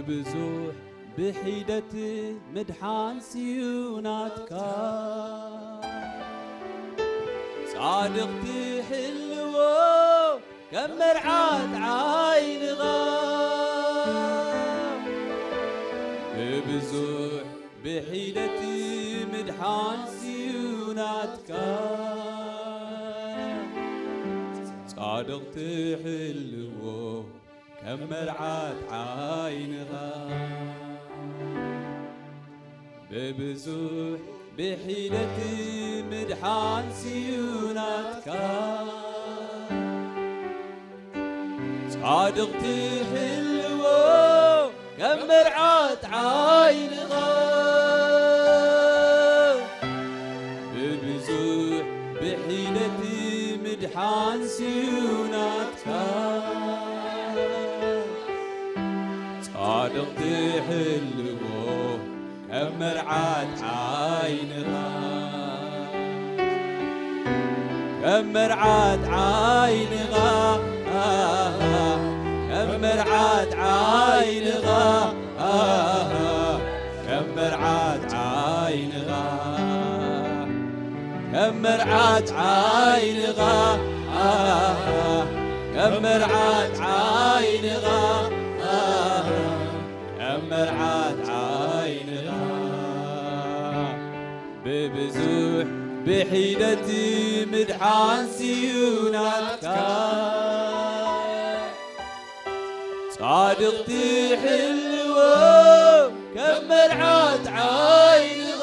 ብዙሕ ብሒደት ምድሓን ስዩ ናትካ። ጻድቕ ትሕልዎ ከም መርዓት ዓይንኻ። ብብዙሕ ብሒደት ምድሓን ስዩ ናትካ። ጻድቕ ትሕልዎ ከም መርዓት ዓይንኻ። ብብዙሕ ብሒደት ምድሓን ስዩ ናትካ። ጻድቕ ትሕልዎ ከም መርዓት ዓይንኻ። ብብዙሕ ብሒደት ምድሓን ስዩ ናትካ። ጻድቕ ትሕልዎ ከም መርዓት ዓይንኻ። ከም መርዓት ዓይንኻ። ከም መርዓት ዓይንኻ። ከም መርዓት ዓይንኻ። ከም መርዓት ዓይንኻ። ከም መርዓት ዓይንኻ። ከም መርዓት ዓይንኻ። ብብዙሕ ብሒደት ምድሓን ስዩ ናትካ። ጻድቕ ትሕልዎ ከም መርዓት ዓይንኻ።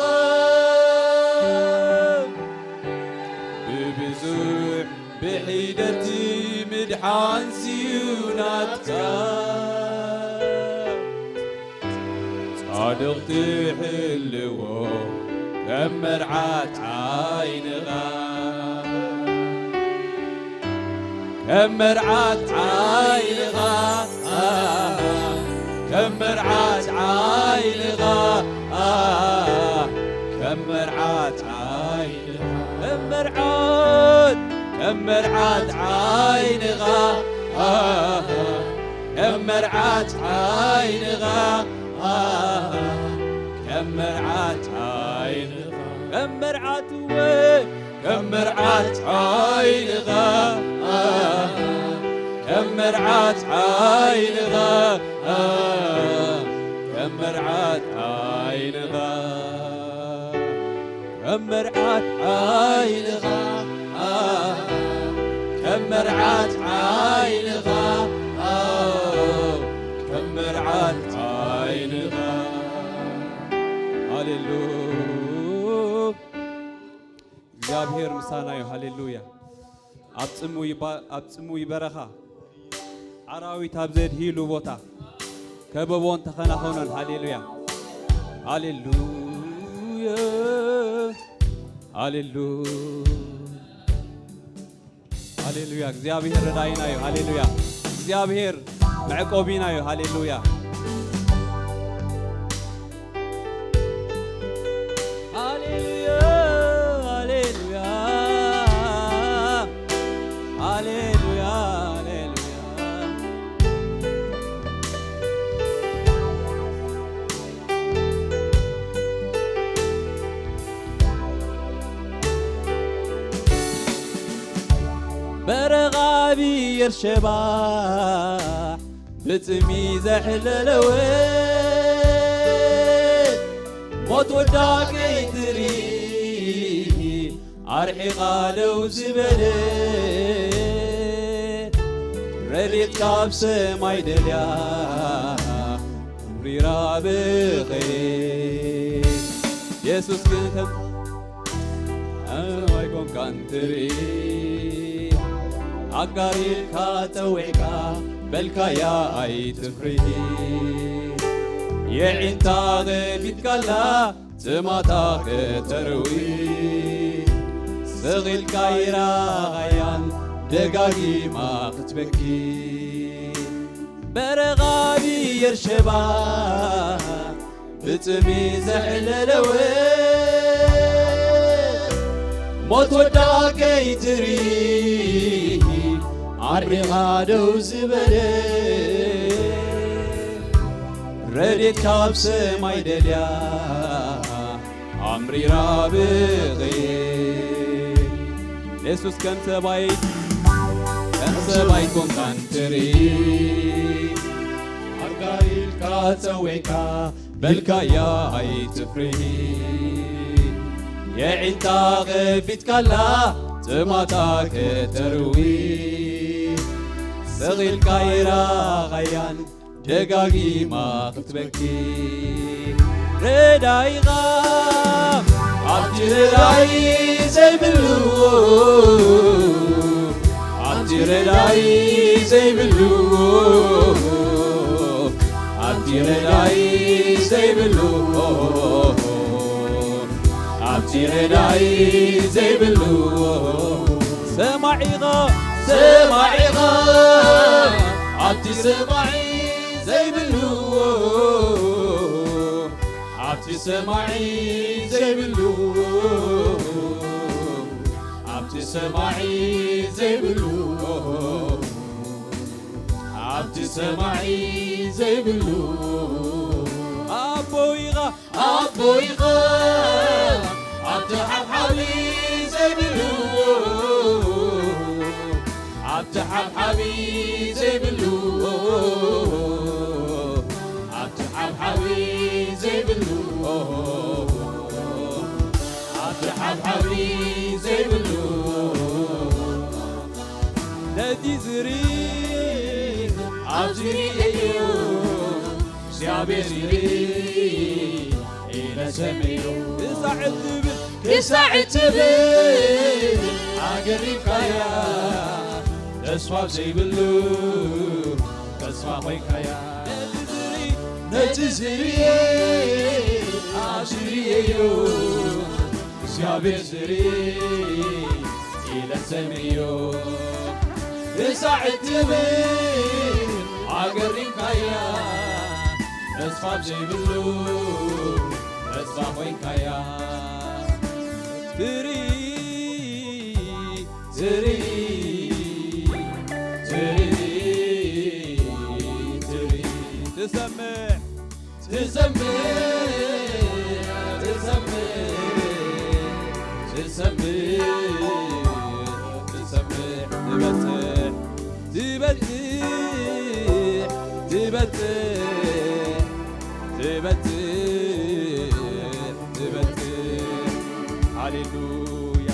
ብብዙሕ ብሒደት ምድሓን ስዩ ናትካ። ጻድቕ ትሕልዎ ከም መርዓት ዓይንኻ። ከም መርዓት ዓይንኻ። ከም መርዓት ዓይንኻ። ከም መርዓት ዓይንኻ። ከም መርዓት፣ ከም መርዓት ዓይንኻ። ከም መርዓት ዓይንኻ። ከም መርዓት ዓይንኻ። ከም መርዓት ወ-፣ ከም መርዓት ዓይንኻ። ከም መርዓት ዓይንኻ። ከም መርዓት ዓይንኻ። ከም መርዓት ዓይንኻ። ከም መርዓት ዓይንኻ። ከም መርዓት ዓይንኻ። ሃሌሉ-፣ እግዚኣብሔር ምሳና እዩ። ሃሌሉያ። ኣብ ጽምዊ ባ-፣ ኣብ ጽምዊ በረኻ፣ ኣራዊት ኣብ ዘድህይሉ ቦታ፣ ከበቦን ተኸናኸኖን። ሃሌሉያ። ሃሌሉያ። ሃሌሉ-፣ ሃሌሉያ። እግዚኣብሔር ረዳኢና እዩ። ሃሌሉያ። እግዚኣብሔር መዕቆቢና እዩ። ሃሌሉያ። ሃሌሉያ፣ ሃሌሉያ፣ ሃሌሉያ፣ ሃሌሉያ። በረኻ ብኤርሸባ ብጽሚ ዘሕለለወ፣ ሞት ወዳ ከይትርኢ ኣርሒቓ ደው ዝበለ፣ ረድኤት ካብ ሰማይ ደልያ ክብሪ ራብኸ። የሱስ ግን ከም ኣይኮንካን ትርኢ፣ ኣጋር ኢልካ ጸዊዕካ በልካያ ኣይትፍርሂ። የዒንታ ኸፊትካላ ጽማታ ከተርዊ፣ ስቕ ኢልካ ይራኻያን ደጋጊማ ክትበኪ። በረኻ ብኤርሸባ ብጽሚ ዘዕለለወ፣ ሞት ወዳ ከይትርኢ ኣርሒቓ ደው ዝበለ፣ ረድኤት ካብ ሰማይ ደልያ ኣምሪራ ብቕየ። የሱስ ከም ሰብኣይ፣ ከም ሰብኣይ ኮንካን ትርኢ። ኣርካ ኢልካ ጸዊዕካ በልካያ ኣይትፍርሂ። የዒንታ ከፊትካላ ጽማታ ከተርዊ። ስቕ ኢልካ ይራኻያን ደጋጊማ ክትበኪ። ረዳኢኻ ኣብቲ ረዳኢ ዘይብሉ፣ ኣብቲ ረዳኢ ዘይብሉ፣ ኣብቲ ረዳኢ ዘይብሉ፣ ኣብቲ ረዳኢ ዘይብሉ። ሰማዒኻ፣ ሰማዒኻ ኣብቲ ሰማዒ ዘይብሉ፣ ኣብቲ ሰማዒ ዘይብሉ፣ ኣብቲ ሰማዒ ዘይብሉ፣ ኣብቲ ሰማዒ ዘይብሉ። ኣቦ ኢኻ፣ ኣቦ ኢኻ ኣብቲ ሓብሓቢ ዘይብሉ፣ ኣብቲ ሓብሓቢ ዘይብሉ፣ ኣብቲ ሓብሓቢ ዘይብሉ፣ ኣብቲ ሓብሓቢ ዘይብሉ። ነቲ ዝርኢ ኣብዚ ርእየዮ፣ እግዚኣብሔር ዝርኢ ኢለ ሰምዮ። ክሳዕ እትብል፣ ክሳዕ እትብል ኣገሪምካያ፣ ተስፋ ዘይብሉ ተስፋ ኮይንካያ። ነቲ ዝርኢ፣ ነቲ ዝርኢ ኣብዚ ርእየዮ፣ እግዚኣብሔር ዝርኢ ኢለ ሰምዮ። ክሳዕ እትብል ኣገሪምካያ፣ ተስፋ ዘይብሉ ተስፋ ኮይንካያ። ትርኢ፣ ትርኢ፣ ትርኢ፣ ትርኢ፣ ትሰምዕ፣ ትሰምዕ፣ ትሰምዕ፣ ትሰምዕ፣ ትሰምዕ፣ ትበጽሕ፣ ትበጽሕ፣ ትበጽሕ፣ ትበጽሕ፣ ትበጽሕ። ሃሌሉያ።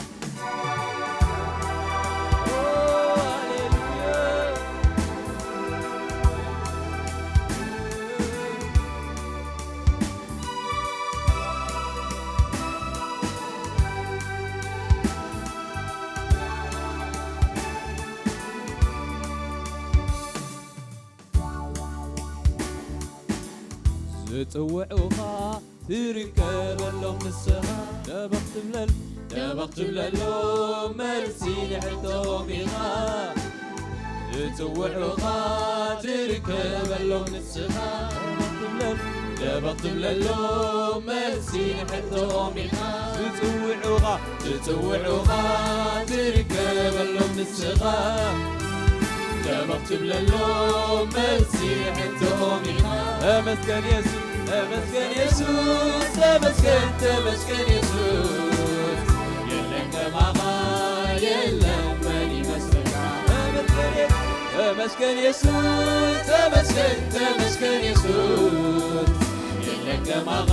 ዝጽውዑኻ ትርከበሎም ንስኻ፣ ደበኽ ትብለል፣ ደበኽ ትብለሎም መልሲ ንሕቶኦም ኢኻ። ዝጽውዑኻ ትርከበሎም ንስኻ፣ ደበኽ ትብለል፣ ደበኽ ትብለሎም መልሲ ንሕቶኦም ኢኻ። ዝጽውዑኻ፣ ዝጽውዑኻ ትርከበሎም ንስኻ፣ ደበኽ ትብለሎም መልሲ ሕቶኦም ኢኻ። ተመስገን የሱስ፣ ተመስገን የሱስ፣ ተመስገን፣ ተመስገን የሱስ፣ የለን ከማኻ የለን፣ መን ይመስለካ? ተመስገን የሱስ፣ ተመስገን የሱስ፣ ተመስገን፣ ተመስገን የሱስ፣ የለን ከማኻ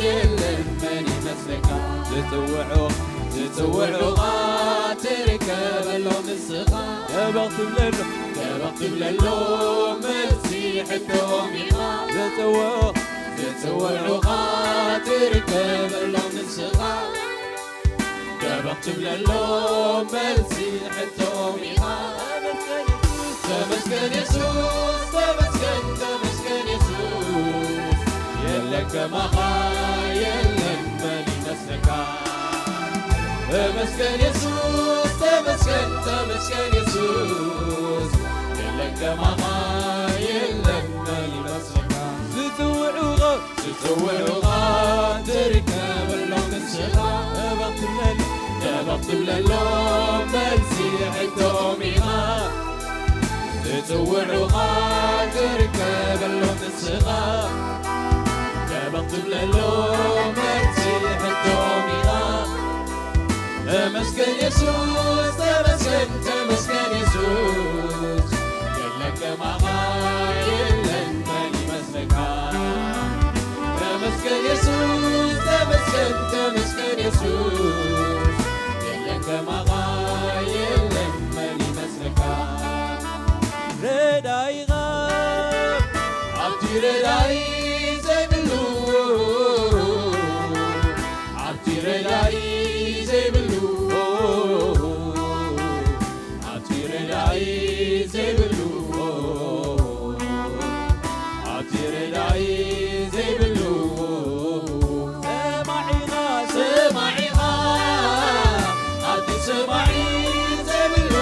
የለን፣ መን ይመስለካ? ዝጽውዑ፣ ዝጽውዑኻ ትርከበሎም ንስኻ፣ ደበኽ ትብለሉ፣ ደበኽ ትብለሎም መልሲ ሕቶኦም ኢኻ። ዝጽውዑ፣ ዝጽውዑኻ ትርከበሎም ንስኻ፣ ደበኽ ትብለሎም መልሲ ሕቶኦም ኢኻ። ተመስገን የሱስ፣ ተመስገን፣ ተመስገን የሱስ፣ የለን ከማኻ የለን፣ መን ይመስለካ? ተመስገን የሱስ፣ ተመስገን፣ ተመስገን የሱስ፣ የለን ከማኻ የለን፣ መን ይመስለካ? ዝጽውዑኻ፣ ዝጽውዑኻ ትርከበሎም ንስኻ፣ ደበኽ ትብለል፣ ደበኽ ትብለሎም መልሲ ሕቶኦም ኢኻ። ዝጽውዑኻ ትርከበሎም ንስኻ፣ ደበኽ ትብለሎም መልሲ ሕቶኦም ኢኻ። ተመስገን የሱስ፣ ተመስገን፣ ተመስገን የሱስ፣ የለን ከማኻ የለን መን ይመስለካ። ተመስገን የሱስ፣ ተመስገን፣ ተመስገን የሱስ፣ የለን ከማኻ የለን መን ይመስለካ። ረዳኢኻ ኣብቲ ረዳኢ ዘይብሉ፣ ኣብቲ ረዳኢ ዘይብሉ፣ ኣብቲ ረዳኢ ዘይብሉ፣ ኣብቲ ረዳኢ ዘይብሉ፣ ሰማዒኻ፣ ሰማዒኻ፣ ኣብቲ ሰማዒ ዘይብሉ፣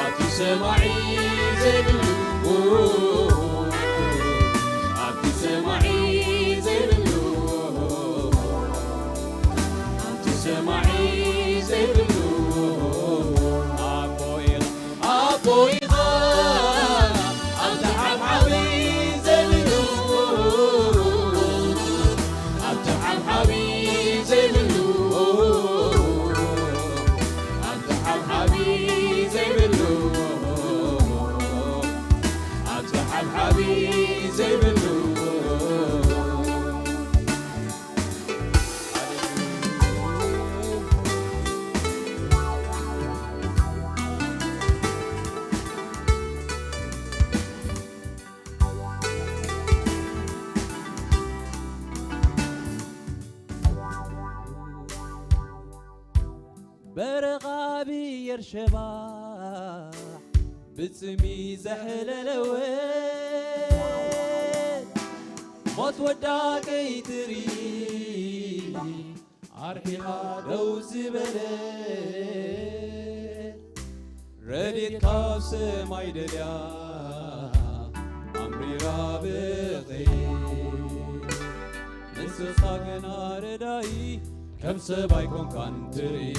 ኣብቲ ሰማዒ ዘይብሉ፣ ኣብቲ ሰማዒ ዘይብሉ፣ ኣብቲ ሰማዒ ዘይብሉ፣ ኣቦ ኢኻ፣ ኣቦ ኢኻ፣ ኣብቲ ሓብሓቢ ዘይብሉ፣ ኣብቲ ሓብሓቢ ዘይብሉ፣ ኣብቲ ሓብሓቢ ዘይብሉ፣ ኣብቲ ሓብሓቢ ዘይብሉ። በረኻ ብኤርሸባ ብጽሚ ዘሕለለወ፣ ሞት ወዳ ከይትርኢ ኣርሒቓ ደው ዝበለ፣ ረድኤት ካብ ሰማይ ደልያ ኣምሪራ በኸየ። ንስኻ ግና ረዳኢ ከም ሰብ ኣይኮንካን ትርኢ፣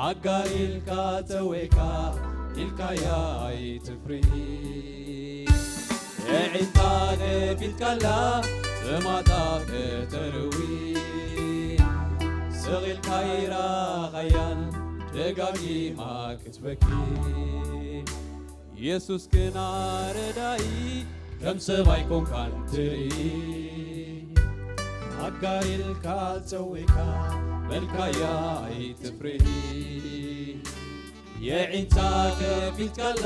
ኣጋሊልካ ጸዊዕካ ኢልካያ ኣይትፍርሂ። የዒንታ ገፊትካላ ጸማታ ከተርዊ፣ ስቕ ኢልካ ኢራኻያን ደጋጊማ ክትበኪ። የሱስ ግና ረዳኢ ከም ሰብ ኣይኮንካን ትርኢ፣ ኣጋሊልካ ጸዊዕካ በልካያ ኣይትፍርሂ። የዒንታ ከፊትካላ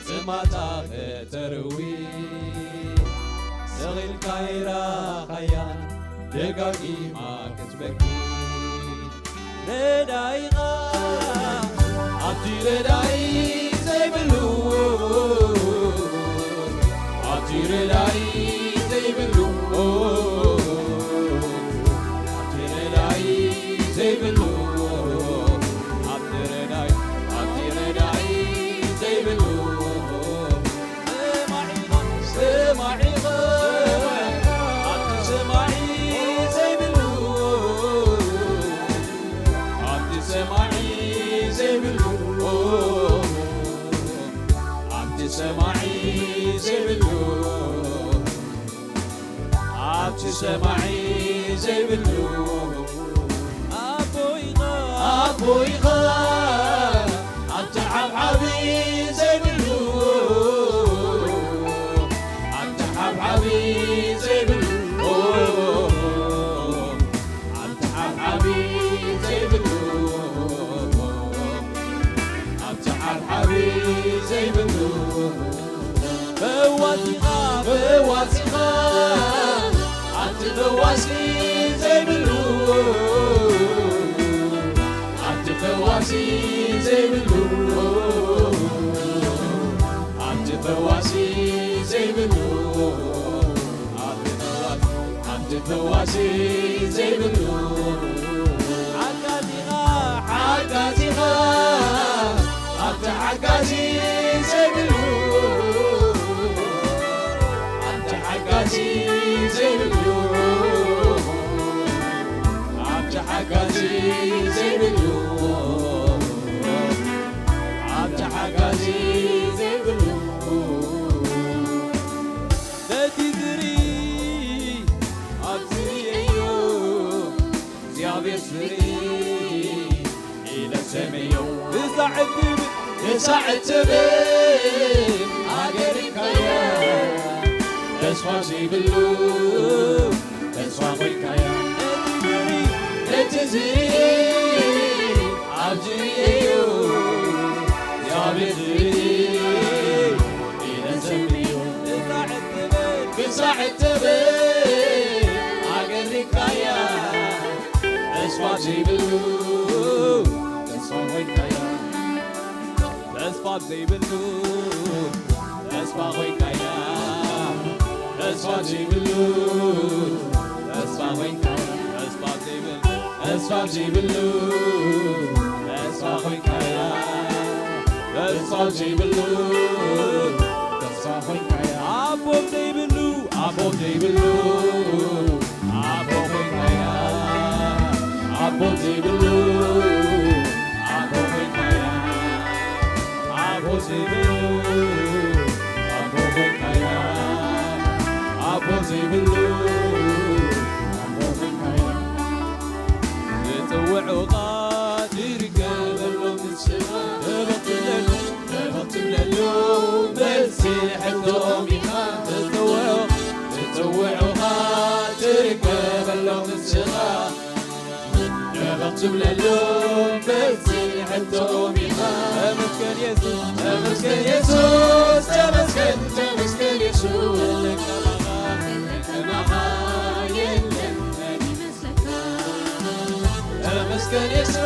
ጸማታ ከተርዊ፣ ስቕ ኢልካ ኢራኻያን ደጋጊማ ክትበኪ። ረዳኢኻ ኣብቲ ረዳኢ ዘይብሉ፣ ኣብቲ ረዳኢ ዘይብሉ፣ ኣብቲ ረዳኢ ዘይብሉ፣ ኣብቲ ረዳኢ፣ ኣብቲ ረዳኢ ዘይብሉ፣ ሰማዒኻ፣ ሰማዒኻ፣ ኣብቲ ሰማዒ ዘይብሉ፣ ኣብቲ ሰማዒ ዘይብሉ፣ ኣብቲ ሰማዒ ዘይብሉ፣ ኣብቲ ሰማዒ ዘይብሉ፣ ኣቦ ኢኻ፣ ኣቦ ኢኻ፣ ኣብቲ ሓብሓቢ ዘይብሉ፣ ኣብቲ ሓብሓቢ ዘይብሉ፣ ኣብቲ ሓብሓቢ ዘይብሉ፣ ኣብቲ ሓብሓቢ ዘይብሉ፣ ፈዋሲኻ፣ ፈዋሲኻ፣ ኣብቲ ፈዋሲ ዘይብሉ፣ ኣብቲ ፈዋሲ ዘይብሉ፣ ኣብቲ ፈዋሲ ዘይብሉ፣ ኣብቲ ፈዋሲ፣ ኣብቲ ፈዋሲ ዘይብሉ፣ ሓጋዚኻ፣ ሓጋዚኻ፣ ኣብቲ ሓጋዚ ዘይብሉ፣ ኣብቲ ሓጋዚ ዘይብሉ፣ ኣብቲ ሓጋዚ ዘይብሉ፣ ኢለ ሰምዮ። ክሳዕ እትብል፣ ክሳዕ እትብል ኣገሪካያ። ተስፋ ዘይብሉ ተስፋ ኮይንካያ። ነቲ ዝርኢ ኣብዚ እዩ፣ እግዚኣብሔር ዝርኢ ኢለ ሰምዮ። ክሳዕ እትብል፣ ክሳዕ እትብል ኣገሪካያ። ተስፋ ዘይብሉ ተስፋ ኮይንካያ። ተስፋ ዘይብሉ ተስፋ ኮይንካያ። ተስፋ ዘይብሉ ተስፋ ኮይንካያ። ተስፋ ዘይብሉ፣ ተስፋ ዘይብሉ ተስፋ ኮይንካያ። ተስፋ ዘይብሉ ተስፋ ኮይንካያ። ኣቦ ዘይብሉ፣ ኣቦ ዘይብሉ ኣቦ ኮይንካያ። ኣቦ ዘይብሉ ኣቦ ኮይንካያ። ኣቦ ዘይብሉ ኣቦ ኮይንካያ። ኣቦ ዘይብሉ ኣቦ ኮይንካያ። ዝጽውዑኻ ትርከበሎም ንስኻ። ደበኽ ትብለሉ፣ ደበኽ ትብለሉ መልሲ ሕቶኦም ኢኻ። ዝጽውዑ፣ ዝጽውዑኻ ትርከበሎም ንስኻ። ደበኽ ትብለሉ መልሲ ሕቶኦም ኢኻ። ተመስገን የሱስ፣ ተመስገን የሱስ፣ ተመስገን፣ ተመስገን የሱስ። ከማኻ የለን፣ መን ይመስለካ? ተመስገን የሱስ፣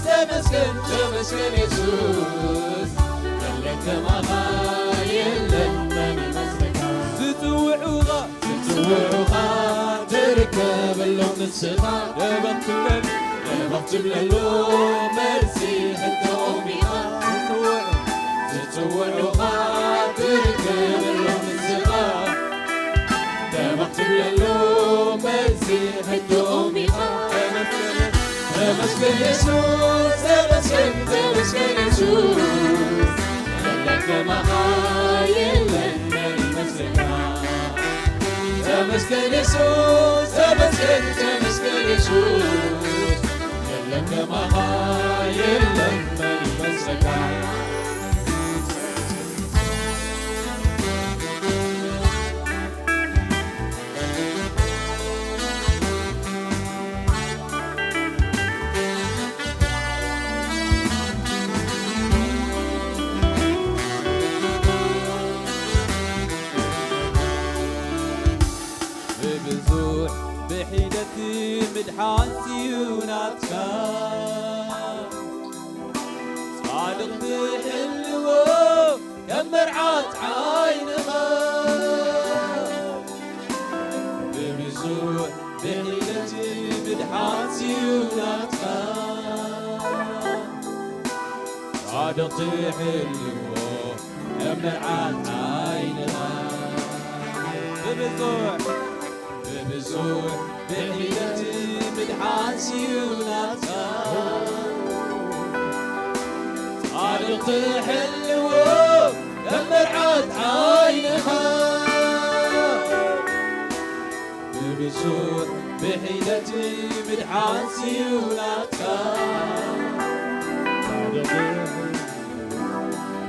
ተመስገን፣ ተመስገን የሱስ። ከማኻ የለን፣ መን ይመስለካ? ዝጽውዑኻ፣ ዝጽውዑኻ ትርከበሎም ንስኻ። ደበኽ ትብለሉ፣ ደበኽ ትብለሉ መልሲ ሕቶኦም ኢኻ። ዝጽውዑ፣ ዝጽውዑኻ ትርከበሎም ንስኻ። ደበኽ ትብለሉ መልሲ ሕቶኦም ኢኻ። ተመስገን የሱስ፣ ተመስገን፣ ተመስገን የሱስ። የለን ከማኻ የለን፣ መን ይመስለካ? ተመስገን የሱስ፣ ተመስገን፣ ተመስገን የሱስ። የለን ከማኻ የለን፣ መን ይመስለካ? ብብዙሕ ብሒደት ምድሓን ስዩ ናትካ። ጻድቕ ትሕልዎ ከም መርዓት ዓይንኻ። ብብዙሕ ብሒደት ምድሓን ስዩ ናትካ። ጻድቕ ትሕልዎ ከም መርዓት ዓይንኻ። ብብዙሕ ብብዙሕ ብሒደት ምድሓን ስዩ ናትካ። ጻድቕ ትሕልዎ ከም መርዓት ዓይንኻ። ብብዙሕ ብሒደት ምድሓን ስዩ ናትካ። ጻድቕ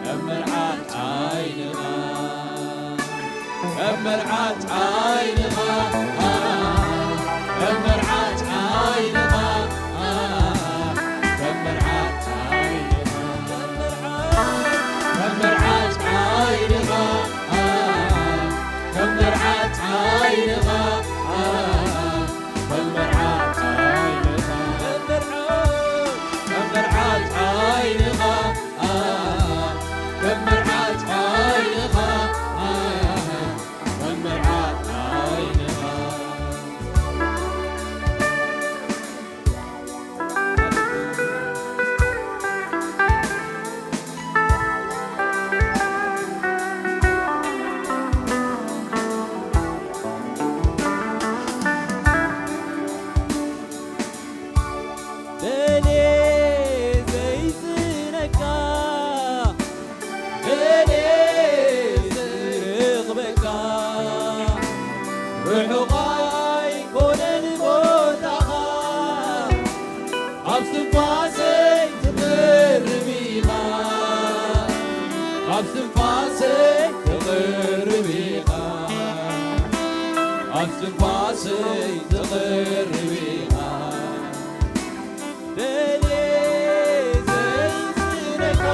ከም መርዓት ዓይንኻ፣ ከም መርዓት ዓይንኻ፣ ከም መርዓት ዓይንኻ፣ ከም መርዓት ዓይንኻ፣ ከም መርዓት ዓይንኻ፣ ከም መርዓት ዓይንኻ። ከም መርዓት ዓይንኻ፣ ከም መርዓት ዓይንኻ፣ ከም መርዓት ዓይንኻ፣ ከም መርዓት ዓይንኻ። ደልየ ዘይስእነካ፣ ደልየ ዝረኽበካ፣ ርሑቕ ኣይኮነን ቦታኻ። ኣብ ትንፋሰይ ትቕርብ ኢኻ፣ ኣብ ትንፋሰይ ትቕርብ ኢኻ። ደልየ ዘይስእነካ፣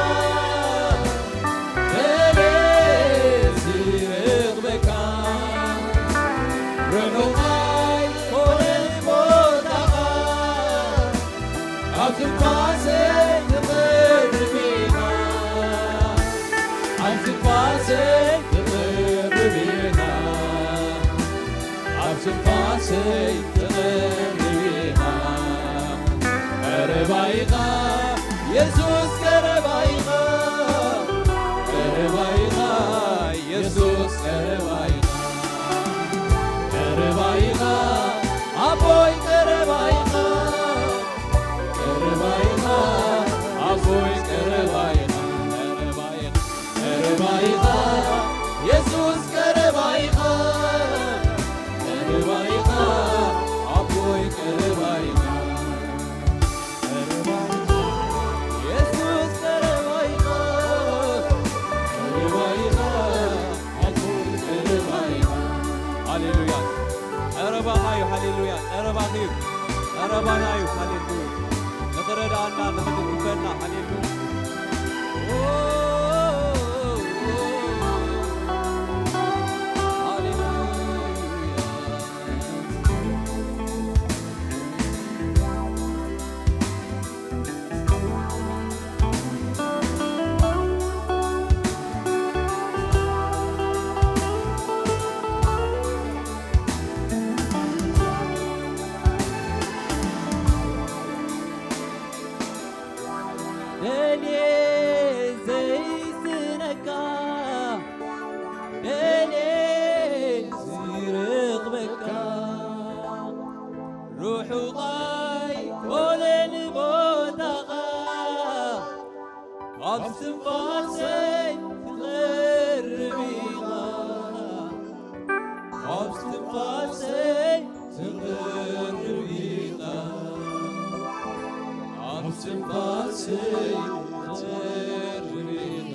ደልየ ዝረኽበካ፣ ርሑቕ ኣይኮነን ቦታኻ። ኣብ ትንፋሰይ ትቐርብ ኢኻ፣ ኣብ ትንፋሰይ ትቐርብ ኢኻ፣ ኣብ ትንፋሰይ ትቐርብ ኢኻ። ቀረባ ኢኻ የሱስ፣ ቀረባ ኢኻ፣ ቀረባ ኢኻ የሱስ፣ ቀረባ ኢኻ፣ ቀረባ ኢኻ ኣቦይ፣ ቀረባ ኢኻ። ቀረባ ኢኻ ኣቦይ፣ ቀረባ ኢኻ፣ ቀረባ ኢኻ፣ ቀረባ ኢኻ የሱስ፣ ቀረባ ኢኻ፣ ቀረባ ኢኻ ኣቦይ፣ ቀረባ ኢኻ፣ ቀረባ ኢኻ የሱስ፣ ቀረባ ኢኻ፣ ቀረባ ኢኻ ኣቦይ፣ ቀረባ ኢኻ። ሃሌሉያ። ቀረባኻ እዩ፣ ሃሌሉያ። ቀረባኺ እዩ፣ ቀረባና እዩ፣ ሃሌሉያ። ንኽረድኣና፣ ንኽድግፈና፣ ሃሌሉያ። ኦ፣ ሃሌሉያ። ደልየ ዘይስእነካ፣ ደልየ ዝረኽበካ፣ ርሑቕ ኣይኮነን ቦታኻ፣ ካብ ትንፋሰይ ትቐርብ ኢኻ፣ ካብ ትንፋሰይ ትቐርብ ኢኻ፣ ካብ ትንፋሰይ ትቐርብ ኢኻ።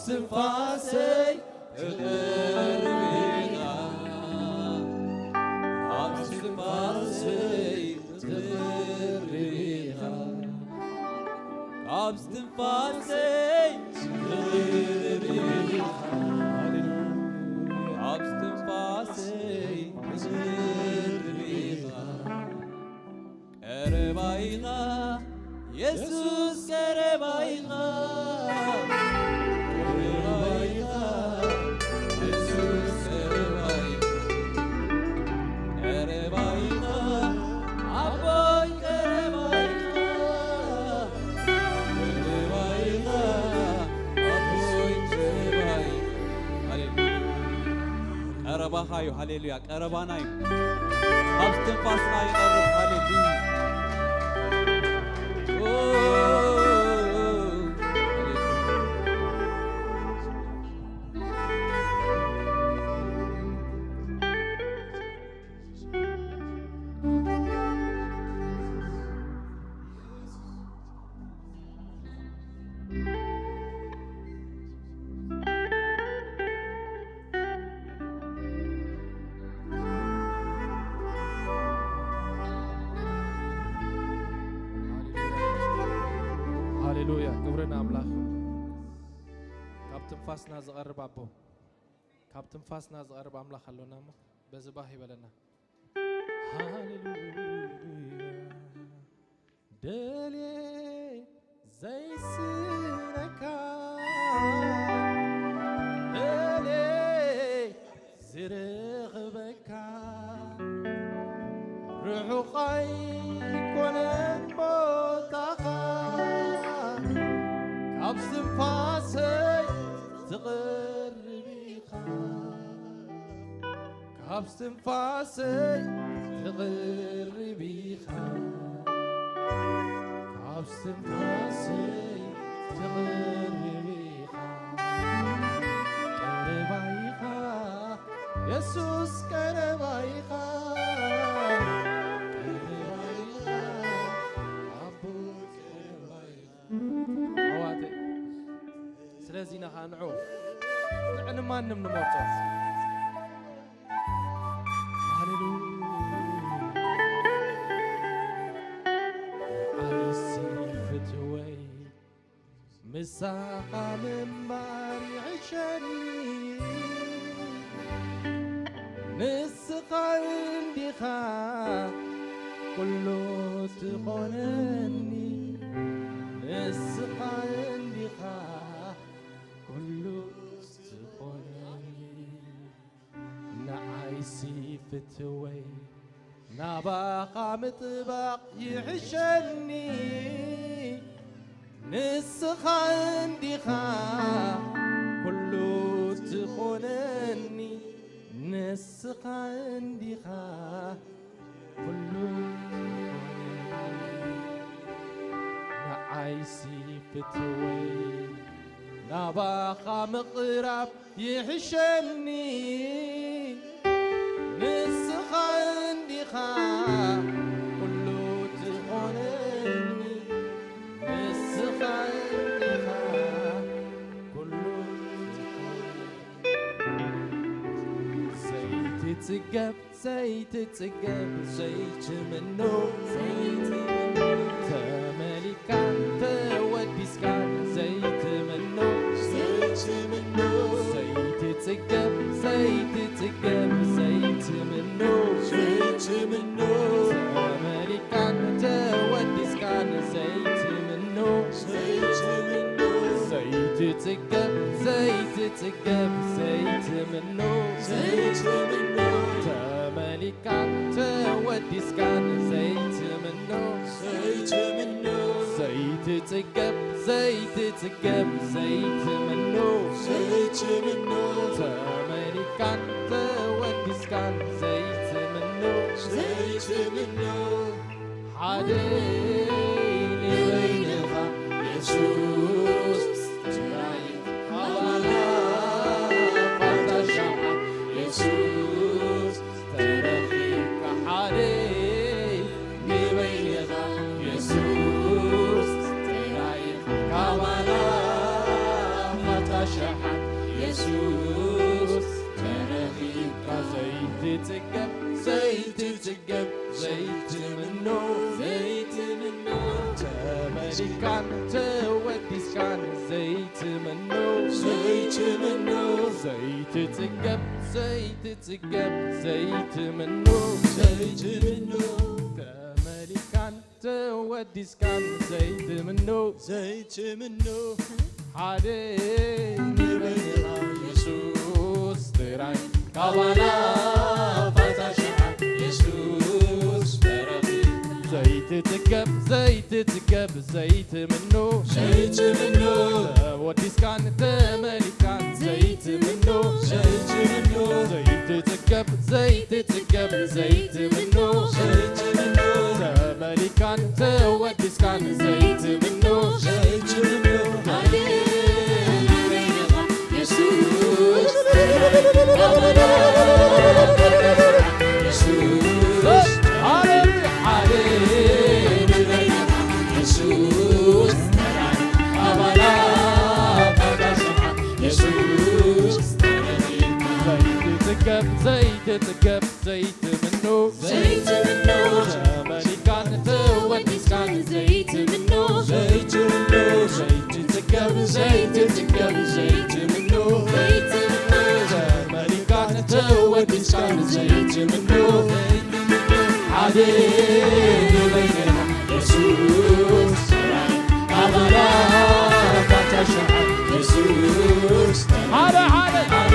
ትንፋሰይ ትቐርብ ኢኻ፣ ኣብ ትንፋሰይ ትቐርብ ኢኻ፣ ኣብ ትንፋሰይ ትቐርብ ኢኻ፣ ኣብ ትንፋሰይ ትቐርብ ኢኻ። ቀረባ ኢኻ የሱስ፣ ቀረባ ኢኻ፣ ቀረባ ኢኻ የሱስ፣ ቀረባ ኢኻ፣ ቀረባ ኢኻ ኣቦይ፣ ቀረባ ኢኻ፣ ቀረባ ኢኻ ኣቦይ፣ ቀረባ ኢኻ። ሃሌሉያ። ቀረባኻ እዩ። ሃሌሉያ። ቀረባና እዩ። ካብ ትንፋስና ይቐርብ። ሃሌሉያ። ኦ፣ ሃሌሉያ። ሃሌሉያ፣ ክብሪ ንኣምላኽ። ካብ ትንፋስና ዝቐርብ ኣቦ፣ ካብ ትንፋስና ዝቐርብ ኣምላኽ ኣሎና እሞ፣ በዚ ባህ ይበለና። ሃሌሉያ። ደልየ ዘይስእነካ፣ ደልየ ዝረኽበካ፣ ርሑቕ ኣይኮነን ቦታኻ፣ ካብ ትንፋሰይ ትቐርብ ኢኻ። ካብ እስትንፋሰይ ትቕርብ ኢኻ፣ ካብ እስትንፋሰይ ትቕርብ ኢኻ፣ ቀረባ ኢኻ የሱስ፣ ቀረባ ኢኻ፣ ቀረባ ኢኻ ኣቦ፣ ቀረባ ኢኻ። ኣሕዋተይ፣ ስለዚ ኢና ኸዓ ንዑ ንዕ ንማንም ንመርጾ። ሃሌሉያ። ንዓይሲ ፍትወይ ምሳኻ ምንባር ይሕሸኒ። ንስኻ እንዲኻ ኩሉ ትኾነኒ። ንስኻ እንዲኻ ኩሉ ትኾነኒ። ንዓይሲ ፍትወይ ናባኻ ምጥባቕ ይሕሸኒ። ንስኻ እንዲኻ ኩሉ ትኾነኒ። ንስኻ እንዲኻ ኩሉ ትኾነኒ። ንዓይሲ ፍትወይ ናባኻ ምቕራብ ይሕሸኒ። ንስኻ እንዲኻ ኩሉ ትኾነኒ። ንስኻ እንዲኻ ኩሉ ትኾነኒ። ዘይትጽገብ ዘይትጽገብ ዘይትምኖ፣ ዘይትምኖ፣ ተመሊካን ተወዲስካን ዘይትምኖ፣ ዘይትምኖ፣ ዘይትጽገብ ዘይትጽገብ ዘይትምኖ፣ ዘይትምኖ፣ ተመሊካን ተወዲስካን ዘይትምኖ፣ ዘይትምኖ፣ ዘይትጽገብ ዘይትጽገብ ዘይትምኖ፣ ዘይትምኖ፣ ተመሊካን ተወዲስካን ዘይትምኖ፣ ዘይትምኖ፣ ዘይትጽገብ ዘይትጽገብ ዘይትምኖ፣ ዘይትምኖ፣ ተመሊካን ተወዲስካን ዘይትምኖ፣ ዘይትምኖ፣ ሓደ ንበይንኻ የሱስ ጥራይ፣ ኣባና ፋንታ ሸሓት የሱስ ተረኺብካ፣ ሓደ ንበይንኻ የሱስ ጥራይ፣ ኣባና ፋንታ ሸሓት የሱስ ተረኺብካ፣ ዘይትጽገብ ዘይትጽገብ ዘይትምኖ፣ ዘይትምኖ፣ ተመሊካን ተወዲስካን ዘይትምኖ፣ ዘይትምኖ፣ ዘይትጽገብ ዘይትጽገብ ዘይትምኖ፣ ዘይትምኖ፣ ተመሊካን ተወዲስካን ዘይትምኖ፣ ዘይትምኖ፣ ሓደ ንበይንኻ የሱስ ጥራይ፣ ካባና ፋንታ ሸሓት የሱስ ተረኺብካ፣ ዘይትጽገብ ዘይትጽገብ ዘይትምኖ፣ ዘይትምኖ፣ ተወዲስካን ተመሊካን ዘይትምኖ፣ ዘይትምኖ፣ ዘይትጽገብ ዘይትጽገብ ዘይትምኖ፣ ዘይትምኖ፣ ተመሊካን ተወዲስካን ዘይትምኖ፣ ዘይትምኖ፣ ሓደ ንበይንኻ የሱስ፣ የሱስ፣ ሃሌሉያ፣ ሓደ ንበይንኻ የሱስ፣ ኣባና ፋንታ ሸሓት የሱስ፣ ዘይትጽገብ ዘይትጽገብ ዘይትምኖ፣ ዘይትምኖ፣ ተመሊካን ተወዲስካን ዘይትምኖ፣ ዘይትምኖ፣ ዘይትጽገብ ዘይትጽገብ ዘይትምኖ፣ ዘይትምኖ፣ ተመሊካን ተወዲስካን ዘይትምኖ፣ ዘይትምኖ፣ ሓደ ንበይንኻ የሱስ፣ ኣባና ፋንታ ሸሓት የሱስ፣ ሓደ ሓደ፣ ሓደ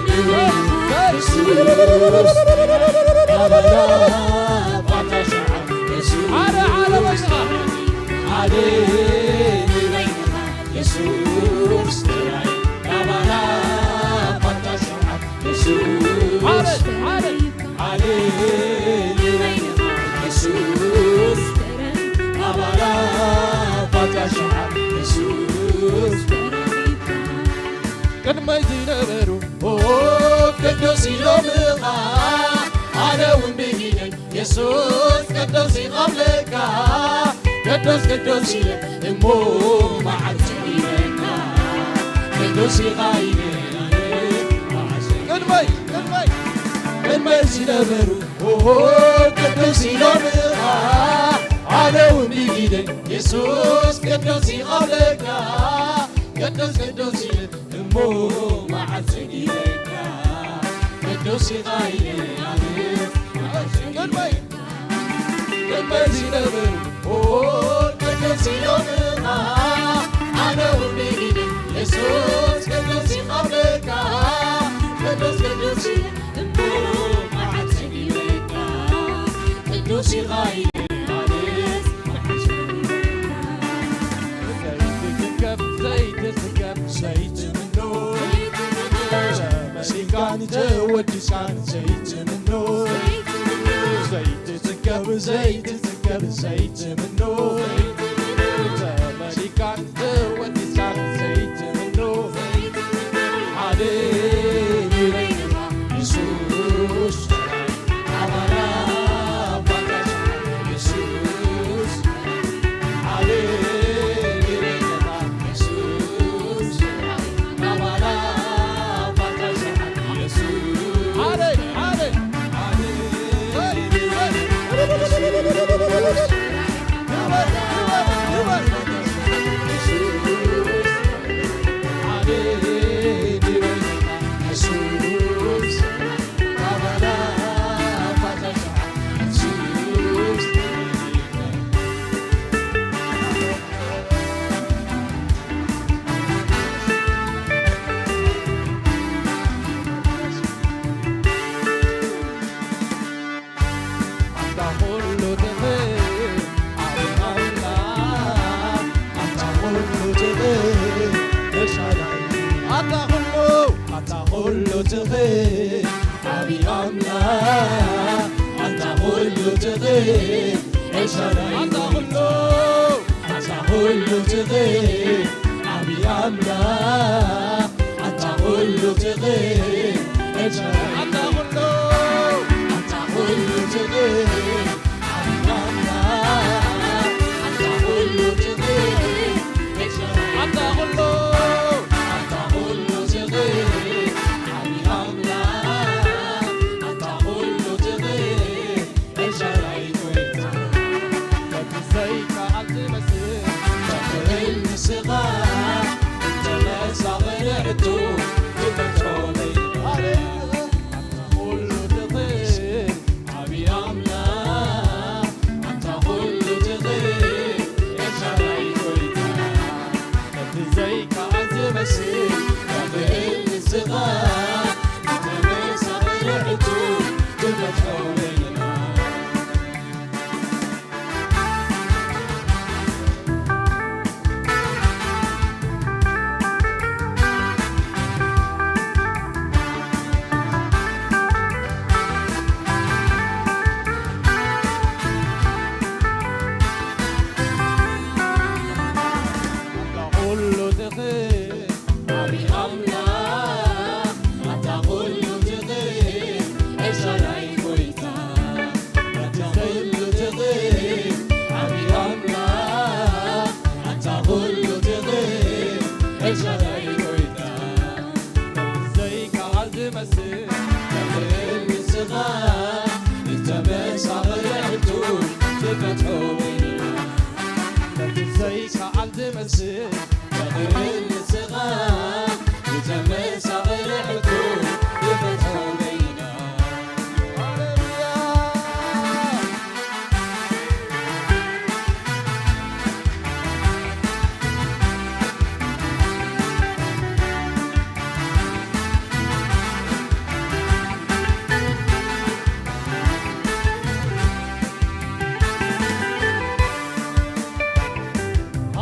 ንበይንኻ የሱስ፣ ኣባና ፋንታ ሸሓት የሱስ፣ ሓደ ሓደ በይንኻ፣ ሓደ ንበይንኻ የሱስ ጥራይ፣ ኣባና ፋንታ ሸሓት የሱስ፣ ሓደ ቅድመይ ዝነበሩ ኦ ቅዱስ ኢሎምኻ፣ ኣነ እውን ብኢደይ የሱስ ቅዱስ ኢኻ ብለካ። ቅዱስ ቅዱስ ኢለ እሞ መዓልቲ ኢለካ። ቅዱስ ኢኻ ኢለ ኣነ መዓልቲ ቅድመይ ቅድመይ ቅድመይ ዝነበሩ ኦ ቅዱስ ኢሎምኻ፣ ኣነ እውን ብኢደይ የሱስ ቅዱስ ኢኻ ብለካ። ቅዱስ ቅዱስ ኢለ እሞ መዓልቲ ኢለካ። ቅዱስ ኢኻ ኢለ ኣነ መዓልቲ ቅድመይ ቅድመይ ዝነበሩ ኦ ቅዱስ ኢሎምኻ፣ ኣነ እውን ብኢደይ የሱስ ቅዱስ ኢኻ ብለካ። ቅዱስ ቅዱስ ኢለ እሞ መዓልቲ ኢለካ። ቅዱስ ኢኻ ኢለ ኣነስ መዓልቲ ዘይትጽገብ ዘይትጽገብ ዘይትምኖ ተመሲልካን ተወዲስካን ዘይትምኖ ዘይትጽገብ ዘይትጽገብ ዘይትምኖ ተመሲልካን ተወዲስካን ዘይትምኖ ሓደ ኢየሱስ ኣባና ኣባታችን ኢየሱስ ኣንታ ኩሉ ትኽእል ዓቢ ኣምላኽ፣ ኣንታ ኩሉ ትኽእል ኤልሻዳይ፣ ኣንታ ኩሉ፣ ኣንታ ኩሉ ትኽእል ዓቢ ኣምላኽ፣ ኣንታ ኩሉ ትኽእል ኤልሻዳይ፣ ኣንታ ኩሉ፣ ኣንታ ኩሉ ትኽእል ዓቢ ኣምላኽ፣ ኣንታ ኩሉ ትኽእል ኤልሻዳይ፣ ኣንታ ኩሉ፣ ኣንታ ኩሉ ትኽእል ዓቢ ኣምላኽ፣ ኣንታ ኩሉ ትኽእል ኤልሻዳይ፣ ኣንታ ኩሉ፣ ኣንታ ኩሉ ትኽእል ዓቢ ኣምላኽ፣ ኣንታ ኩሉ ትኽእል ኤልሻዳይ ጎይታ፣ በቲ ዘይከኣል ዝመስል ተኽእል ንስኻ፣ እንተ መሳቕል ሕቶ ትፈትሖ በይንኻ። ኣንታ ኩሉ ትኽእል ዓቢ ኣምላኽ፣ ኣንታ ኩሉ ትኽእል ኤልሻዳይ ጎይታ፣ በቲ ዘይከኣል ዝመስል ተኽእል ንስኻ፣ እንተ መሳቕል ሕቶ ትፈትሖ በይንኻ። ኣንታ ኩሉ ትኽእል ዓቢ ኣምላኽ፣ ኣንታ ኩሉ ትኽእል ኤልሻዳይ ጎይታ፣ ኣንታ ኩሉ ትኽእል ዓቢ ኣምላኽ፣ ኣንታ ኩሉ ትኽእል ኤልሻዳይ ጎይታ፣ ዘይከኣል ዝመስል ተኽእል ንስኻ፣ ዝተመሳቐለ ሕቶ ትፈትሖ በይንኻ። ነቲ ዘይከኣል ዝመስል ተኽእል ንስኻ፣ ዝተመሳቐለ ሕቶ ትፈትሖ በይንኻ። ሃሌሉያ።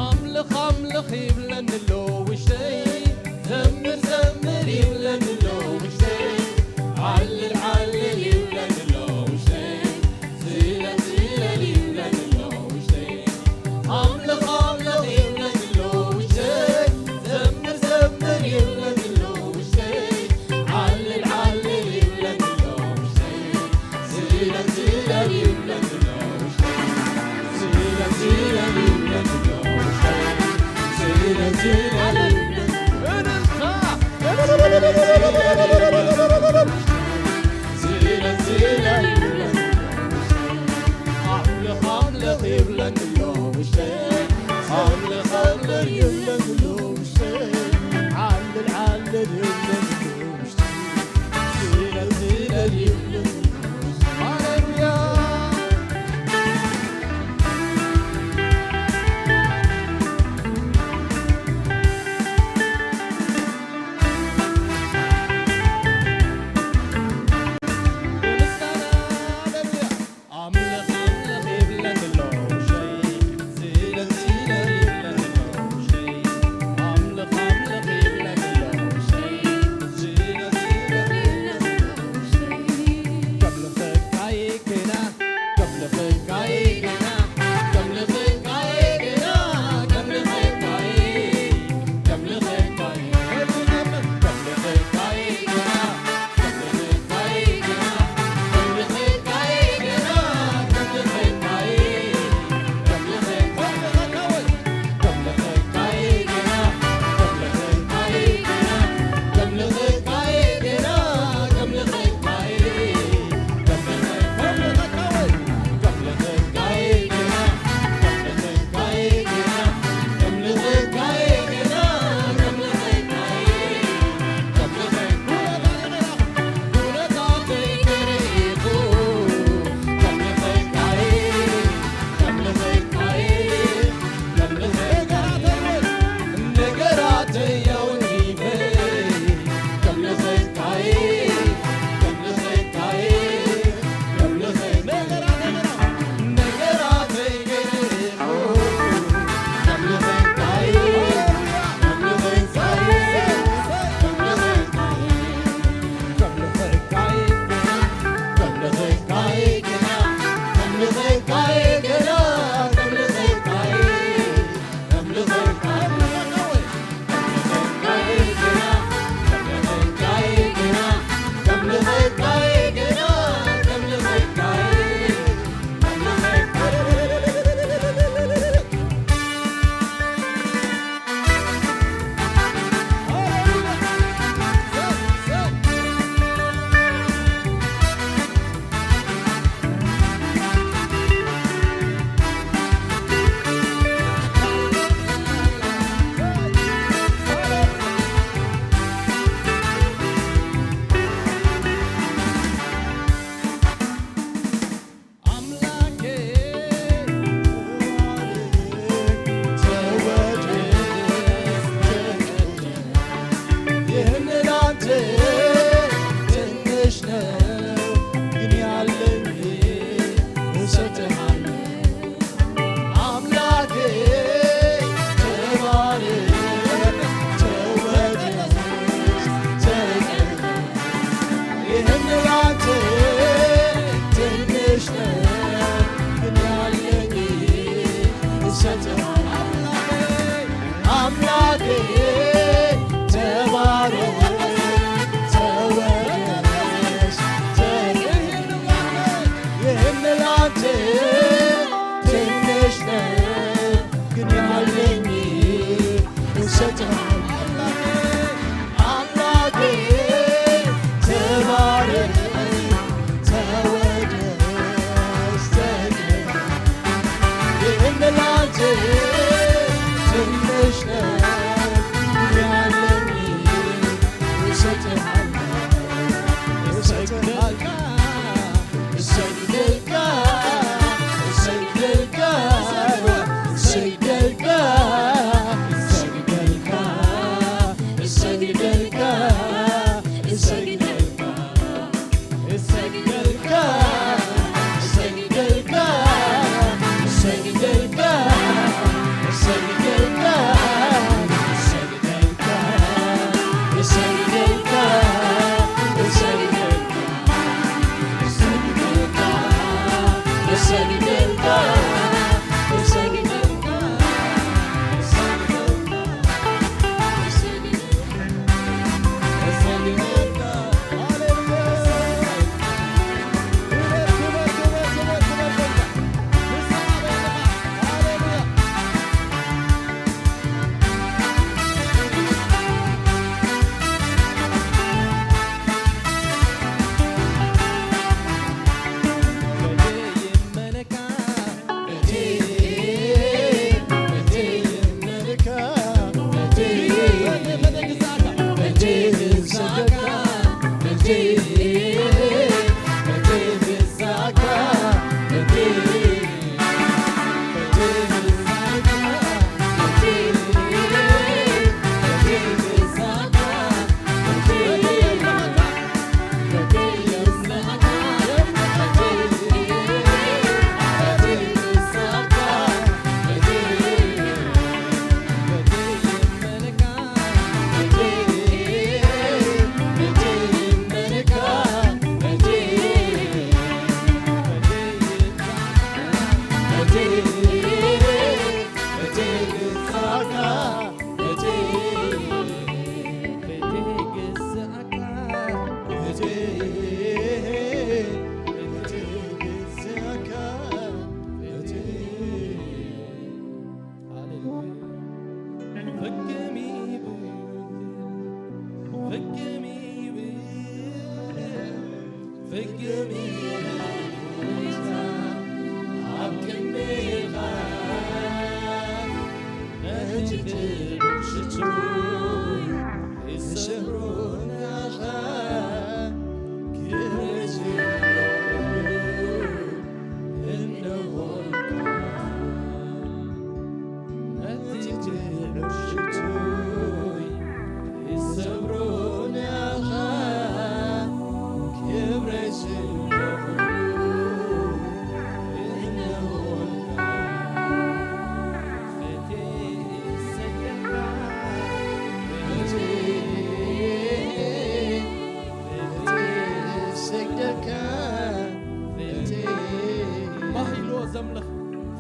ኣምልኽ ኣምልኽ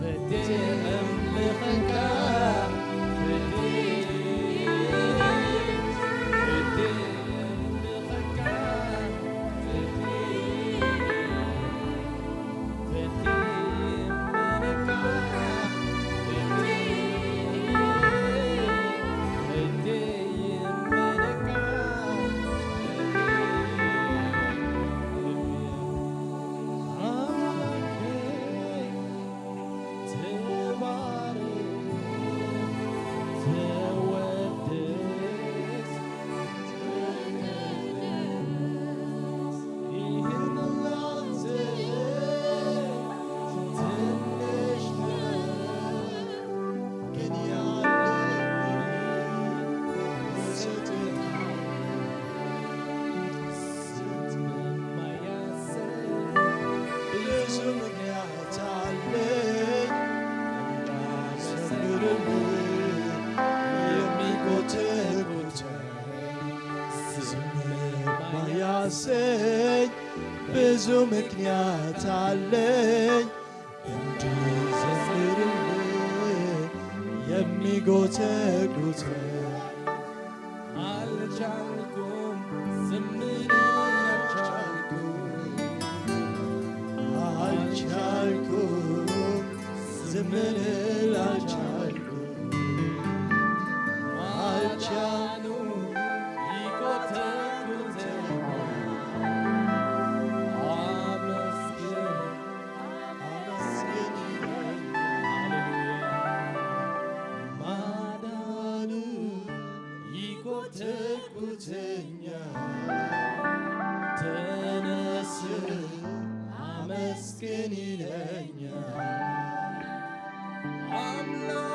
ፈትየ ኣምልኸካ፣ ፈትየ፣ ፈትየ ኣምልኸካ፣ ፈትየ፣ ፈትየ ኣምልኸካ፣ ፈትየ፣ ፈትየ ኣምልኸካ፣ ፈትየ፣ ፈትየ። ያሰኝ ብዙ ምክንያት አለኝ እንድዘምርልህ የሚጎተጉተኝ። አልቻልኩም ዝም ልል አልቻልኩም፣ አልቻልኩም ዝም ልል አልቻልኩም። አልቻሉ ይጎተጉተኛል። አመስግን፣ አመስግን ይለኛል። ሃሌሉያ። ማዳኑ ይጎተጉተኛል። ተነስ አመስግን ይለኛል። አምላክ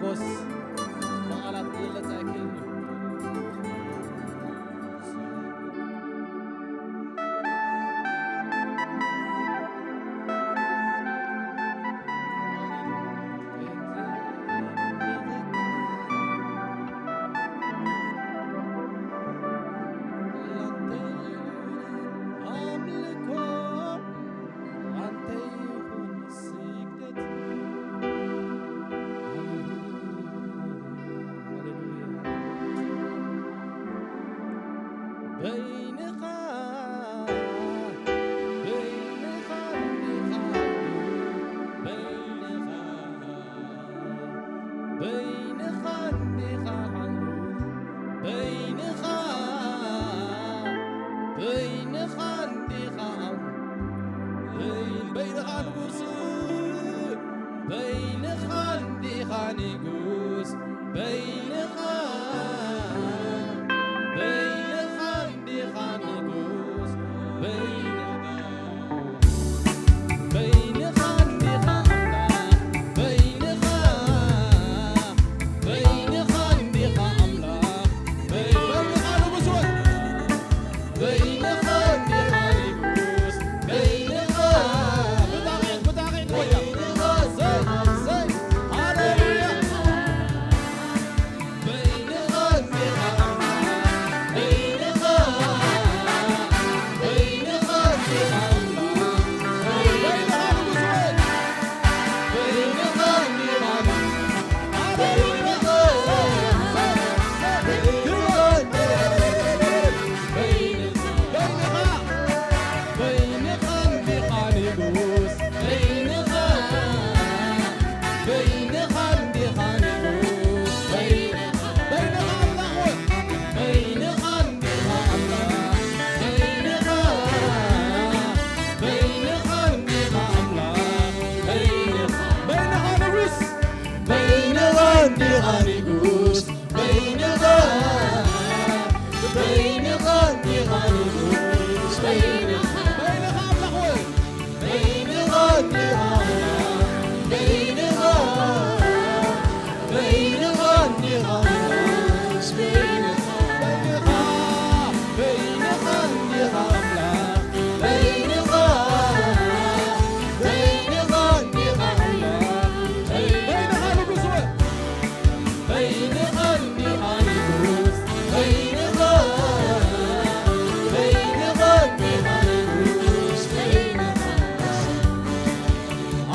ሓጎስ ብቓላት ክግለጽ ኣይክእልን እዩ። ኣምልኮ ላንተ ይኹን ስግደት። ሃሌሉያ። በይንኻ፣ በይንኻ እንዲኻ፣ በይንኻ፣ በይንኻ እንዲኻ፣ በይንኻ፣ በይንኻ እንዲኻ፣ በይንኻ ንጉስ፣ በይንኻ እንዲኻ ንጉስ፣ በይንኻ፣ በይንኻ እንዲኻ ንጉስ፣ በይንኻ፣ በይንኻ እንዲኻ ኣምላኽ፣ በይንኻ፣ በይንኻ እንዲኻ ኣምላኽ፣ በይንኻ ንጉስ ወይ በይንኻ እንዲኻ ንጉስ፣ በይንኻ። ብጣቂዕ፣ ብጣቂዕ ንጎያ። በይንኻ፣ ዘይ፣ ዘይ፣ ሃሌሉያ። በይንኻ እንዲኻ፣ በይንኻ፣ በይንኻ እንዲኻ፣ በይንኻ ንጉስ ወይ። በይንኻ ንጉስ፣ በይንኻ፣ በይንኻ እንዲኻ ንጉስ፣ በይንኻ፣ በይንኻ ኣምላኽ ወይ፣ በይንኻ እንዲኻ ኣምላኽ፣ በይንኻ፣ በይንኻ እንዲኻ ንጉስ፣ በይንኻ፣ በይንኻ፣ በይንኻ እንዲኻ ኣምላኽ፣ በይንኻ፣ በይንኻ እንዲኻ ኣምላኽ፣ በይንኻ ንጉስ ወይ።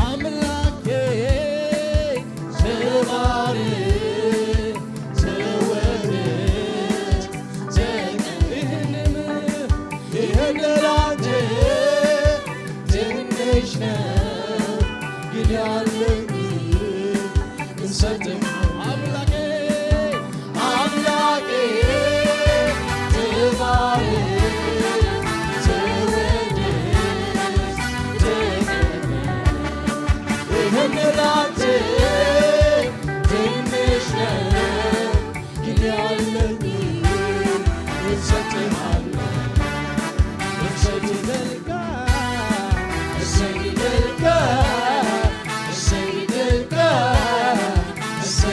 ኣምላኬ ተባረክ፣ ተወደስ፣ ተቀደስ። ይህንን፣ ይህንን ላንተ ትንሽ ነው ግን ያለኝ እሰጥሃለሁ። አምላኬ፣ አምላኬ ተባረክ፣ ተወደስ፣ ተቀደስ። ይህን ላንተ ትንሽ ነው ግን ያለኝ እሰጥሃለሁ። እሰይ ይበልካ፣ እሰይ ይበልካ፣ እሰይ ይበልካ፣ እሰይ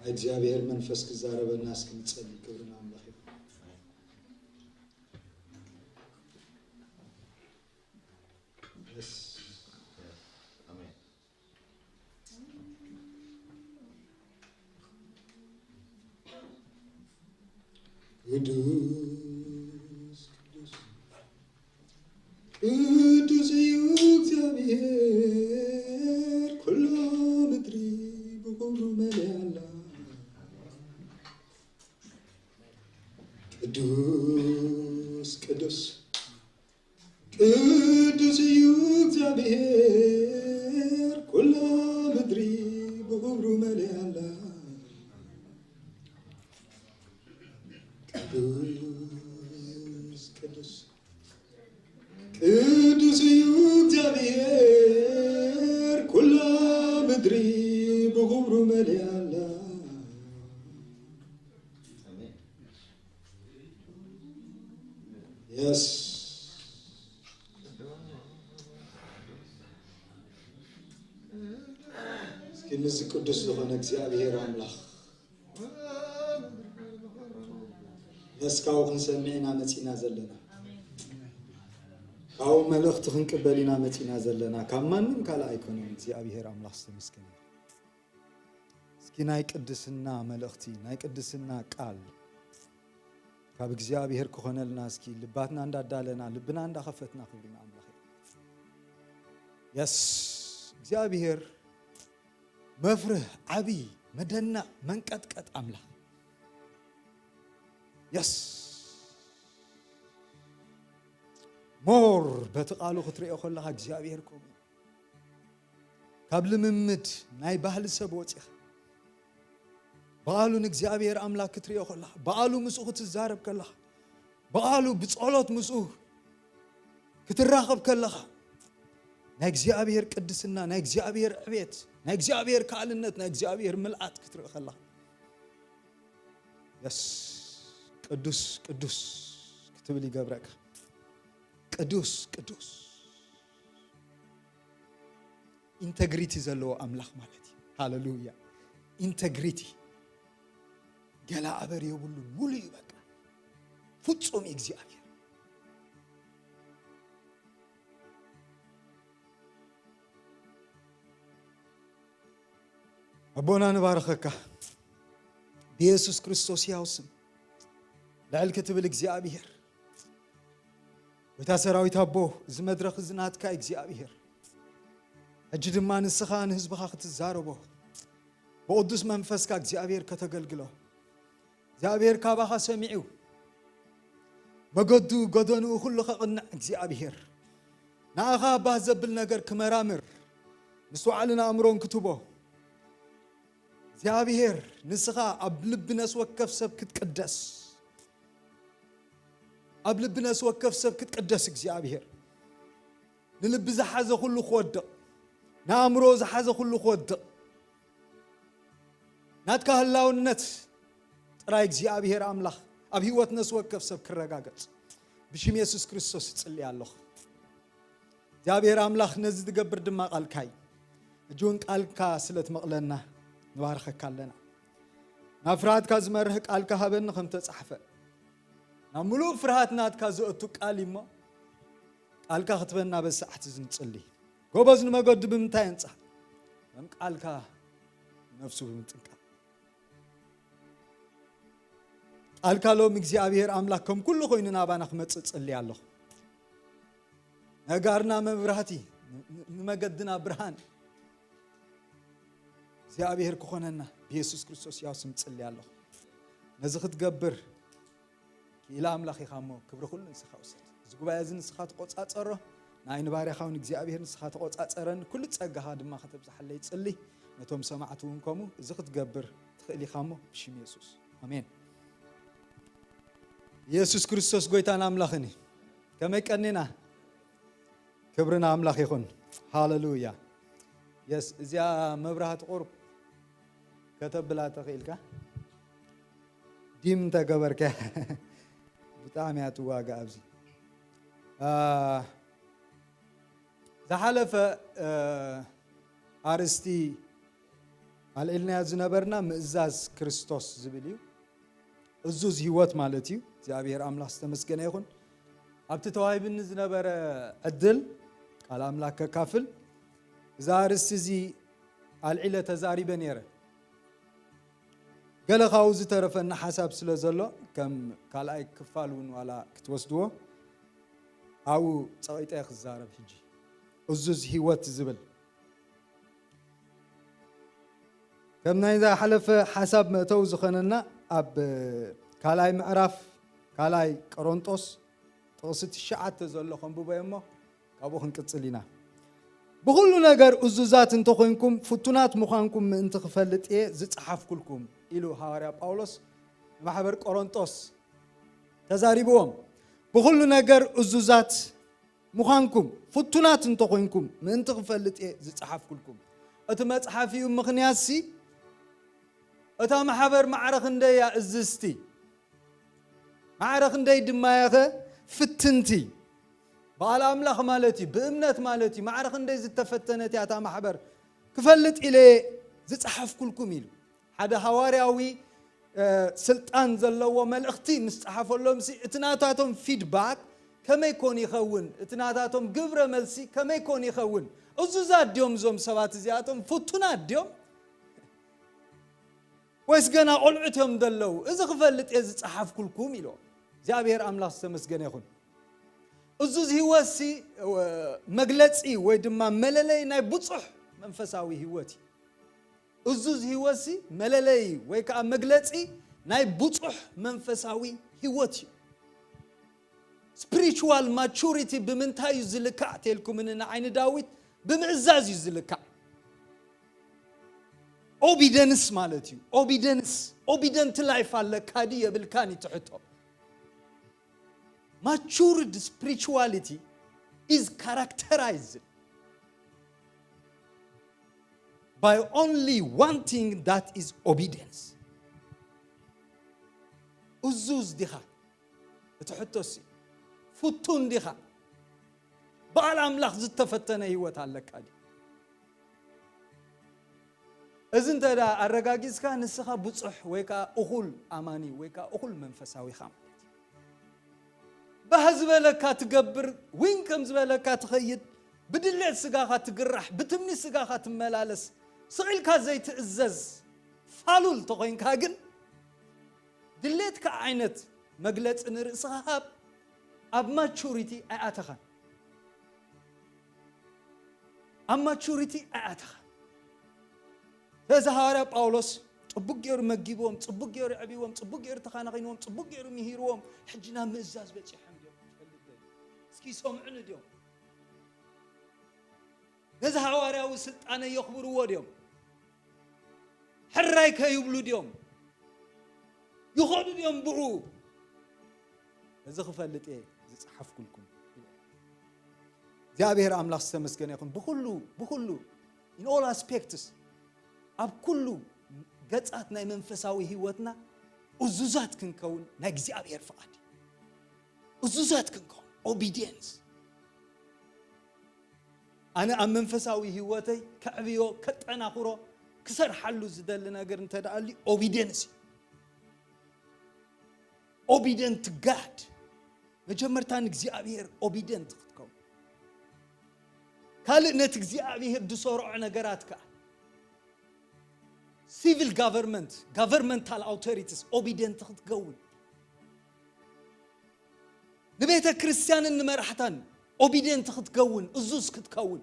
እግዚኣብሔር መንፈስ ክዛረበና እስኪ ንጸሊ። ክብሪ ንኣምላኽ ይኹን። የስ። ኣሜን። ቅዱስ ቅዱስ ቅዱስ እዩ እግዚኣብሔር፣ ኩላ ምድሪ ብኽብሩ መሊኣ ኣላ። ቅዱስ ቅዱስ ቅዱስ እዩ እግዚኣብሔር፣ ኩላ ምድሪ ብኽብሩ መሊኣ ኣላ። ቅዱስ ቅዱስ ቅዱስ እዩ እግዚኣብሔር፣ ኩላ ምድሪ ብኽብሩ መሊኣ ኣላ። የስ። እስኪ ምስዚ ቅዱስ ዝኾነ እግዚኣብሔር ኣምላኽ፣ የስ፣ ካብኡ ክንሰምዕ ኢና መጺና ዘለና። ካብኡ መልእኽቲ ክንቅበል ኢና መጺና ዘለና። ካብ ማንም ካልእ ኣይኮነን። እግዚኣብሔር ኣምላኽ ዝተመስገነ። እስኪ ናይ ቅድስና መልእኽቲ፣ ናይ ቅድስና ቃል ካብ እግዚኣብሔር ክኾነልና፣ እስኪ ልባትና እንዳዳለና፣ ልብና እንዳኸፈትና፣ ክብሪ ንኣምላኽ ይኹን። የስ፣ እግዚኣብሔር መፍርህ፣ ዓቢ፣ መደነቕ፣ መንቀጥቀጥ ኣምላኽ። የስ፣ ሞር በቲ ቃሉ ክትሪኦ ከለኻ እግዚኣብሔር ከምኡ እዩ። ካብ ልምምድ ናይ ባህሊ ሰብ ወፂኻ ብቓሉ ንእግዚኣብሔር ኣምላኽ ክትሪኦ ከለኻ፣ ብቓሉ ምስኡ ክትዛረብ ከለኻ፣ ብቓሉ ብጸሎት ምስኡ ክትራኸብ ከለኻ፣ ናይ እግዚኣብሔር ቅድስና፣ ናይ እግዚኣብሔር ዕቤት፣ ናይ እግዚኣብሔር ካልእነት፣ ናይ እግዚኣብሔር ምልኣት ክትርኢ ከለኻ፣ የስ፣ ቅዱስ ቅዱስ ክትብል ይገብረካ። ቅዱስ ቅዱስ ኢንተግሪቲ ዘለዎ ኣምላኽ ማለት እዩ። ሃለሉያ። ኢንተግሪቲ፣ ገላ ኣበር የብሉን፣ ሙሉ እዩ በቃ። ፍጹም እዩ እግዚኣብሔር። ኣቦና ንባርኸካ ብየሱስ ክርስቶስ ያው ስም። ልዕል ክትብል እግዚኣብሔር፣ ጎይታ ሰራዊት ኣቦ፣ እዚ መድረኽ እዚ ናትካ እግዚኣብሔር። ሕጂ ድማ ንስኻ ንህዝብኻ ክትዛረቦ ብቅዱስ መንፈስካ እግዚኣብሔር ከተገልግሎ፣ እግዚኣብሔር ካባኻ ሰሚዑ መገዱ ጎደንኡ ኩሉ ከቕንዕ እግዚኣብሔር፣ ንኣኻ ባህ ዘብል ነገር ክመራምር ምስትውዓልን ኣእምሮን ክትቦ እግዚኣብሔር፣ ንስኻ ኣብ ልቢ ነፍሲ ወከፍ ሰብ ክትቅደስ፣ ኣብ ልቢ ነፍሲ ወከፍ ሰብ ክትቅደስ እግዚኣብሔር፣ ንልቢ ዝሓዘ ኩሉ ክወድቕ፣ ንኣእምሮ ዝሓዘ ኩሉ ክወድቕ፣ ናትካ ህላውነት ጥራይ እግዚኣብሔር ኣምላኽ ኣብ ህይወት ነፍሲ ወከፍ ሰብ ክረጋገጽ ብሽም የሱስ ክርስቶስ እጽሊ ኣለኹ። እግዚኣብሔር ኣምላኽ ነዚ ዝገብር ድማ ቃልካ እዩ። ሕጂ እውን ቃልካ ስለ ትመቕለና ንባርኸካ ኣለና። ናብ ፍርሃትካ ዝመርህ ቃልካ ሃበኒ ከም ተጻሕፈ፣ ናብ ምሉእ ፍርሃት ናትካ ዘእቱ ቃል እዩ እሞ፣ ቃልካ ክትበና በዚ ሰዓት እዚ ንጽሊ። ጎበዝ ንመገዱ ብምንታይ ኣንጻ? ከም ቃልካ ንነፍሱ ብምጥንቃቕ። ቃልካ ሎም እግዚኣብሔር ኣምላኽ ከም ኩሉ ኮይኑ ናባና ክመጽእ ጽሊ ኣለኹ። ነጋርና መብራህቲ፣ ን-፣ ንመገድና ብርሃን እግዚኣብሔር ክኾነና ብየሱስ ክርስቶስ ያው ስም ጽሊ ኣለኹ። ነዚ ክትገብር ክኢላ ኣምላኽ ኢኻ እሞ ክብሪ ኩሉ ንስኻ ውሰድ። እዚ ጉባኤ እዚ ንስኻ ተቆጻጸሮ፣ ንኣይ ንባርያኻ እውን እግዚኣብሔር ንስኻ ተቆጻጸረኒ፣ ኩሉ ጸጋኻ ድማ ከተብዝሓለይ ጽሊ። ነቶም ሰማዕቲ እውን ከምኡ እዚ ክትገብር ትኽእል ኢኻ እሞ ብሽም የሱስ ኣሜን። ኢየሱስ ክርስቶስ ጎይታን ኣምላኽን እዩ። ከመይ ቀኒና? ክብሪ ንኣምላኽ ይኹን። ሃለሉያ። የስ፣ እዚኣ መብራህቲ ቁሩብ ከተብላ ተኽኢልካ? ዲም እንተገበርካ ብጣዕሚ እያ ትዋጋ ኣብዚ። አ፣ ዝሓለፈ፣ እ፣ ኣርእስቲ ኣልዒልናዮ ዝነበርና ምእዛዝ ክርስቶስ ዝብል እዩ። እዙዝ ህይወት ማለት እዩ። እግዚኣብሔር ኣምላኽ ዝተመስገነ ይኹን። ኣብቲ ተዋሂብኒ ዝነበረ ዕድል ቃል ኣምላኽ ከካፍል እዛ ኣርእስቲ እዚ ኣልዒለ ተዛሪበ ነይረ። ገለ ካብኡ ዝተረፈና ሓሳብ ስለ ዘሎ ከም ካልኣይ ክፋል እውን ዋላ ክትወስድዎ ኣብኡ ጸቒጠ ክዛረብ። ሕጂ እዙዝ ህይወት ዝብል ከም ናይ ዝሓለፈ ሓሳብ መእተዊ ዝኾነና ኣብ ካልኣይ ምዕራፍ ካልኣይ ቆሮንጦስ ጥቕሲ ትሽዓተ ዘሎ ከንብቦ እሞ ካብኡ ክንቅጽል ኢና። ብኹሉ ነገር እዙዛት እንተኾይንኩም ፍቱናት ምዃንኩም ምእንቲ ክፈልጥ እየ ዝጸሓፍኩልኩም ኢሉ ሃዋርያ ጳውሎስ ንማሕበር ቆሮንጦስ ተዛሪብዎም። ብኹሉ ነገር እዙዛት ምዃንኩም ፍቱናት እንተኾይንኩም ምእንቲ ክፈልጥ እየ ዝጸሓፍኩልኩም። እቲ መጽሓፊኡ ምኽንያትሲ እታ ማሕበር ማዕረ ክንደይ እያ እዝዝቲ፣ ማዕረ ክንደይ ድማ እያ ኸ ፍትንቲ። በዓል ኣምላኽ ማለት እዩ፣ ብእምነት ማለት እዩ። ማዕረ ክንደይ ዝተፈተነት እያ እታ ማሕበር ክፈልጥ ኢለ ዝጸሓፍኩልኩም ኢሉ። ሓደ ሃዋርያዊ ስልጣን ዘለዎ መልእኽቲ ምስ ጸሓፈሎም ሲ እቲ ናታቶም ፊድባክ ከመይ ኮን ይኸውን? እቲ ናታቶም ግብረ መልሲ ከመይ ኮን ይኸውን? እዙዛት ድዮም እዞም ሰባት እዚኣቶም? ፍቱናት ድዮም? ወይስ ገና ቆልዑት እዮም ዘለዉ? እዚ ክፈልጥ እየ ዝጸሓፍኩልኩም ኢሎ። እግዚኣብሔር ኣምላኽ ዝተመስገነ ይኹን። እዙዝ ህይወትሲ መግለጺ ወይ ድማ መለለይ ናይ ብጹሕ መንፈሳዊ ህይወት እዩ። እዙዝ ህይወትሲ መለለይ ወይ ከዓ መግለጺ ናይ ብጹሕ መንፈሳዊ ህይወት እዩ። ስፕሪቹዋል ማቹሪቲ ብምንታይ እዩ ዝልካዕ ተልኩምኒ ንዓይኒ ዳዊት ብምእዛዝ እዩ ዝልካዕ። ኦቢደንስ ማለት እዩ። ኦቢደንስ ኦቢደንት ላይፍ ኣለካ ድዩ የብልካን እዩ ትሕቶ። Matured spirituality is characterized by only one thing, that is obedience. እዙዝ ዲኻ? እቲ ሕቶሲ ፍቱን ዲኻ? በዓል ኣምላኽ ዝተፈተነ ህይወት ኣለካ ድዩ? እዚ እንተ ደኣ ኣረጋጊጽካ ንስኻ ብጹሕ ወይ ከኣ እኹል ኣማኒ ወይ ከኣ እኹል መንፈሳዊ ኢኻ ማለት እዩ። ባህ ዝበለካ ትገብር፣ ዊን ከም ዝበለካ ትኸይድ፣ ብድሌት ስጋኻ ትግራሕ፣ ብትምኒት ስጋኻ ትመላለስ፣ ስቕ ኢልካ ዘይትእዘዝ ፋሉል ተኾይንካ ግን ድሌትካ ዓይነት መግለጺ ንርእስኻ ሃብ፣ ኣብ ማቹሪቲ ኣይኣተኻን። ኣብ ማቹሪቲ ኣይኣተኻን። ስለዚ ሃዋርያ ጳውሎስ ጽቡቅ ገይሩ መጊብዎም፣ ጽቡቅ ገይሩ ኣዕቢዎም፣ ጽቡቅ ገይሩ ተኻናኺንዎም፣ ጽቡቅ ገይሩ ምሂርዎም፣ ሕጂ ናብ ምእዛዝ በጺሖም ድዮም? ትፈልጥ ዶ? እስኪ ይሰምዑኒ ድዮም? ነዚ ሃዋርያዊ ስልጣነ የኽብርዎ ድዮም? ሕራይ ከይብሉ ድዮም? ይኸዱ ድዮም ብኡ? እዚ ክፈልጥ እየ ዝጸሓፍኩልኩም። እግዚኣብሔር ኣምላኽ ዝተመስገነ ይኹን። ብኹሉ፣ ብኹሉ፣ in all aspects፣ ኣብ ኩሉ ገጻት ናይ መንፈሳዊ ህይወትና እዙዛት ክንከውን ናይ እግዚኣብሔር ፍቓድ እዩ። እዙዛት ክንከውን፣ ኦቢዲየንስ። ኣነ ኣብ መንፈሳዊ ህይወተይ ከዕብዮ፣ ከጠናኽሮ፣ ክሰርሓሉ ዝደሊ ነገር እንተ ደኣ ኣልዩ ኦቢዲየንስ እዩ። ኦቢደንት ጋድ። መጀመርታ ንእግዚኣብሔር ኦቢደንት ክትከውን። ካልእ ነቲ እግዚኣብሔር ዝሰርዖ ነገራት ከኣ ሲቪል ጋቨርንመንት፣ ጋቨርንመንታል ኣውቶሪቲስ ኦቢደንት ክትከውን። ንቤተ ክርስቲያንን ንመራሕታን ኦቢደንት ክትከውን፣ እዙዝ ክትከውን።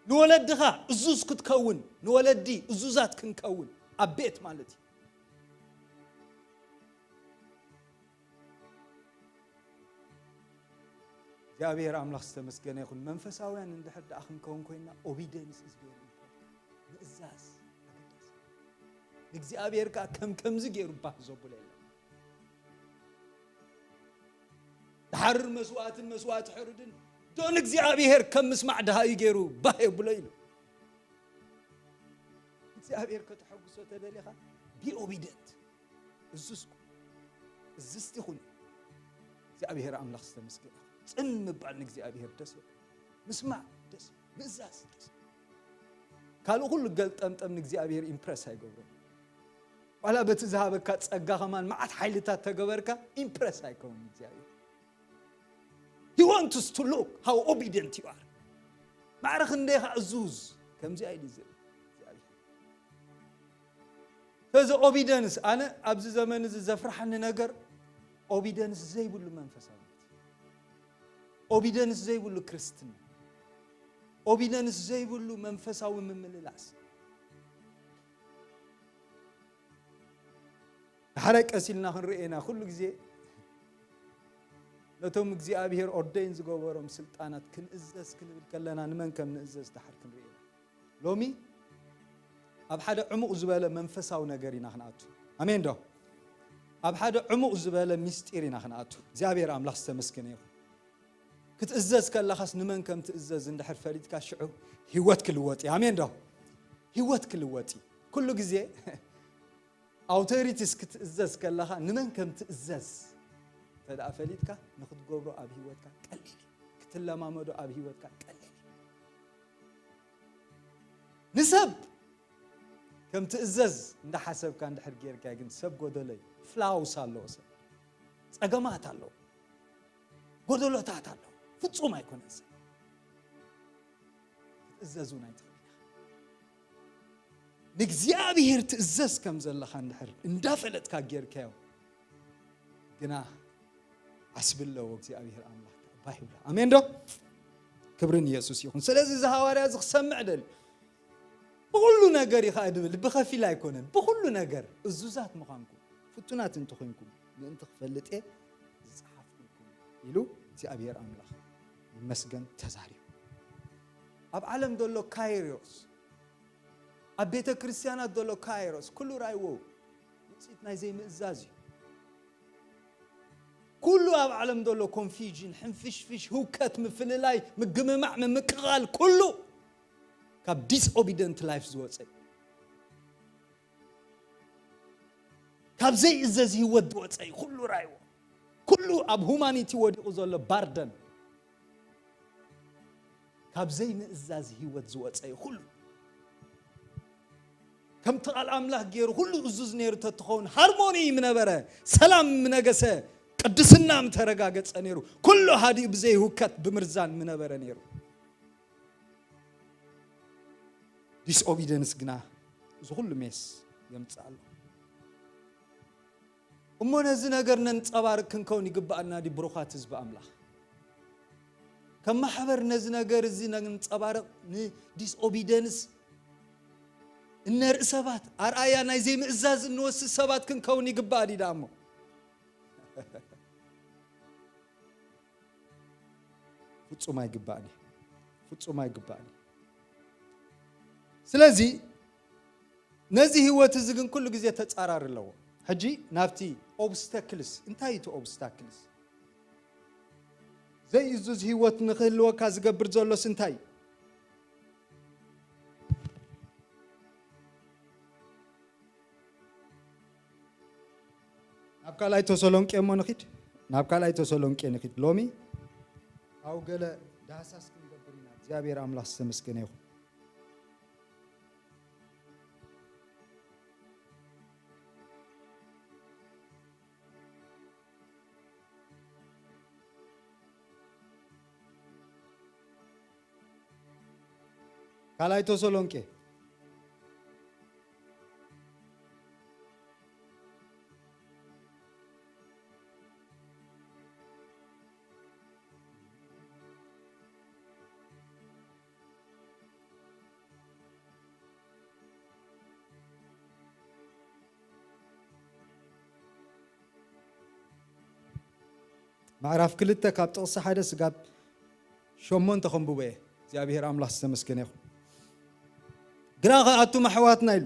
ንወለድኻ እዙዝ ክትከውን፣ ንወለዲ እዙዛት ክንከውን ኣብ ቤት ማለት እዩ። እግዚኣብሔር ኣምላኽ ዝተመስገነ ይኹን። መንፈሳውያን እንድሕር ደኣ ክንከውን ኮይና ኦቢደንስ ኢዝ ቬሪ ኢምፖርታንት። ምእዛዝ ኣገዳሲ። ንእግዚኣብሔር ከኣ ከም ከምዚ ገይሩ ባህ ዘብሎ የለን። ዝሓርር መስዋእትን መስዋእቲ ሕሩድን ዶ ንእግዚኣብሔር ከም ምስማዕ ደሃዩ ገይሩ ባህ የብሎ ኢሉ። እግዚኣብሔር ከተሐጉሶ ተደሊኻ ቢ ኦቢደንት። እዙዝ ኩን። እዝዝቲ ኩን። እግዚኣብሔር ኣምላኽ ዝተመስገነ። ጽን ምባል ንእግዚኣብሔር ደስ ይብል። ምስማዕ ደስ ይብል። ምእዛዝ ደስ ይብል። ካልእ ኩሉ ገልጠምጠም ንእግዚኣብሔር ኢምፕረስ ኣይገብሮን። ዋላ በቲ ዝሃበካ ጸጋ ከማን መዓት ሓይልታት ተገበርካ ኢምፕረስ ኣይከውን እግዚኣብሔር። He wants to look how obedient you are. ማዕረ ክንደይ ኢኻ እዙዝ ከምዚ ኣይዲ ዝብል እግዚኣብሔር። ስለዚ ኦቢደንስ ኣነ ኣብዚ ዘመን እዚ ዘፍርሓኒ ነገር ኦቢደንስ ዘይብሉ መንፈሳዊ ኦቢደንስ ዘይብሉ ክርስትና ኦቢደንስ ዘይብሉ መንፈሳዊ ምምልላስ። ድሓረ ቀስ ኢልና ክንርኢ ኢና ኩሉ ግዜ ነቶም እግዚኣብሔር ኦርደይን ዝገበሮም ስልጣናት ክንእዘዝ ክንብል ከለና ንመን ከም ንእዘዝ ድሓር ክንርኢ ኢና። ሎሚ ኣብ ሓደ ዕሙቕ ዝበለ መንፈሳዊ ነገር ኢና ክንኣቱ። ኣሜን ዶ? ኣብ ሓደ ዕሙቕ ዝበለ ምስጢር ኢና ክንኣቱ። እግዚኣብሔር ኣምላኽ ዝተመስገነ ይኹን። ክትእዘዝ ከለኻስ ንመን ከም ትእዘዝ እንድሕር ፈሊጥካ ሽዑ ህይወት ክልወጥ እዩ። ኣሜን ዶ? ህይወት ክልወጥ እዩ። ኩሉ ግዜ ኣውቶሪቲስ ክትእዘዝ ከለኻ ንመን ከም ትእዘዝ እንተ ደኣ ፈሊጥካ ንክትገብሮ ኣብ ህይወትካ ቀሊል እዩ። ክትለማመዶ ኣብ ህይወትካ ቀሊል እዩ። ንሰብ ከም ትእዘዝ እንዳሓሰብካ እንድሕር ጌርካ ግን ሰብ ጎደሎ እዩ። ፍላውስ ኣለዎ ሰብ ጸገማት ኣለዎ ጎደሎታት ኣለዎ ፍጹም ኣይኮነን ሰብ ክትእዘዝ እውን ኣይትኽእል ኢኻ። ንእግዚኣብሔር ትእዘዝ ከም ዘለኻ እንድሕር እንዳፈለጥካ ጌርካዮ ግና ዓስቢ ኣለዎ እግዚኣብሔር ኣምላኽ ባይ ይብላ። ኣሜን ዶ? ክብሪ ንየሱስ ይኹን። ስለዚ እዚ ሃዋርያ እዚ ክሰምዕ ደል ብኩሉ ነገር ኢኻ ድብል ብኸፊል ኣይኮነን ብኩሉ ነገር እዙዛት ምዃንኩም ፍቱናት እንተኾይንኩም ምእንቲ ክፈልጥ እየ ዝጸሓፍኩልኩም ኢሉ እግዚኣብሔር ኣምላኽ ይመስገን ተዛሪቡ። ኣብ ዓለም ዘሎ ካይሮስ ኣብ ቤተ ክርስቲያናት ዘሎ ካይሮስ ኩሉ ራይዎ ውፅኢት ናይ ዘይምእዛዝ እዩ። ኩሉ ኣብ ዓለም ዘሎ ኮንፊዥን ሕንፍሽፍሽ ህውከት ምፍልላይ ምግምማዕ ምምቅቓል ኩሉ ካብ ዲስኦቢደንት ላይፍ ዝወፀ እዩ። ካብ ዘይእዘዝ ህይወት ዝወፀ እዩ ኩሉ ራይዎ ኩሉ ኣብ ሁማኒቲ ወዲቑ ዘሎ ባርደን ካብ ዘይምእዛዝ ህይወት ዝወፀ እዩ ኩሉ ከምቲ ቃል ኣምላኽ ገይሩ ኩሉ እዙዝ ነይሩ ተትኸውን ሃርሞኒ ምነበረ ሰላም ምነገሰ ቅድስና ምተረጋገፀ ነይሩ ኩሉ ሃዲኡ ብዘይህውከት ብምርዛን ምነበረ ነይሩ። ዲስኦቢደንስ ግና እዚ ኩሉ ሜስ የምፅእ ኣሎ። እሞ ነዚ ነገር ነንፀባርቅ ክንከውን ይግባኣና ዲ ብሩኻት ህዝቢ ኣምላኽ? ከም ማሕበር ነዚ ነገር እዚ ነንፀባርቅ ንዲስኦቢደንስ እነርኢ ሰባት ኣርኣያ ናይ ዘይምእዛዝ እንወስድ ሰባት ክንከውን ይግባእ ዲ ደኣ እሞ ፍጹም ኣይግባእን እዩ። ፍጹም ኣይግባእን እዩ። ስለዚ ነዚ ህይወት እዚ ግን ኩሉ ግዜ ተጻራሪ ኣለዎ። ሕጂ ናብቲ ኦብስተክልስ እንታይ እዩ እቲ ኦብስታክልስ? ዘይእዙዝ ህይወት ንክህልወካ ዝገብር ዘሎስ እንታይ እዩ? ናብ ካልኣይ ተሰሎንቄ እሞ ንኺድ። ናብ ካልኣይ ተሰሎንቄ ንኺድ። ሎሚ ኣብ ገለ ዳህሳስ ክንገብር ኢና። እግዚኣብሔር ኣምላኽ ዝተመስገነ ይኹን። ካልኣይ ተሰሎንቄ ምዕራፍ ክልተ ካብ ጥቕሲ ሓደ ስጋብ ሸሞንተ ከንብቦ እየ። እግዚኣብሔር ኣምላኽ ዝተመስገነ ይኹን። ግና ኸኣቱም ኣሕዋትና ኢሉ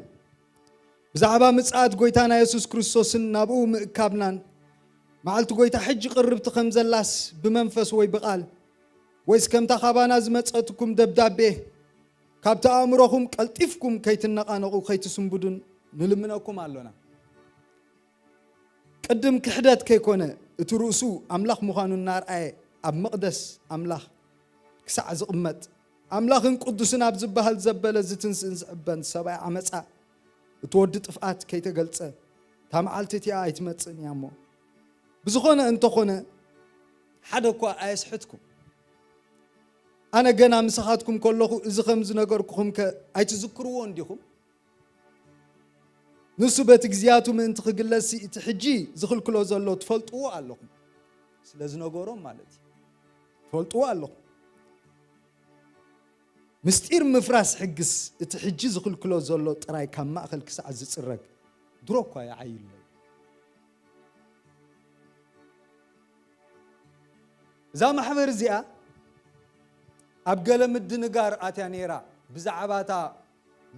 ብዛዕባ ምጽኣት ጐይታና የሱስ ክርስቶስን ናብኡ ምእካብናን መዓልቲ ጐይታ ሕጂ ቅርብቲ ከም ዘላስ ብመንፈስ ወይ ብቓል ወይስ ከምታ ካባና ዝመጸትኩም ደብዳቤ ካብቲ ኣእምሮኹም ቀልጢፍኩም ከይትነቓነቑ ከይትስንብዱን ንልምነኩም ኣሎና። ቅድም ክሕደት ከይኮነ እቲ ርእሱ ኣምላኽ ምዃኑ እናርኣየ ኣብ መቕደስ ኣምላኽ ክሳዕ ዝቕመጥ ኣምላኽን ቅዱስን ኣብ ዝበሃል ዘበለ ዝትንስእን ዝዕበን ሰብኣይ ዓመጻ፣ እቲ ወዲ ጥፍኣት ከይተገልጸ፣ እታ መዓልቲ እቲኣ ኣይትመጽእን እያ እሞ። ብዝኾነ እንተኾነ፣ ሓደ እኳ ኣየስሕትኩም። ኣነ ገና ምሳኻትኩም ከለኹ፣ እዚ ከም ዝነገርኩኹም ከ ኣይትዝክርዎ እንዲኹም? ንሱ በቲ ግዜያቱ ምእንቲ ክግለጽሲ፣ እቲ ሕጂ ዝኽልክሎ ዘሎ ትፈልጥዎ ኣለኹም። ስለ ዝነገሮም ማለት እዩ። ትፈልጥዎ ኣለኹም። ምስጢር ምፍራስ ሕግስ፣ እቲ ሕጂ ዝኽልክሎ ዘሎ ጥራይ ካብ ማእከል ክሳዕ ዝጽረግ፣ ድሮ እኳ ይዓዩ ኣሎ። እዛ ማሕበር እዚኣ ኣብ ገለ ምድንጋር ኣትያ ነይራ። ብዛዕባ እታ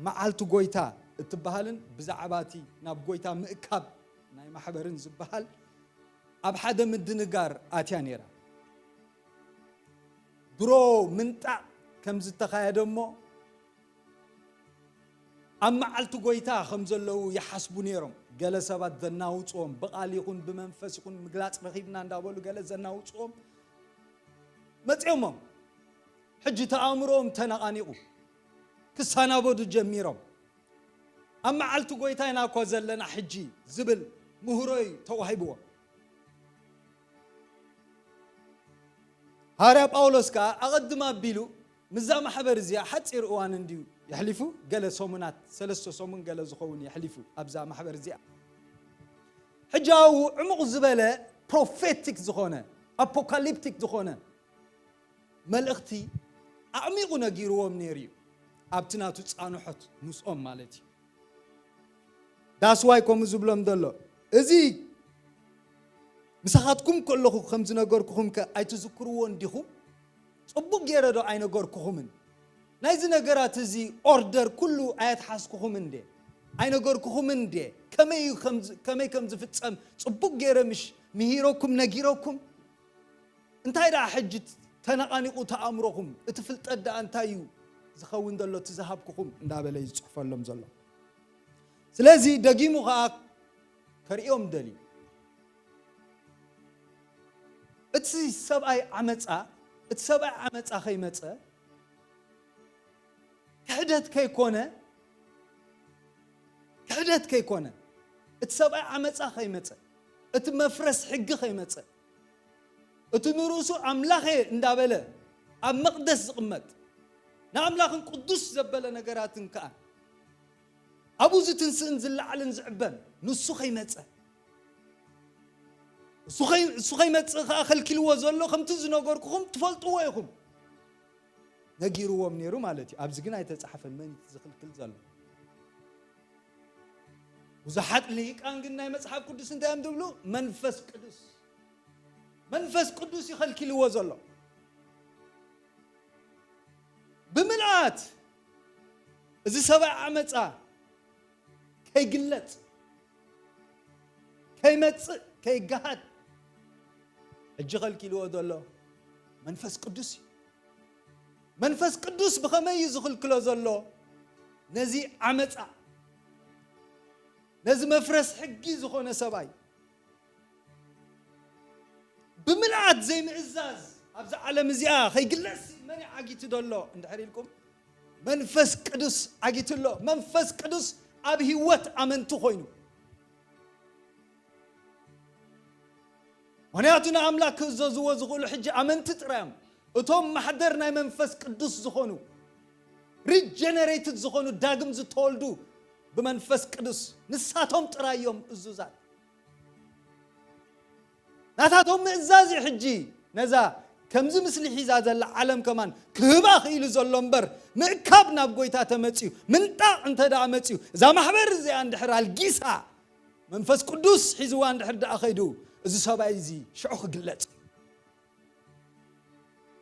መዓልቲ ጎይታ እትበሃልን ብዛዕባ እቲ ናብ ጎይታ ምእካብ ናይ ማሕበርን ዝበሃል ኣብ ሓደ ምድንጋር ኣትያ ነይራ። ድሮ ምንጣቕ ከም ዝተኻየደ እሞ፣ ኣብ መዓልቲ ጎይታ ከም ዘለዉ ይሓስቡ ነይሮም። ገለ ሰባት ዘናውጽዎም፣ ብቓል ይኹን ብመንፈስ ይኹን ምግላጽ ረኺብና እንዳበሉ ገለ ዘናውጽዎም መጺኦሞም። ሕጂ እቲ ኣእምሮኦም ተነቓኒቑ፣ ክሰናበዱ ጀሚሮም። ኣብ መዓልቲ ጎይታ ኢና እኮ ዘለና ሕጂ ዝብል ምህሮይ ተዋሂብዎም። ሃዋርያ ጳውሎስ ከኣ ኣቐድም ኣቢሉ ምስዛ ማሕበር እዚኣ ሓጺር እዋን እንድዩ የሕሊፉ፣ ገለ ሰሙናት፣ ሰለስተ ሰሙን ገለ ዝኸውን የሕሊፉ ኣብዛ ማሕበር እዚኣ። ሕጂ ኣብኡ ዕሙቕ ዝበለ ፕሮፌቲክ ዝኾነ፣ ኣፖካሊፕቲክ ዝኾነ መልእኽቲ ኣዕሚቑ ነጊርዎም ነይሩ እዩ። ኣብቲ ናቱ ጻንሖት ምስኦም ማለት እዩ። ዳስዋይ ከምኡ ዝብሎም ዘሎ፣ እዚ ምሳኻትኩም ከለኹ ከም ዝነገርኩኹም ከ ኣይትዝክርዎ እንዲኹም? ጽቡቕ ገይረ ዶ ኣይነገርኩኹምን? ናይዚ ነገራት እዚ ኦርደር ኩሉ ኣየትሓዝኩኹምን እንዴ? ኣይነገርኩኹምን እንዴ? ከመይ እዩ ከም ዝ-፣ ከመይ ከም ዝፍጸም ጽቡቕ ገይረ ምሽ ምሂረኩም፣ ነጊረኩም? እንታይ ደኣ ሕጂ ተነቓኒቑ እቲ ኣእምሮኹም? እቲ ፍልጠት ደኣ እንታይ እዩ ዝኸውን ዘሎ እቲ ዝሃብኩኹም? እንዳበለ እዩ ዝጽሕፈሎም ዘሎ። ስለዚ ደጊሙ ኸኣ ከርእዮም ደልዩ። እቲ ሰብኣይ ዓመጻ፣ እቲ ሰብኣይ ዓመጻ ከይመጸ፣ ክሕደት ከይኮነ፣ ክሕደት ከይኮነ፣ እቲ ሰብኣይ ዓመጻ ከይመጸ፣ እቲ መፍረስ ሕጊ ከይመጸ፣ እቲ ንርእሱ ኣምላኽ እየ እንዳበለ ኣብ መቕደስ ዝቕመጥ፣ ንኣምላኽን ቅዱስ ዘበለ ነገራትን ከኣ ኣብኡ ዝትንስእን ዝለዓልን ዝዕበን ንሱ ከይመጸ፣ እሱ ከይ-፣ እሱ ከይመጽእ ከኣ ከልኪልዎ ዘሎ፣ ከምቲ ዝነገርኩኹም ትፈልጥዎ ኢኹም። ነጊርዎም ነይሩ ማለት እዩ። ኣብዚ ግን ኣይተጻሕፈን መን እዩ ዝኽልክል ዘሎ። ብዙሓት ልሂቃን ግን ናይ መጽሓፍ ቅዱስ እንታይ እዮም ዝብሉ? መንፈስ ቅዱስ፣ መንፈስ ቅዱስ ይኸልኪልዎ ዘሎ። ብምልኣት እዚ ሰብኣይ ዓመጻ ከይግለጽ፣ ከይመጽእ፣ ከይገሃድ ሕጂ ከልኪልዎ ዘሎ መንፈስ ቅዱስ እዩ። መንፈስ ቅዱስ ብኸመይ እዩ ዝኽልክሎ ዘሎ? ነዚ ዓመጻ፣ ነዚ መፍረስ ሕጊ ዝኾነ ሰብኣይ ብምልኣት ዘይምእዛዝ ኣብዛ ዓለም እዚኣ ከይግለጽ መን እዩ ዓጊቱ ዘሎ እንድሕር ኢልኩም፣ መንፈስ ቅዱስ ዓጊቱ ኣሎ። መንፈስ ቅዱስ ኣብ ህይወት ኣመንቲ ኮይኑ። ምኽንያቱ ንኣምላኽ ክእዘዝዎ ዝኽእሉ ሕጂ ኣመንቲ ጥራይ እዮም። እቶም ማሕደር ናይ መንፈስ ቅዱስ ዝኾኑ፣ ሪጀነሬትድ ዝኾኑ፣ ዳግም ዝተወልዱ ብመንፈስ ቅዱስ፣ ንሳቶም ጥራይ እዮም እዙዛት። ናታቶም ምእዛዝ እዩ ሕጂ ነዛ ከምዚ ምስሊ ሒዛ ዘላ ዓለም ከማን ክህባ ክኢሉ ዘሎ እምበር፣ ምእካብ ናብ ጎይታ ተመጽዩ፣ ምንጣቕ እንተ ደኣ መጽዩ፣ እዛ ማሕበር እዚኣ እንድሕር ኣልጊሳ፣ መንፈስ ቅዱስ ሒዝዋ እንድሕር ደኣ ኸይዱ፣ እዚ ሰብኣይ እዚ ሽዑ ክግለጽ።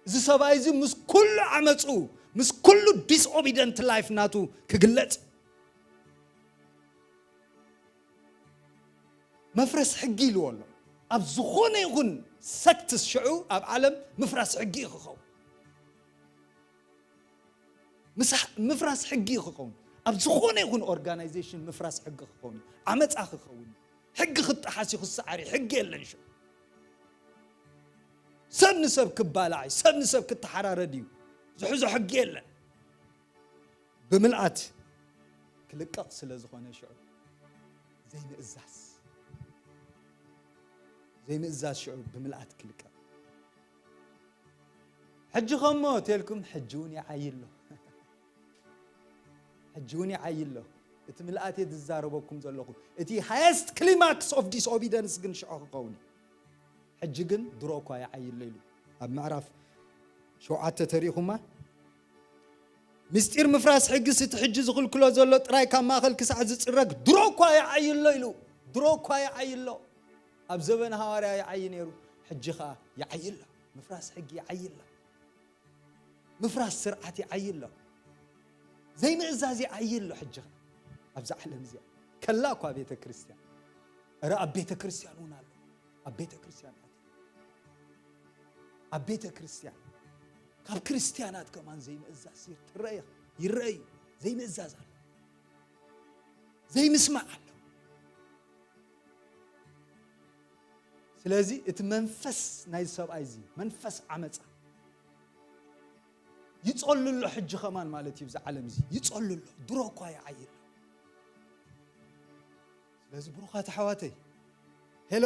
እዚ ሰብኣይ እዚ ምስ ኩሉ ዓመጹ፣ ምስ ኩሉ ዲስኦቢደንት ላይፍ ናቱ ክግለጽ። መፍረስ ሕጊ ኢልዎ ኣሎ። ኣብ ዝኾነ ይኹን ሰክትስ ሽዑ ኣብ ዓለም ምፍራስ ሕጊ እዩ ክኸውን። ምሳሕ-፣ ምፍራስ ሕጊ እዩ ክኸውን። ኣብ ዝኾነ ይኹን ኦርጋናይዜሽን ምፍራስ ሕጊ ክኸውን እዩ። ዓመጻ ክኸውን እዩ። ሕጊ ክጠሓስ እዩ፣ ክሰዓር እዩ። ሕጊ የለን ሽዑ። ሰብ ንሰብ ክባላዕ እዩ። ሰብ ንሰብ ክተሓራረድ እዩ። ዝሕዞ ሕጊ የለን። ብምልኣት ክልቀቕ ስለ ዝኾነ ሽዑ ዘይምእዛዝ፣ ዘይምእዛዝ ሽዑ ብምልኣት ክልቀቕ። ሕጂ ኸሞ ተልኩም፣ ሕጂ እውን ይዓይ ኣሎ። ሕጂ እውን ይዓይ ኣሎ። እቲ ምልኣት እየ ዝዛረበኩም ዘለኹ። እቲ highest climax of disobedience ግን ሽዑ ክኸውን እዩ። ሕጂ ግን ድሮ እኳ ይዓይ ኣሎ ኢሉ ኣብ ምዕራፍ ሸውዓተ ተሪእኹማ። ምስጢር ምፍራስ ሕግስ እቲ ሕጂ ዝኽልክሎ ዘሎ ጥራይ ካብ ማእኸል ክሳዕ ዝጽረግ ድሮ እኳ ይዓይ ኣሎ ኢሉ። ድሮ እኳ ይዓይ ኣሎ። ኣብ ዘበን ሃዋርያ ይዓይ ነይሩ፣ ሕጂ ኸኣ ይዓይ ኣሎ። ምፍራስ ሕጊ ይዓይ ኣሎ። ምፍራስ ስርዓት ይዓይ ኣሎ። ዘይምእዛዝ ይዓይ ኣሎ። ሕጂ ኸኣ ኣብዛ ዓለም እዚኣ ከላ እኳ ቤተ ክርስቲያን፣ እረ ኣብ ቤተ ክርስቲያን እውን ኣሎ። ኣብ ቤተ ክርስቲያን ኣትዩ፣ ኣብ ቤተ ክርስቲያን ካብ ክርስቲያናት ከማን ዘይምእዛዝ ይር-፣ ትረአ፣ ይረአ እዩ። ዘይምእዛዝ ኣሎ። ዘይምስማዕ ኣሎ። ስለዚ እቲ መንፈስ ናይ ሰብኣይ እዚ መንፈስ ዓመፃ ይጸሉ ኣሎ። ሕጂ ከማን ማለት እዩ፣ ብዛ ዓለም እዚ ይጸሉ ኣሎ። ድሮ እኳ ይዓይ ኣሎ። ስለዚ ብሩኻት ኣሕዋተይ፣ ሄሎ፣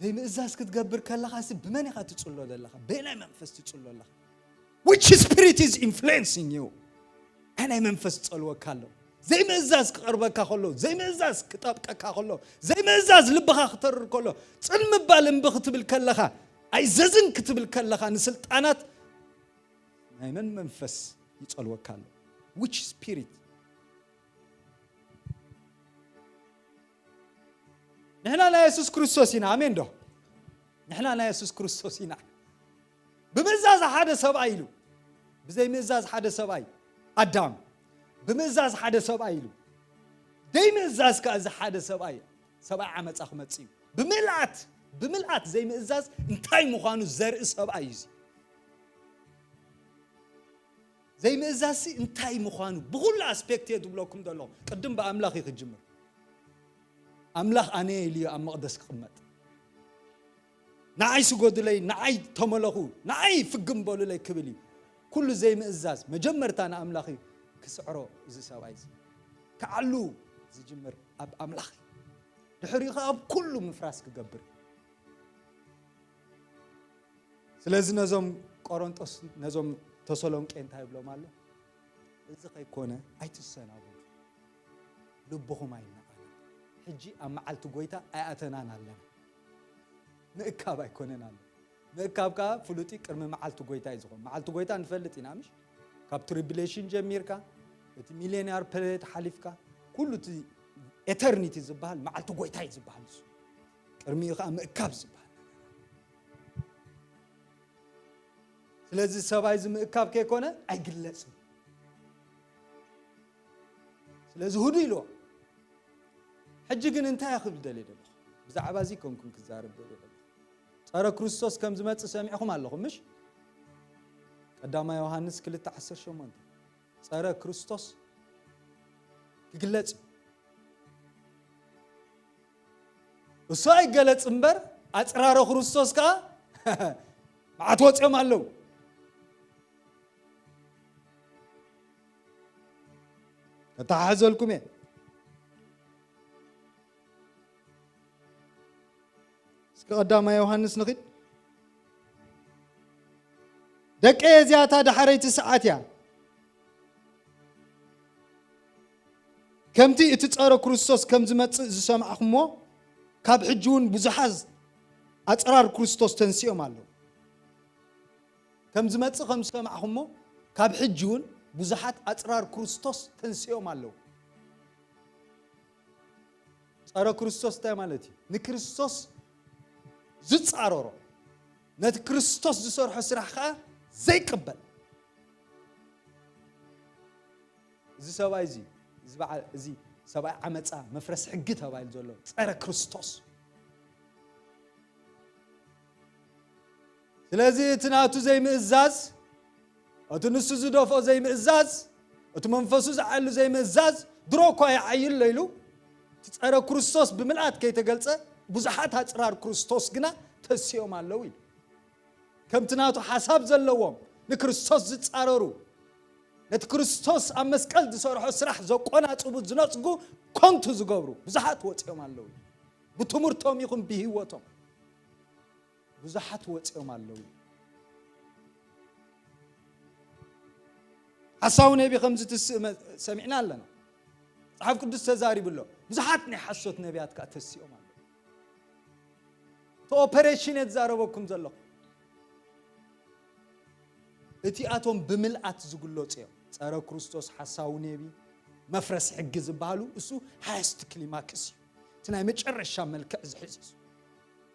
ዘይምእዛዝ ክትገብር ከለኻሲ ብመን ኢኻ ትጽሎ ዘለኻ? በየናይ መንፈስ ትጽሎ ኣለኻ? Which spirit is influencing you? ኣየናይ መንፈስ ጸልወካ ኣሎ? ዘይምእዛዝ ክቐርበካ ከሎ፣ ዘይምእዛዝ ክጠብቀካ ከሎ፣ ዘይምእዛዝ ልብኻ ክተርር ከሎ፣ ጽን ምባል እምቢ ክትብል ከለኻ፣ ኣይዘዝን ክትብል ከለኻ፣ ንስልጣናት ናይ መን መንፈስ ይጸልወካ ኣሎ? Which spirit? ንሕና ናይ የሱስ ክርስቶስ ኢና። ኣሜን ዶ? ንሕና ናይ የሱስ ክርስቶስ ኢና። ብምእዛዝ ሓደ ሰብኣይ ኢሉ፣ ብዘይ ምእዛዝ ሓደ ሰብኣይ ኣዳም፣ ብምእዛዝ ሓደ ሰብኣይ ኢሉ፣ ደይ ምእዛዝ ከኣ እዚ ሓደ ሰብኣይ፣ ሰብኣይ ዓመጻ ክመጽእ እዩ። ብምልኣት፣ ብምልኣት ዘይምእዛዝ እንታይ ምዃኑ ዘርኢ ሰብኣይ እዩ እዚ። ዘይምእዛዝሲ እንታይ ምዃኑ ብኹሉ ኣስፔክት እየ ዝብለኩም ዘለኹ። ቅድም ብኣምላኽ እዩ ክጅምር። ኣምላኽ ኣነ ኢሉ እዩ ኣብ መቕደስ ክቕመጥ። ንዓይ ስገዱለይ፣ ንዓይ ተመለኹ፣ ንዓይ ፍግም በሉለይ ክብል እዩ። ኩሉ ዘይምእዛዝ መጀመርታ ንኣምላኽ እዩ ክስዕሮ። እዚ ሰብኣይ እዚ ክዓሉ ዝጅምር ኣብ ኣምላኽ እዩ። ድሕሪኡ ኸዓ ኣብ ኩሉ ምፍራስ ክገብር እዩ። ስለዚ ነዞም ቆሮንጦስ፣ ነዞም ተሰሎንቄ እንታይ ይብሎም ኣሎ? እዚ ከይኮነ ኣይትሰናበዱ፣ ልብኹም ኣይነቓነቕ። ሕጂ ኣብ መዓልቲ ጎይታ ኣይኣተናን ኣለና። ምእካብ ኣይኮነን ኣሎ። ምእካብ ከኣ ፍሉጥ እዩ፣ ቅድሚ መዓልቲ ጎይታ እዩ ዝኾን። መዓልቲ ጎይታ ንፈልጥ ኢና፣ ምሽ? ካብ ትሪቢሌሽን ጀሚርካ፣ እቲ ሚሌንያር ፔሪየድ ሓሊፍካ፣ ኩሉ እቲ ኤተርኒቲ ዝበሃል መዓልቲ ጎይታ እዩ ዝበሃል ንሱ። ቅድሚኡ ከኣ ምእካብ ዝበሃል። ስለዚ ሰብኣይ እዚ ምእካብ ከይኮነ ኣይግለጽን። ስለዚ ህዱ ኢልዎ። ሕጂ ግን እንታይ ክብል ደልየ ዘለኹ? ብዛዕባ እዚ ከምኩም ክዛረብ ደልየ ዘለኹ። ጸረ ክርስቶስ ከም ዝመጽእ ሰሚዕኹም ኣለኹም፣ ምሽ? ቀዳማይ ዮሃንስ ክልተ ዓሰርተ ሸሞንተ። ጸረ ክርስቶስ ክግለጽ እዩ። እሱ ኣይገለጽ እምበር፣ ኣጽራረ ክርስቶስ ከኣ መዓት ወጽኦም ኣለዉ። ከተሓሕዘልኩም እየ። እስኪ ቀዳማይ ዮሃንስ ንኺድ። ደቀየ፣ እዚኣታ ዳሕረይቲ ሰዓት እያ። ከምቲ እቲ ጸረ ክርስቶስ ከም ዝመጽእ ዝሰማዕኹምዎ፣ ካብ ሕጂ እውን ብዙሓት ኣጽራር ክርስቶስ ተንሲኦም ኣለዉ። ከም ዝመጽእ ከም ዝሰማዕኹምዎ፣ ካብ ሕጂ እውን ብዙሓት ኣጽራር ክርስቶስ ተንሲኦም ኣለዉ። ጸረ ክርስቶስ እንታይ ማለት እዩ? ንክርስቶስ ዝጻረሮ፣ ነቲ ክርስቶስ ዝሰርሖ ስራሕ ኸኣ ዘይቅበል። እዚ ሰብኣይ እዚ፣ እዚ በዓል፣ እዚ ሰብኣይ ዓመጻ፣ መፍረስ ሕጊ ተባሂሉ ዘሎ ጸረ ክርስቶስ። ስለዚ እቲ ናቱ ዘይምእዛዝ፣ እቲ ንሱ ዝደፍኦ ዘይምእዛዝ፣ እቲ መንፈሱ ዝዓሉ ዘይምእዛዝ፣ ድሮ እኳ ይዓይሎ ኢሉ፣ እቲ ጸረ ክርስቶስ ብምልኣት ከይተገልጸ፣ ብዙሓት ኣጽራር ክርስቶስ ግና ተሲኦም ኣለዉ ኢሉ። ከምቲ ናቱ ሓሳብ ዘለዎም ንክርስቶስ ዝጻረሩ፣ ነቲ ክርስቶስ ኣብ መስቀል ዝሰርሖ ስራሕ ዘቆናጽቡ፣ ዝነጽጉ፣ ኮንቱ ዝገብሩ ብዙሓት ወጺኦም ኣለዉ። ብትምህርቶም ይኹን ብህይወቶም ብዙሓት ወጺኦም ኣለዉ። ሓሳዊ ነቢ ከም ዝትስእ መ-፣ ሰሚዕና ኣለና። መጽሓፍ ቅዱስ ተዛሪቡ ኣሎ። ብዙሓት ናይ ሓሶት ነቢያት ከኣ ተሲኦም ኣለዉ። እቲ ኦፐሬሽን እየ ዝዛረበኩም ዘለኹ። እቲኣቶም ብምልኣት ዝግለጹ እዮም። ጸረ ክርስቶስ፣ ሓሳዊ ነቢ፣ መፍረስ ሕጊ ዝበሃሉ፣ እሱ ሃይስት ክሊማክስ እዩ። እቲ ናይ መጨረሻ መልክዕ ዝሕዝ እዩ።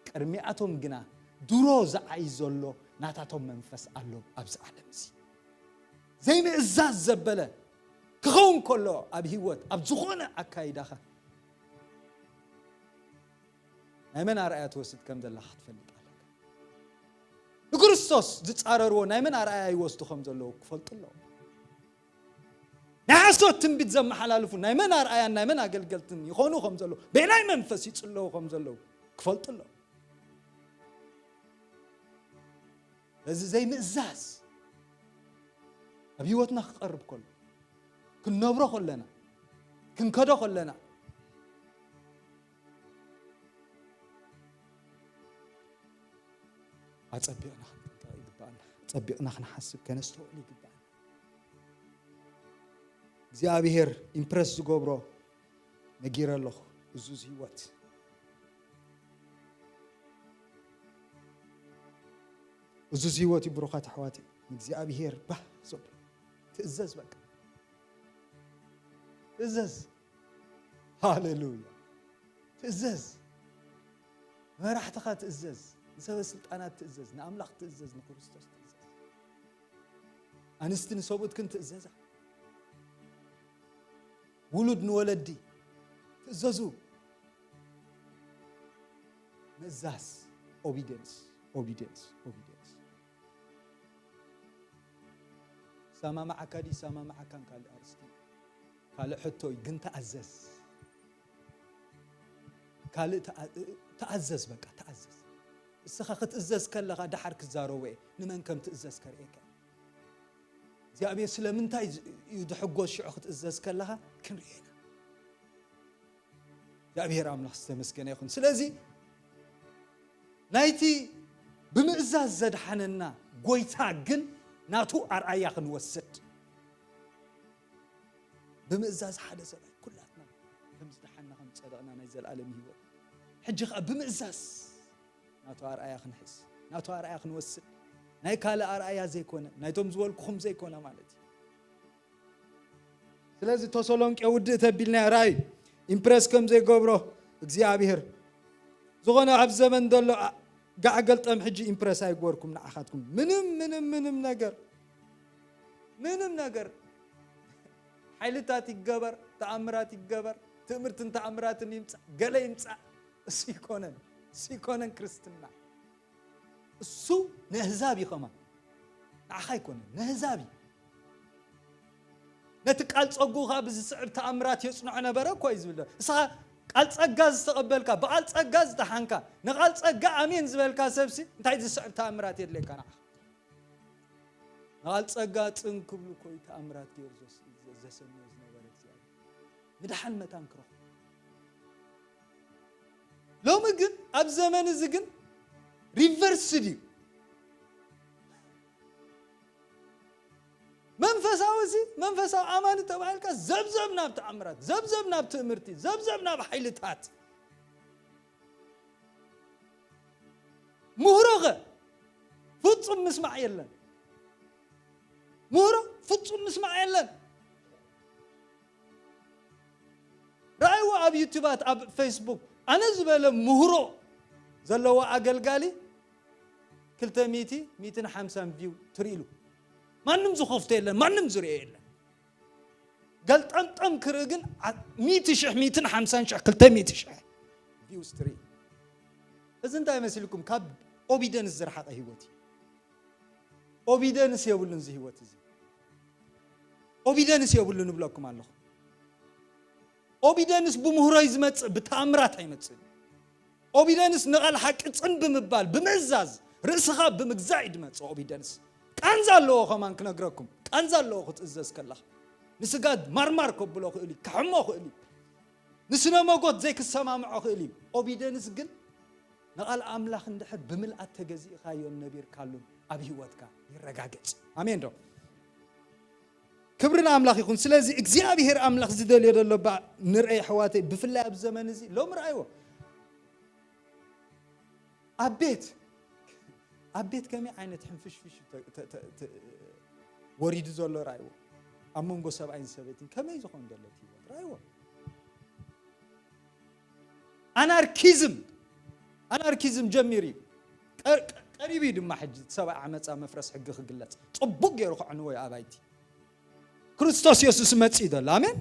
ቅድሚኣቶም ግና ድሮ ዝዓይ ዘሎ ናታቶም መንፈስ ኣሎ ኣብዚ ዓለም እዚ። ዘይምእዛዝ ዘበለ ክኸውን ከሎ ኣብ ህይወት፣ ኣብ ዝኾነ ኣካይዳኻ ናይ መን ኣርኣያ ትወስድ ከም ዘለኻ ክትፈልጥ ኣለካ። ንክርስቶስ ዝጻረርዎ ናይ መን ኣርኣያ ይወስዱ ከም ዘለዉ ክፈልጡ ኣለዎም። ናይ ሓሶት ትንቢት ዘመሓላልፉ ናይ መን ኣርኣያን ናይ መን ኣገልገልትን ይኾኑ ከም ዘለዉ፣ በየናይ መንፈስ ይጽለዉ ከም ዘለዉ ክፈልጡ ኣለዎም። በዚ ዘይምእዛዝ ኣብ ህይወትና ክቐርብ ከሎ፣ ክንነብሮ ከለና፣ ክንከዶ ከለና፣ ኣጸቢቕና ክንጥንቀቕ ይግባኣና። ኣጸቢቕና ክንሓስብ፣ ከነስተውዕል ይግባኣና። እግዚኣብሔር ኢምፕረስ ዝገብሮ ነጊረ ኣለኹ። እዙዝ ህይወት፣ እዙዝ ህይወት እዩ። ብሩኻት ኣሕዋተይ፣ ንእግዚኣብሔር ባህ ዘብሎ ትእዘዝ፣ በቃ ትእዘዝ። ሃሌሉያ። ትእዘዝ። ንመራሕትኻ ትእዘዝ፣ ንሰበ ስልጣናት ትእዘዝ፣ ንኣምላኽ ትእዘዝ፣ ንክርስቶስ ትእዘዝ። ኣንስቲ ንሰብኡትክን ትእዘዛ። ውሉድ ንወለዲ ትእዘዙ። ምእዛዝ፣ ኦቢደንስ፣ ኦቢደንስ፣ ኦቢደንስ። ሰማማዓካ ድዩ ሰማማዓካን ካልእ ኣርስቲ፣ ካልእ ሕቶ እዩ፣ ግን ተኣዘዝ። ካልእ ተኣ-፣ ተኣዘዝ፣ በቃ ተኣዘዝ። እስኻ ክትእዘዝ ከለኻ ደሓር ክዛረቦ እየ፣ ንመን ከም ትእዘዝ ከርእየካ። እግዚኣብሔር ስለምንታይ እዩ ዝሕጎስ ሽዑ ክትእዘዝ ከለኻ ክንርኢ ኢና። እግዚኣብሔር ኣምላኽ ዝተመስገነ ይኹን። ስለዚ ናይቲ ብምእዛዝ ዘድሓነና ጎይታ ግን ናቱ ኣርኣያ ክንወስድ፣ ብምእዛዝ ሓደ ሰብኣይ ኩላትና ከም ዝደሓንና ከም ዝጸደቕና ናይ ዘለኣለም ህይወት፣ ሕጂ ኸኣ ብምእዛዝ ናቱ ኣርኣያ ክንሕዝ፣ ናቱ ኣርኣያ ክንወስድ፣ ናይ ካልእ ኣርኣያ ዘይኮነ፣ ናይቶም ዝበልኩኹም ዘይኮነ ማለት እዩ። ስለዚ ተሰሎንቄ ውድእ ተቢልናዮ ራእይ ኢምፕረስ ከም ዘይገብሮ እግዚኣብሔር፣ ዝኾነ ኣብ ዘመን ዘሎ ኣ-፣ ጋዕ ገልጠም ሕጂ ኢምፕረስ ኣይግበርኩም ንዓኻትኩም። ምንም፣ ምንም፣ ምንም ነገር፣ ምንም ነገር፣ ሓይልታት ይገበር፣ ተኣምራት ይገበር፣ ትእምርትን ተኣምራትን ይምጻእ፣ ገለ ይምጻእ፣ እሱ ይኮነን፣ እሱ ይኮነን ክርስትና። እሱ ነህዛብ እዩ ከማን። ንዓኻ ኣይኮነን፣ ነህዛብ እዩ። ነቲ ቃል ጸጉኡ ኸኣ ብዝስዕብ ተኣምራት የጽንዖ ነበረ እኮ እዩ ዝብል። ንስኻ ቃል ጸጋ ዝተቐበልካ፣ ብቓል ጸጋ ዝደሓንካ፣ ንቓል ጸጋ ኣሜን ዝበልካ ሰብሲ እንታይ ዝስዕብ ተኣምራት የድልየካ ንዓኻ? ንቓል ጸጋ ጽን ክብሉ እኮ እዩ ተኣምራት ገይሩ ዘስ-፣ ዘ-፣ ዘሰምዮ ዝነበረ እግዚኣብሔር። ምድሓን መታን ክረኽቡ። ሎሚ ግን ኣብ ዘመን እዚ ግን ሪቨርስድ እዩ። መንፈሳዊ እዚ መንፈሳዊ ኣማኒ ተባሂልካ ዘብዘብ ናብ ተኣምራት፣ ዘብዘብ ናብ ትእምርቲ፣ ዘብዘብ ናብ ሓይልታት። ምህሮኸ ፍጹም ምስማዕ የለን። ምህሮ ፍጹም ምስማዕ የለን። ረኣይዎ ኣብ ዩቱባት፣ ኣብ ፌስቡክ፣ ኣነ ዝበለ ምህሮ ዘለዎ ኣገልጋሊ ክልተ ሚእቲ፣ ሚእትን ሓምሳን ቪው ትርእሉ። ማንም ዝኸፍቶ የለን፣ ማንም ዝርእዮ የለን። ገልጠምጠም ክርኢ ግን ዓ-፣ ሚእቲ ሽሕ፣ ሚእትን ሓምሳን ሽሕ፣ ክልተ ሚእቲ ሽሕ ቪውስ ትርኢ። እዚ እንታይ መሲልኩም? ካብ ኦቢደንስ ዝረሓቐ ህይወት እዩ። ኦቢደንስ የብሉን እዚ ህይወት እዚ። ኦቢደንስ የብሉን እብለኩም ኣለኹ። ኦቢደንስ ብምህሮይ ዝመጽእ ብተኣምራት ኣይመጽእን። ኦቢደንስ ንቓል ሓቂ ጽን ብምባል፣ ብምእዛዝ፣ ርእስኻ ብምግዛእ እዩ ድመጽእ። ኦቢደንስ ቃንዛ ኣለዎ። ከማን ክነግረኩም፣ ቃንዛ ኣለዎ ክትእዘዝ ከለኻ። ንስጋ ማርማር ከብሎ ክእል እዩ፣ ክሕሞ ክእል እዩ። ንስነ መጎት ዘይክሰማምዖ ክእል እዩ። ኦቢደንስ ግን ንቓል ኣምላኽ እንድሕር ብምልኣት ተገዚእካዮን ነቢርካሉን ኣብ ህይወትካ ይረጋገጽ። ኣሜን ዶ? ክብሪ ንኣምላኽ ይኹን። ስለዚ እግዚኣብሔር ኣምላኽ ዝደልዮ ዘሎ እባ ንርአ፣ ኣሕዋተይ፣ ብፍላይ ኣብ ዘመን እዚ። ሎሚ ረኣይዎ። ኣብ ቤት፣ ኣብ ቤት ከመይ ዓይነት ሕንፍሽፍሽ ተ-፣ ተ-፣ ተ-፣ ተ-፣ ወሪዱ ዘሎ ረኣይዎ። ኣብ መንጎ ሰብኣይን ሰበይትን ከመይ ዝኾን ዘሎ እቲ ህይወት ረኣይዎ። ኣናርኪዝም፣ ኣናርኪዝም ጀሚሩ እዩ። ቀ-፣ ቀ-፣ ቀሪቡ እዩ ድማ ሕጂ እቲ ሰብኣይ ዓመፃ መፍረስ ሕጊ ክግለፅ። ፅቡቅ ገይሩ ከዕንዎ እዩ ኣባይቲ። ክርስቶስ የሱስ ይመጽእ እዩ ዘሎ። ኣሜን።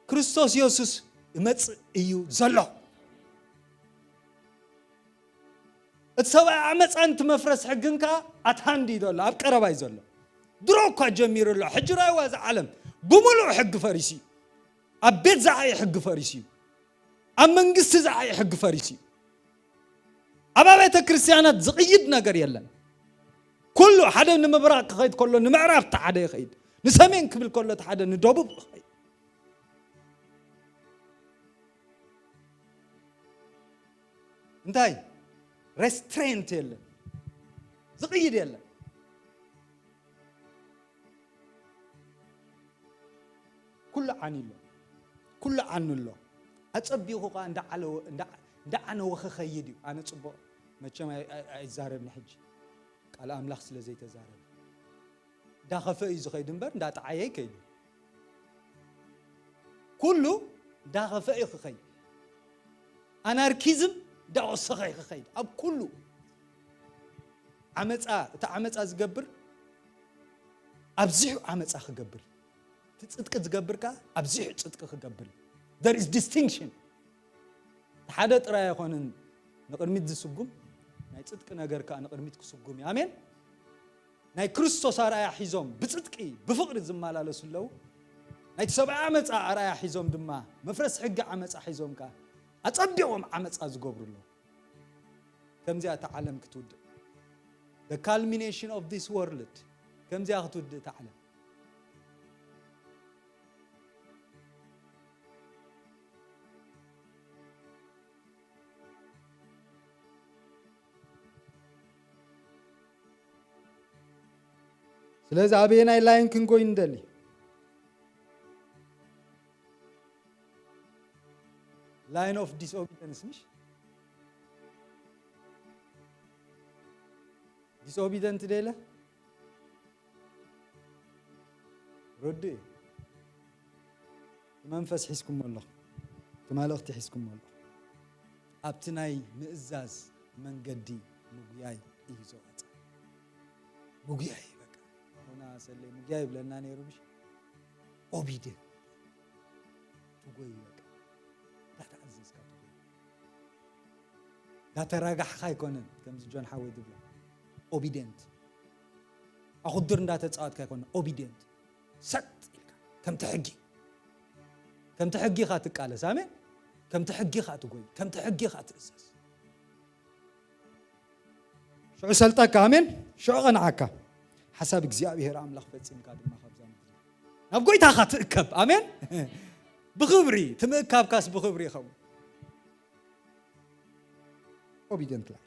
ክርስቶስ የሱስ ይመጽእ እዩ ዘሎ። እቲ ሰብኣይ ዓመፃን እቲ መፍረስ ሕግን ከኣ ኣትሃንድ እዩ ዘሎ፣ ኣብ ቀረባ እዩ ዘሎ። ድሮ እኳ ጀሚሩ ኣሎ። ሕጂ ራይዋ እዚ ዓለም ብምሉእ ሕጊ ፈሪሱ እዩ። ኣብ ቤት ዝዓየ ሕጊ ፈሪሱ እዩ። ኣብ መንግስቲ ዝዓየ ሕጊ ፈሪሱ እዩ። ኣብ ኣብያተ ክርስቲያናት ዝቕይድ ነገር የለን። ኩሉ ሓደ ንምብራቕ ክኸይድ ከሎ ንምዕራብ እቲ ሓደ ይኸይድ። ንሰሜን ክብል ከሎ እቲ ሓደ ንደቡብ ይኸይድ። እንታይ? ሬስትሬንት የለን። ዝቕይድ የለን። ኩሉ ዓኒ ኣሎ። ኩሉ ዓኑ ኣሎ። ኣጸቢቑ ኸኣ እንዳ ዓለወ-፣ እንዳ-፣ እንዳ ዓነወ ክኸይድ እዩ። ኣነ ጽቡቕ መቸም ኣይ-፣ ኣይ-፣ ኣይዛረብን ሕጂ። ቃል ኣምላኽ ስለ ዘይተዛረበ። እንዳኸፈ እዩ ዝኸይድ እምበር እንዳጠዓየ ኣይከይድን። ኩሉ እንዳኸፈ እዩ ክኸይድ። ኣናርኪዝም እንዳወሰኸ እዩ ክኸይድ። ኣብ ኩሉ ዓመፃ፣ እቲ ዓመፃ ዝገብር ኣብዚሑ ዓመፃ ክገብር እዩ። እቲ ፅድቂ ዝገብር ከኣ ኣብዚሑ ፅድቂ ክገብር እዩ። There is distinction። ሓደ ጥራይ ኣይኮነን ንቕድሚት ዝስጉም፣ ናይ ጽድቂ ነገር ከኣ ንቕድሚት ክስጉም እዩ። ኣሜን። ናይ ክርስቶስ ኣርኣያ ሒዞም ብጽድቂ ብፍቕሪ ዝመላለሱ ኣለዉ። ናይቲ ሰብኣዊ ዓመጻ ኣርኣያ ሒዞም ድማ መፍረስ ሕጊ ዓመጻ ሒዞም ከኣ ኣጸቢቖም ዓመጻ ዝገብሩ ኣለዉ። ከምዚኣ እታ ዓለም ክትውድእ። The culmination of this world። ከምዚኣ ክትውድእ እታ ዓለም። ስለዚ ኣበየናይ ላይን ክንጎይ ንደሊ? Line of disobedience፣ ምሽ? Disobedient ደለ? ርዱእ እዩ። እቲ መንፈስ ሒዝኩሞ ኣለኹም። እቲ መልእኽቲ ሒዝኩሞ ኣለኹም። ኣብቲ ናይ ምእዛዝ መንገዲ ምጉያይ እዩ ዘዋጽእ። ምጉያይ በቃ። ሆና ሰለይ ምጉያይ ይብለና ነይሩ፣ ምሽ? ኦቢድየንት። ትጎይ በቃ። እንዳተኣዘዝካ ትጎይ። እንዳተራጋሕካ ኣይኮነን፣ ከምዚ ጆን ሓወይ ዝብሎ። ኦቢድየንት። ኣኹድር እንዳተጻወትካ ኣይኮነን፣ ኦቢድየንት። ሰጥ ኢልካ፣ ከምቲ ሕጊ። ከምቲ ሕጊ ኢኻ ትቃለስ፣ ኣሜን? ከምቲ ሕጊ ኢኻ ትጎይ፣ ከምቲ ሕጊ ኢኻ ትእዘዝ። ሽዑ ሰልጠካ፣ ኣሜን? ሽዑ ቀንዓካ። ሓሳብ እግዚኣብሔር ኣምላኽ ፈጺምካ ድማ ካብዛ ምድሪ ናብ ጎይታኻ ትእከብ፣ ኣሜን? ብኽብሪ፣ እቲ ምእካብካስ ብኽብሪ ይኸውን። ኦቢድየንት ላይፍ።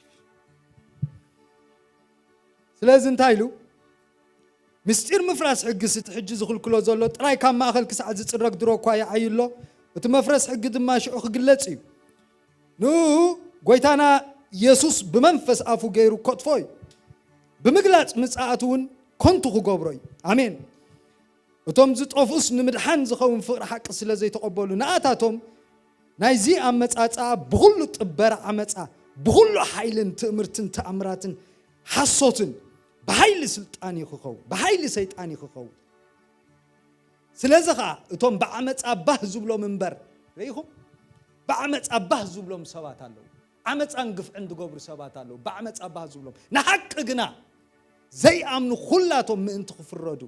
ስለዚ እንታይ ኢሉ? ምስጢር ምፍራስ ሕግስ እቲ ሕጂ ዝኽልክሎ ዘሎ ጥራይ ካብ ማእከል ክሳዕ ዝጽረግ ድሮ እኳ ይዓዩ ኣሎ። እቲ መፍረስ ሕጊ ድማ ሽዑ ክግለጽ እዩ። ንኡ ጎይታና የሱስ ብመንፈስ ኣፉ ገይሩ ከጥፎ እዩ። ብምግላጽ ምጽኣቱ እውን ከንቱ ክገብሮ እዩ። ኣሜን። እቶም ዝጠፍኡስ ንምድሓን ዝኸውን ፍቕሪ ሓቂ ስለ ዘይተቐበሉ፣ ንኣታቶም ናይዚ ኣመጻጽኣ ብኹሉ ጥበራ ዓመጻ፣ ብኹሉ ሓይልን ትእምርትን ተኣምራትን ሓሶትን ብሓይሊ ስልጣን እዩ ክኸውን፣ ብሓይሊ ሰይጣን እዩ ክኸውን። ስለዚ ኸኣ እቶም ብዓመጻ ባህ ዝብሎም እምበር፣ ርኢኹም? ብዓመጻ ባህ ዝብሎም ሰባት ኣለዉ። ዓመጻን ግፍዕን ዝገብሩ ሰባት ኣለዉ። ብዓመጻ ባህ ዝብሎም። ንሓቂ ግና ዘይኣምኑ ኹላቶም ምእንቲ ክፍረዱ፣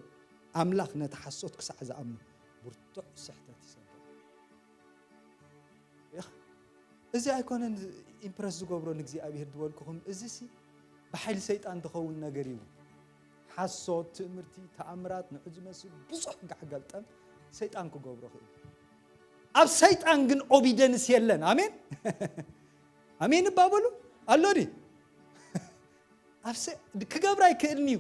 ኣምላኽ ነቲ ሓሶት ክሳዕ ዝኣምኑ ብርቱዕ ስሕተት ይሰዶም። ኢኻ? እዚ ኣይኮነን ኢምፕረስ ዝገብሮ ንእግዚኣብሔር ዝበልኩኹም። እዚሲ ብሓይሊ ሰይጣን ትኸውን ነገር እዩ። ሓሶት ትእምርቲ፣ ተኣምራት፣ ንዑ ዝመስል ብዙሕ ጋሕገልጠም ሰይጣን ክገብሮ ክእል። ኣብ ሰይጣን ግን ኦቢደንስ የለን። ኣሜን። ኣሜን እባ በሉ። ኣሎ ድዩ? ኣብ ሰ- ክገብር ኣይክእልን እዩ።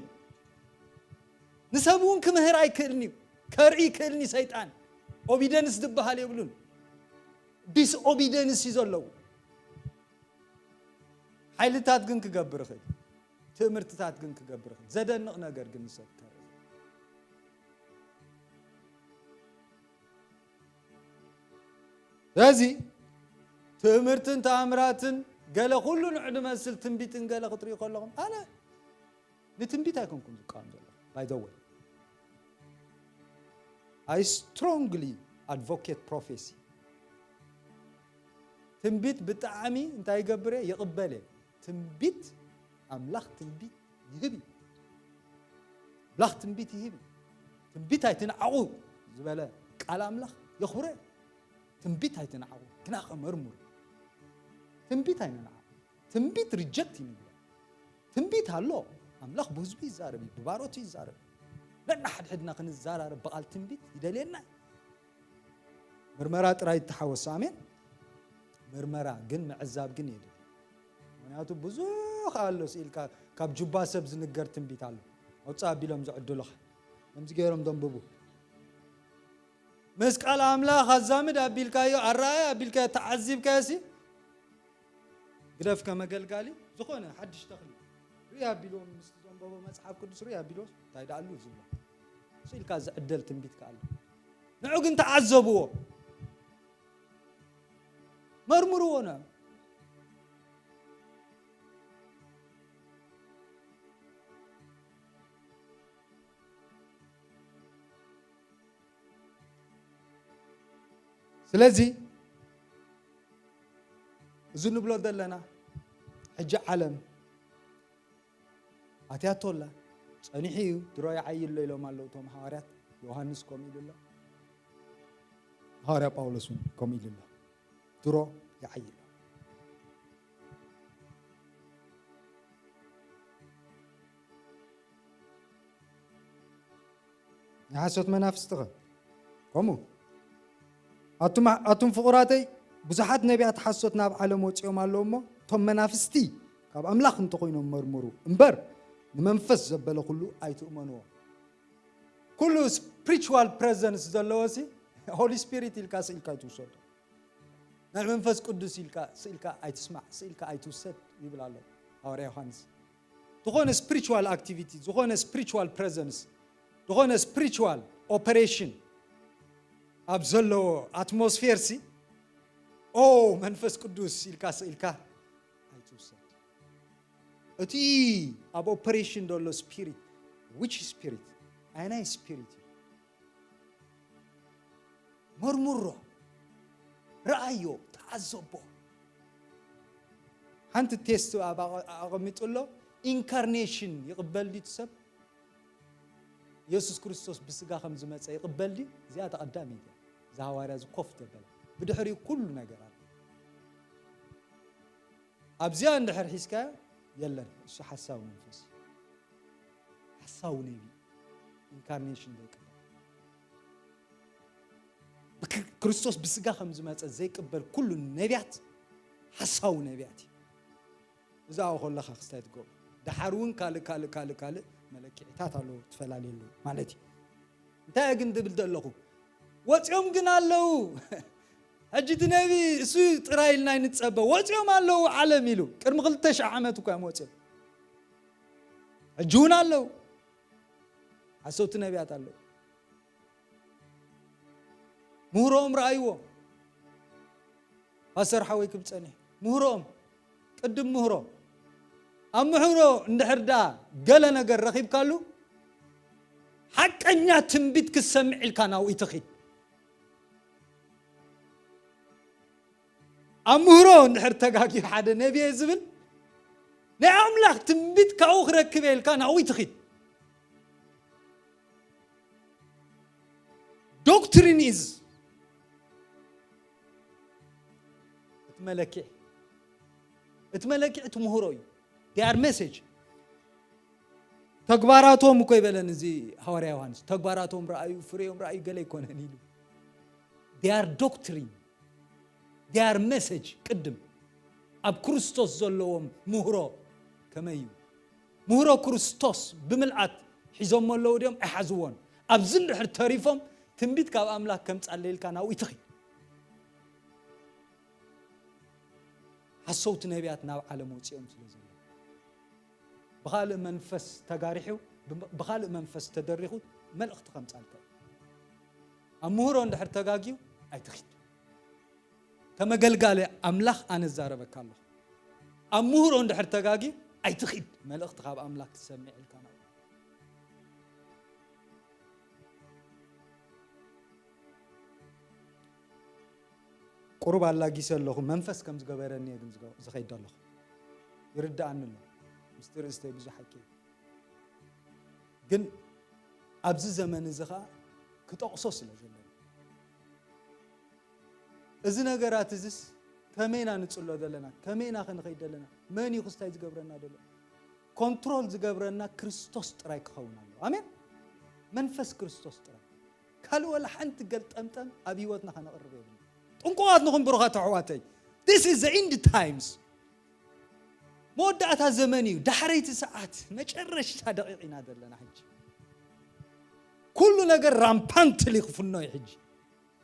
ንሰብ እውን ክምህር ኣይክእልን እዩ። ከርኢ ይክእልን እዩ ሰይጣን። ኦቢደንስ ዝበሃል የብሉን። ዲስኦቢደንስ እዩ ዘለዎ። ሓይልታት ግን ክገብር ይኽእል። ትእምርትታት ግን ክገብር ይኽእል። ዘደንቕ ነገር ግን ንሰብ ከርኢ። ስለዚ ትእምርትን ተኣምራትን ገለ ኩሉ ንዑ ድመስል ትንቢትን ገለ ክትርእዩ ከለኹም ኣነ ንትንቢት ኣይኮንኩም ዝቃወም ዘለኹ። By the way, I strongly advocate prophecy. ትንቢት ብጣዕሚ እንታይ ይገብር እየ? ይቕበል እየ። ትንቢት፣ ኣምላኽ ትንቢት ይህብ እዩ። ኣምላኽ ትንቢት ይህብ እዩ። ትንቢት ኣይትንዓቑ ዝበለ ቃል ኣምላኽ የኽብሮ እየ። ትንቢት ኣይትንዓቑ፣ ግና ከመርምሩ። ትንቢት ኣይንንዓቑ። ትንቢት ሪጀክት ይንግበር። ትንቢት ኣሎ። ኣምላኽ ብህዝቡ ይዛረብ እዩ፣ ብባሮቱ ይዛረብ እዩ። ነናሓድሕድና ክንዘራረብ ብቓል ትንቢት ይደልየና እዩ። ምርመራ ጥራይ ይተሓወስ። ኣሜን። ምርመራ ግን ምዕዛብ ግን የድሊ። ምክንያቱ ብዙሕ ኣሎ ስኢልካ ካብ ጁባ ሰብ ዝንገር ትንቢት ኣሎ። ኣውፅእ ኣቢሎም ዝዕድሉኻ ከምዚ ገይሮም ደንብቡ። ምስ ቃል ኣምላኽ ኣዛምድ ኣቢልካዮ፣ ኣረኣየ ኣቢልካዮ፣ ተዓዚብካዮ ሲ ግደፍ። ከመገልጋሊ ዝኾነ ሓድሽ ተኽሊ ርኢ ኣቢልዎም፣ ምስ ዘንበቦ መጽሓፍ ቅዱስ ርኢ ኣቢልዎ እንታይ ደኣሉ ዝብሎ ስኢልካ ዝዕደል ትንቢት ከኣለ ንዑ ግን ተዓዘብዎ፣ መርምርዎ ነ ስለዚ እዚ ንብሎ ዘለና ሕጂ ዓለም ኣትያቶ ኣላ፣ ጸኒሑ እዩ፣ ድሮ ይዓይሎ ኢሎም ኣለዉ እቶም ሃዋርያት። ዮሃንስ ከምኡ ኢሉ ኣሎ፣ ሃዋርያ ጳውሎስ እውን ከምኡ ኢሉ ኣሎ፣ ድሮ ይዓይሎ። ናይ ሓሶት መናፍስቲ ኸ ከምኡ። ኣቱም ኣቱም ፍቑራተይ፣ ብዙሓት ነቢያት ሓሶት ናብ ዓለም ወጺኦም ኣለዉ እሞ፣ እቶም መናፍስቲ ካብ ኣምላኽ እንተኾይኖም መርምሩ እምበር፣ ንመንፈስ ዘበለ ኩሉ ኣይትእመንዎ። ኩሉ ስፕሪቹዋል ፕረዘንስ ዘለዎ ሲ ሆሊ ስፒሪት ኢልካ ስኢልካ ኣይትውሰዶ። ናይ መንፈስ ቅዱስ ኢልካ ስኢልካ ኣይትስማዕ፣ ስኢልካ ኣይትውሰድ ይብል ኣሎ ሃዋርያ ዮሃንስ። ዝኾነ ስፕሪቹዋል ኣክቲቪቲ፣ ዝኾነ ስፕሪቹዋል ፕረዘንስ፣ ዝኾነ ስፕሪቹዋል ኦፐሬሽን ኣብ ዘለዎ ኣትሞስፌር ሲ ኦ መንፈስ ቅዱስ ኢልካ ስኢልካ ኣይትውሰድ። እቲ ኣብ ኦፐሬሽን ዘሎ ስፒሪት፣ ዊች ስፒሪት፣ ኣየናይ ስፒሪት እዩ? መርምሮ፣ ረኣዮ፣ ተዓዘቦ። ሓንቲ ቴስት ኣብ ኣቐ- ኣቐሚጡ ኣሎ። ኢንካርኔሽን ይቕበል ድዩ እቲ ሰብ? የሱስ ክርስቶስ ብስጋ ከም ዝመጸ ይቕበል ድዩ? እዚኣ ተቐዳሚት እያ። እዚ ሃዋርያ እዚ ኮፍ ዘበለ። ብድሕሪኡ ኩሉ ነገር ኣሎ። ኣብዚኣ እንድሕር ሒዝካዮ የለን። እሱ ሓሳዊ መንፈስ፣ ሓሳዊ ነቢ፣ ኢንካርኔሽን ዘይቅበል። ብክ- ክርስቶስ ብስጋ ከም ዝመጸ ዘይቅበል ኩሉ ነቢያት ሓሳዊ ነቢያት እዩ። እዛ ኣብኡ ከለኻ ክስታይ ትገብሩ። ደሓር እውን ካልእ ካልእ ካልእ ካልእ መለክዒታት ኣለዎ፣ ትፈላለየሉ ማለት እዩ። እንታይ እየ ግን ዝብል ዘለኹ? ወፂኦም ግን ኣለዉ። ሕጂ እቲ ነቢ እሱ ጥራይ ኢልና ይንፀበ። ወፂኦም ኣለዉ ዓለም ኢሉ። ቅድሚ ክልተ ሺሕ ዓመት እኳ እዮም ወፂኦም። ሕጂ እውን ኣለዉ። ሓሰውቲ ነቢያት ኣለዉ። ምህሮኦም ረኣይዎ። ፓስተር ሓወይ ክብል ጸኒሑ። ምህሮኦም፣ ቅድም ምህሮ። ኣብ ምህሮ እንድሕር ደኣ ገለ ነገር ረኺብካሉ፣ ሓቀኛ ትንቢት ክትሰምዕ ኢልካ ናብኡ ትኺድ። ኣብ ምህሮ እንድሕር ተጋግዩ ሓደ ነብየ ዝብል፣ ናይ ኣምላኽ ትንቢት ካብኡ ክረክብ ኢልካ ናብኡ ትኺድ። ዶክትሪን ኢዝ እቲ መለክዒ። እቲ መለክዒ እቲ ምህሮ እዩ። They are message. ተግባራቶም እኮ ይበለን እዚ ሃዋርያ ዮሃንስ። ተግባራቶም ረኣዩ፣ ፍሬዮም ረኣዩ ገለ ኣይኮነን ኢሉ። Their doctrine, their message ቅድም ኣብ ክርስቶስ ዘለዎም ምህሮ ከመይ እዩ? ምህሮ ክርስቶስ ብምልኣት ሒዞሞ ኣለዉ ድዮም? ኣይሓዝዎን። ኣብዚ እንድሕር ተሪፎም ትንቢት ካብ ኣምላኽ ከምጻለይ ኢልካ ናብኡ ይትኺድ። ሓሰውቲ ነቢያት ናብ ዓለም ወጺኦም ስለ ዘለዉ። ብኻልእ መንፈስ ተጋሪሑ፣ ብኻልእ መንፈስ ተደሪኹ መልእኽቲ ከምጻልካ እዩ። ኣብ ምህሮ እንድሕር ተጋግዩ ኣይትኺድ። ከመገልጋሊ ኣምላኽ ኣነ እዛረበካ ኣለኹ። ኣብ ምህሮ እንድሕር ተጋግዩ ኣይትኺድ። መልእኽቲ ካብ ኣምላኽ ክትሰምዕ ኢልካ ናብኡ። ቁሩብ ኣላጊሰ ኣለኹ። መንፈስ ከም ዝገበረኒ እየ ግን ዝገ-፣ ዝኸይድ ኣለኹ። ይርድኣኒ ኣሎ። ምስቲ ርእስተይ ብዙሕ ሓቂ እዩ። ግን ኣብዚ ዘመን እዚ ኸኣ ክጠቕሶ ስለ ዘለኒ። እዚ ነገራት እዚስ ከመይ ኢና ንጽሎ ዘለና? ከመይ ኢና ክንኸይድ ዘለና? መን እዩ ክስታይ ዝገብረና ዘሎ? ኮንትሮል ዝገብረና ክርስቶስ ጥራይ ክኸውን ኣለዎ። ኣሜን። መንፈስ ክርስቶስ ጥራይ። ካልእ ወላ ሓንቲ ገልጠምጠም ኣብ ህይወትና ከነቕርብ የብልና። ጥንቁቓት ንኹን ብሩኻት ኣሕዋተይ። This is the end times። መወዳእታ ዘመን እዩ። ዳሕረይቲ ሰዓት፣ መጨረሽታ ደቂቕ ኢና ዘለና ሕጂ። ኩሉ ነገር ራምፓንትሊ ክፍኖ እዩ ሕጂ።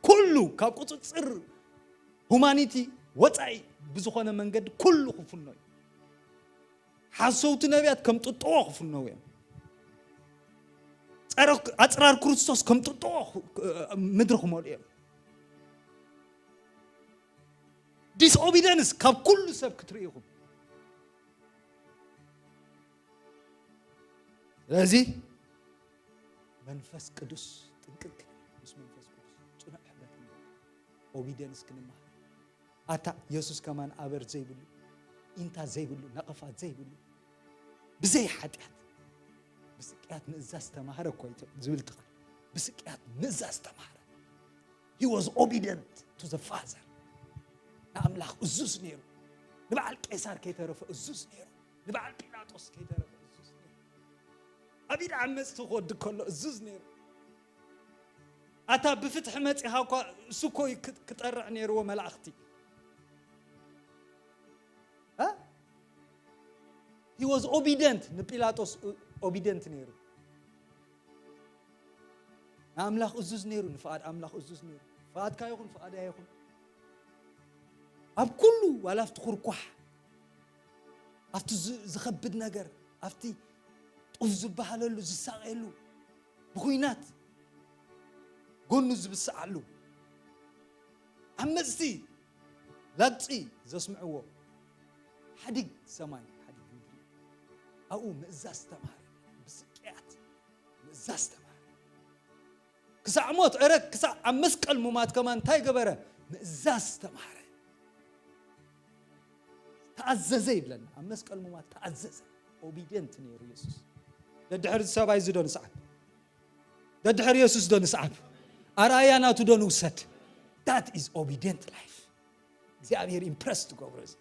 ኩሉ ካብ ቁጽጽር ሁማኒቲ ወጻኢ ብዝኾነ መንገዲ ኩሉ ክፍኖ እዩ። ሓሰውቲ ነቢያት ከም ጥጥዎ ክፍነው እዮም። ጸረ-፣ ኣጽራር ክርስቶስ ከም ጥጥዎ ክ-፣ ምድሪ ክመልኡ እዮም። ዲስኦቢደንስ ካብ ኩሉ ሰብ ክትርኢ ኢኹም። ስለዚ መንፈስ ቅዱስ ጥንቅቅ ክንብል፣ ምስ መንፈስ ቅዱስ ጽኑዕ ሕብረት ክንብል፣ ኦቢደንስ ክንመሃር። ኣታ የሱስ ከማን ኣበር ዘይብሉ፣ ኢንታ ዘይብሉ፣ ነቐፋት ዘይብሉ፣ ብዘይ ሓጢኣት፣ ብስቅያት ምእዛዝ ተማህረ እኮ እዩ ዝብል እቲ ቃል። ብስቅያት ምእዛዝ ተማህረ። He was obedient to the Father. ንኣምላኽ እዙዝ ነይሩ። ንበዓል ቄሳር ከይተረፈ እዙዝ ነይሩ። ንበዓል ጲላጦስ ከይተረፈ እዙዝ ነይሩ። ኣብ ኢድ ዓመፅቲ ክወድእ ከሎ እዙዝ ነይሩ። ኣታ ብፍትሒ መፂኻ እኳ እሱ እኮ እዩ ክ-፣ ክጠርዕ ነይርዎ መላእኽቲ። እ? He was obedient። ንጲላጦስ ኦቢደንት ነይሩ። ንኣምላኽ እዙዝ ነይሩ፣ ንፍቓድ ኣምላኽ እዙዝ ነይሩ። ፍቓድካ ይኹን፣ ፍቓደይ ኣይኹን። ኣብ ኩሉ፣ ዋላ ኣብቲ ኩርኳሕ፣ ኣብቲ ዝ-፣ ዝኸብድ ነገር፣ ኣብቲ ጡፍ ዝበሃለሉ፣ ዝሳቐየሉ፣ ብኹናት ጎኑ ዝብስዓሉ፣ ዓመፅቲ ላግፂ ዘስምዕዎ፣ ሓዲግ ሰማይ፣ ሓዲግ ምድሪ፣ ኣብኡ ምእዛዝ ተማሃረ፣ ብስቅያት ምእዛዝ ተማሃረ። ክሳዕ ሞት፣ እረ፣ ክሳዕ ኣብ መስቀል ሙማት ከማን እንታይ ገበረ? ምእዛዝ ተማሃረ። ተኣዘዘ ይብለና። ኣብ መስቀል ሙማት ተኣዘዘ። ኦቢደንት ነይሩ የሱስ። ደድሕሪ ሰብኣይ እዚ ዶ ንስዓብ? ደድሕሪ የሱስ ዶ ንስዓብ? ኣርኣያ ናቱ ዶ ንውሰድ? That is obedient life። እግዚኣብሔር ኢምፕረስ ትገብሮ እዚ።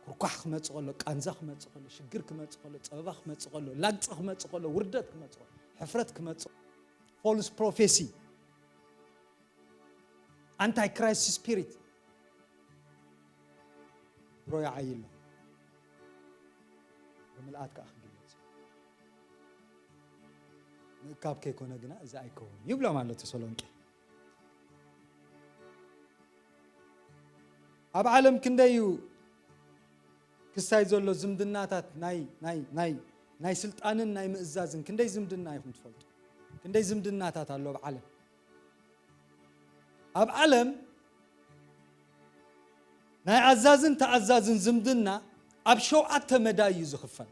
ኩርኳሕ ክመጽእ ከሎ፣ ቃንዛ ክመጽእ ከሎ፣ ሽግር ክመጽእ ከሎ፣ ጸበባ ክመጽእ ከሎ፣ ላግጺ ክመጽእ ከሎ፣ ውርደት ክመጽእ ከሎ፣ ሕፍረት ክመጽእ፣ ፎልስ ፕሮፌሲ፣ ኣንታይ ክራይስት ስፒሪት ድሮ ይዓዪ ኣሎ። ብምልኣት ከኣ ክግለጽ እዩ። ምእካብ ከይኮነ ግና እዚ ኣይከውን ይብሎም ኣሎ ተሰሎንቄ። ኣብ ዓለም ክንደይ እዩ ክስታይ ዘሎ ዝምድናታት ናይ፣ ናይ፣ ናይ፣ ናይ ስልጣንን ናይ ምእዛዝን ክንደይ ዝምድና ኢኹም ትፈልጡ? ክንደይ ዝምድናታት ኣሎ ኣብ ዓለም? ኣብ ዓለም ናይ ኣዛዝን ተኣዛዝን ዝምድና ኣብ ሸውዓተ መዳይ እዩ ዝኽፈል።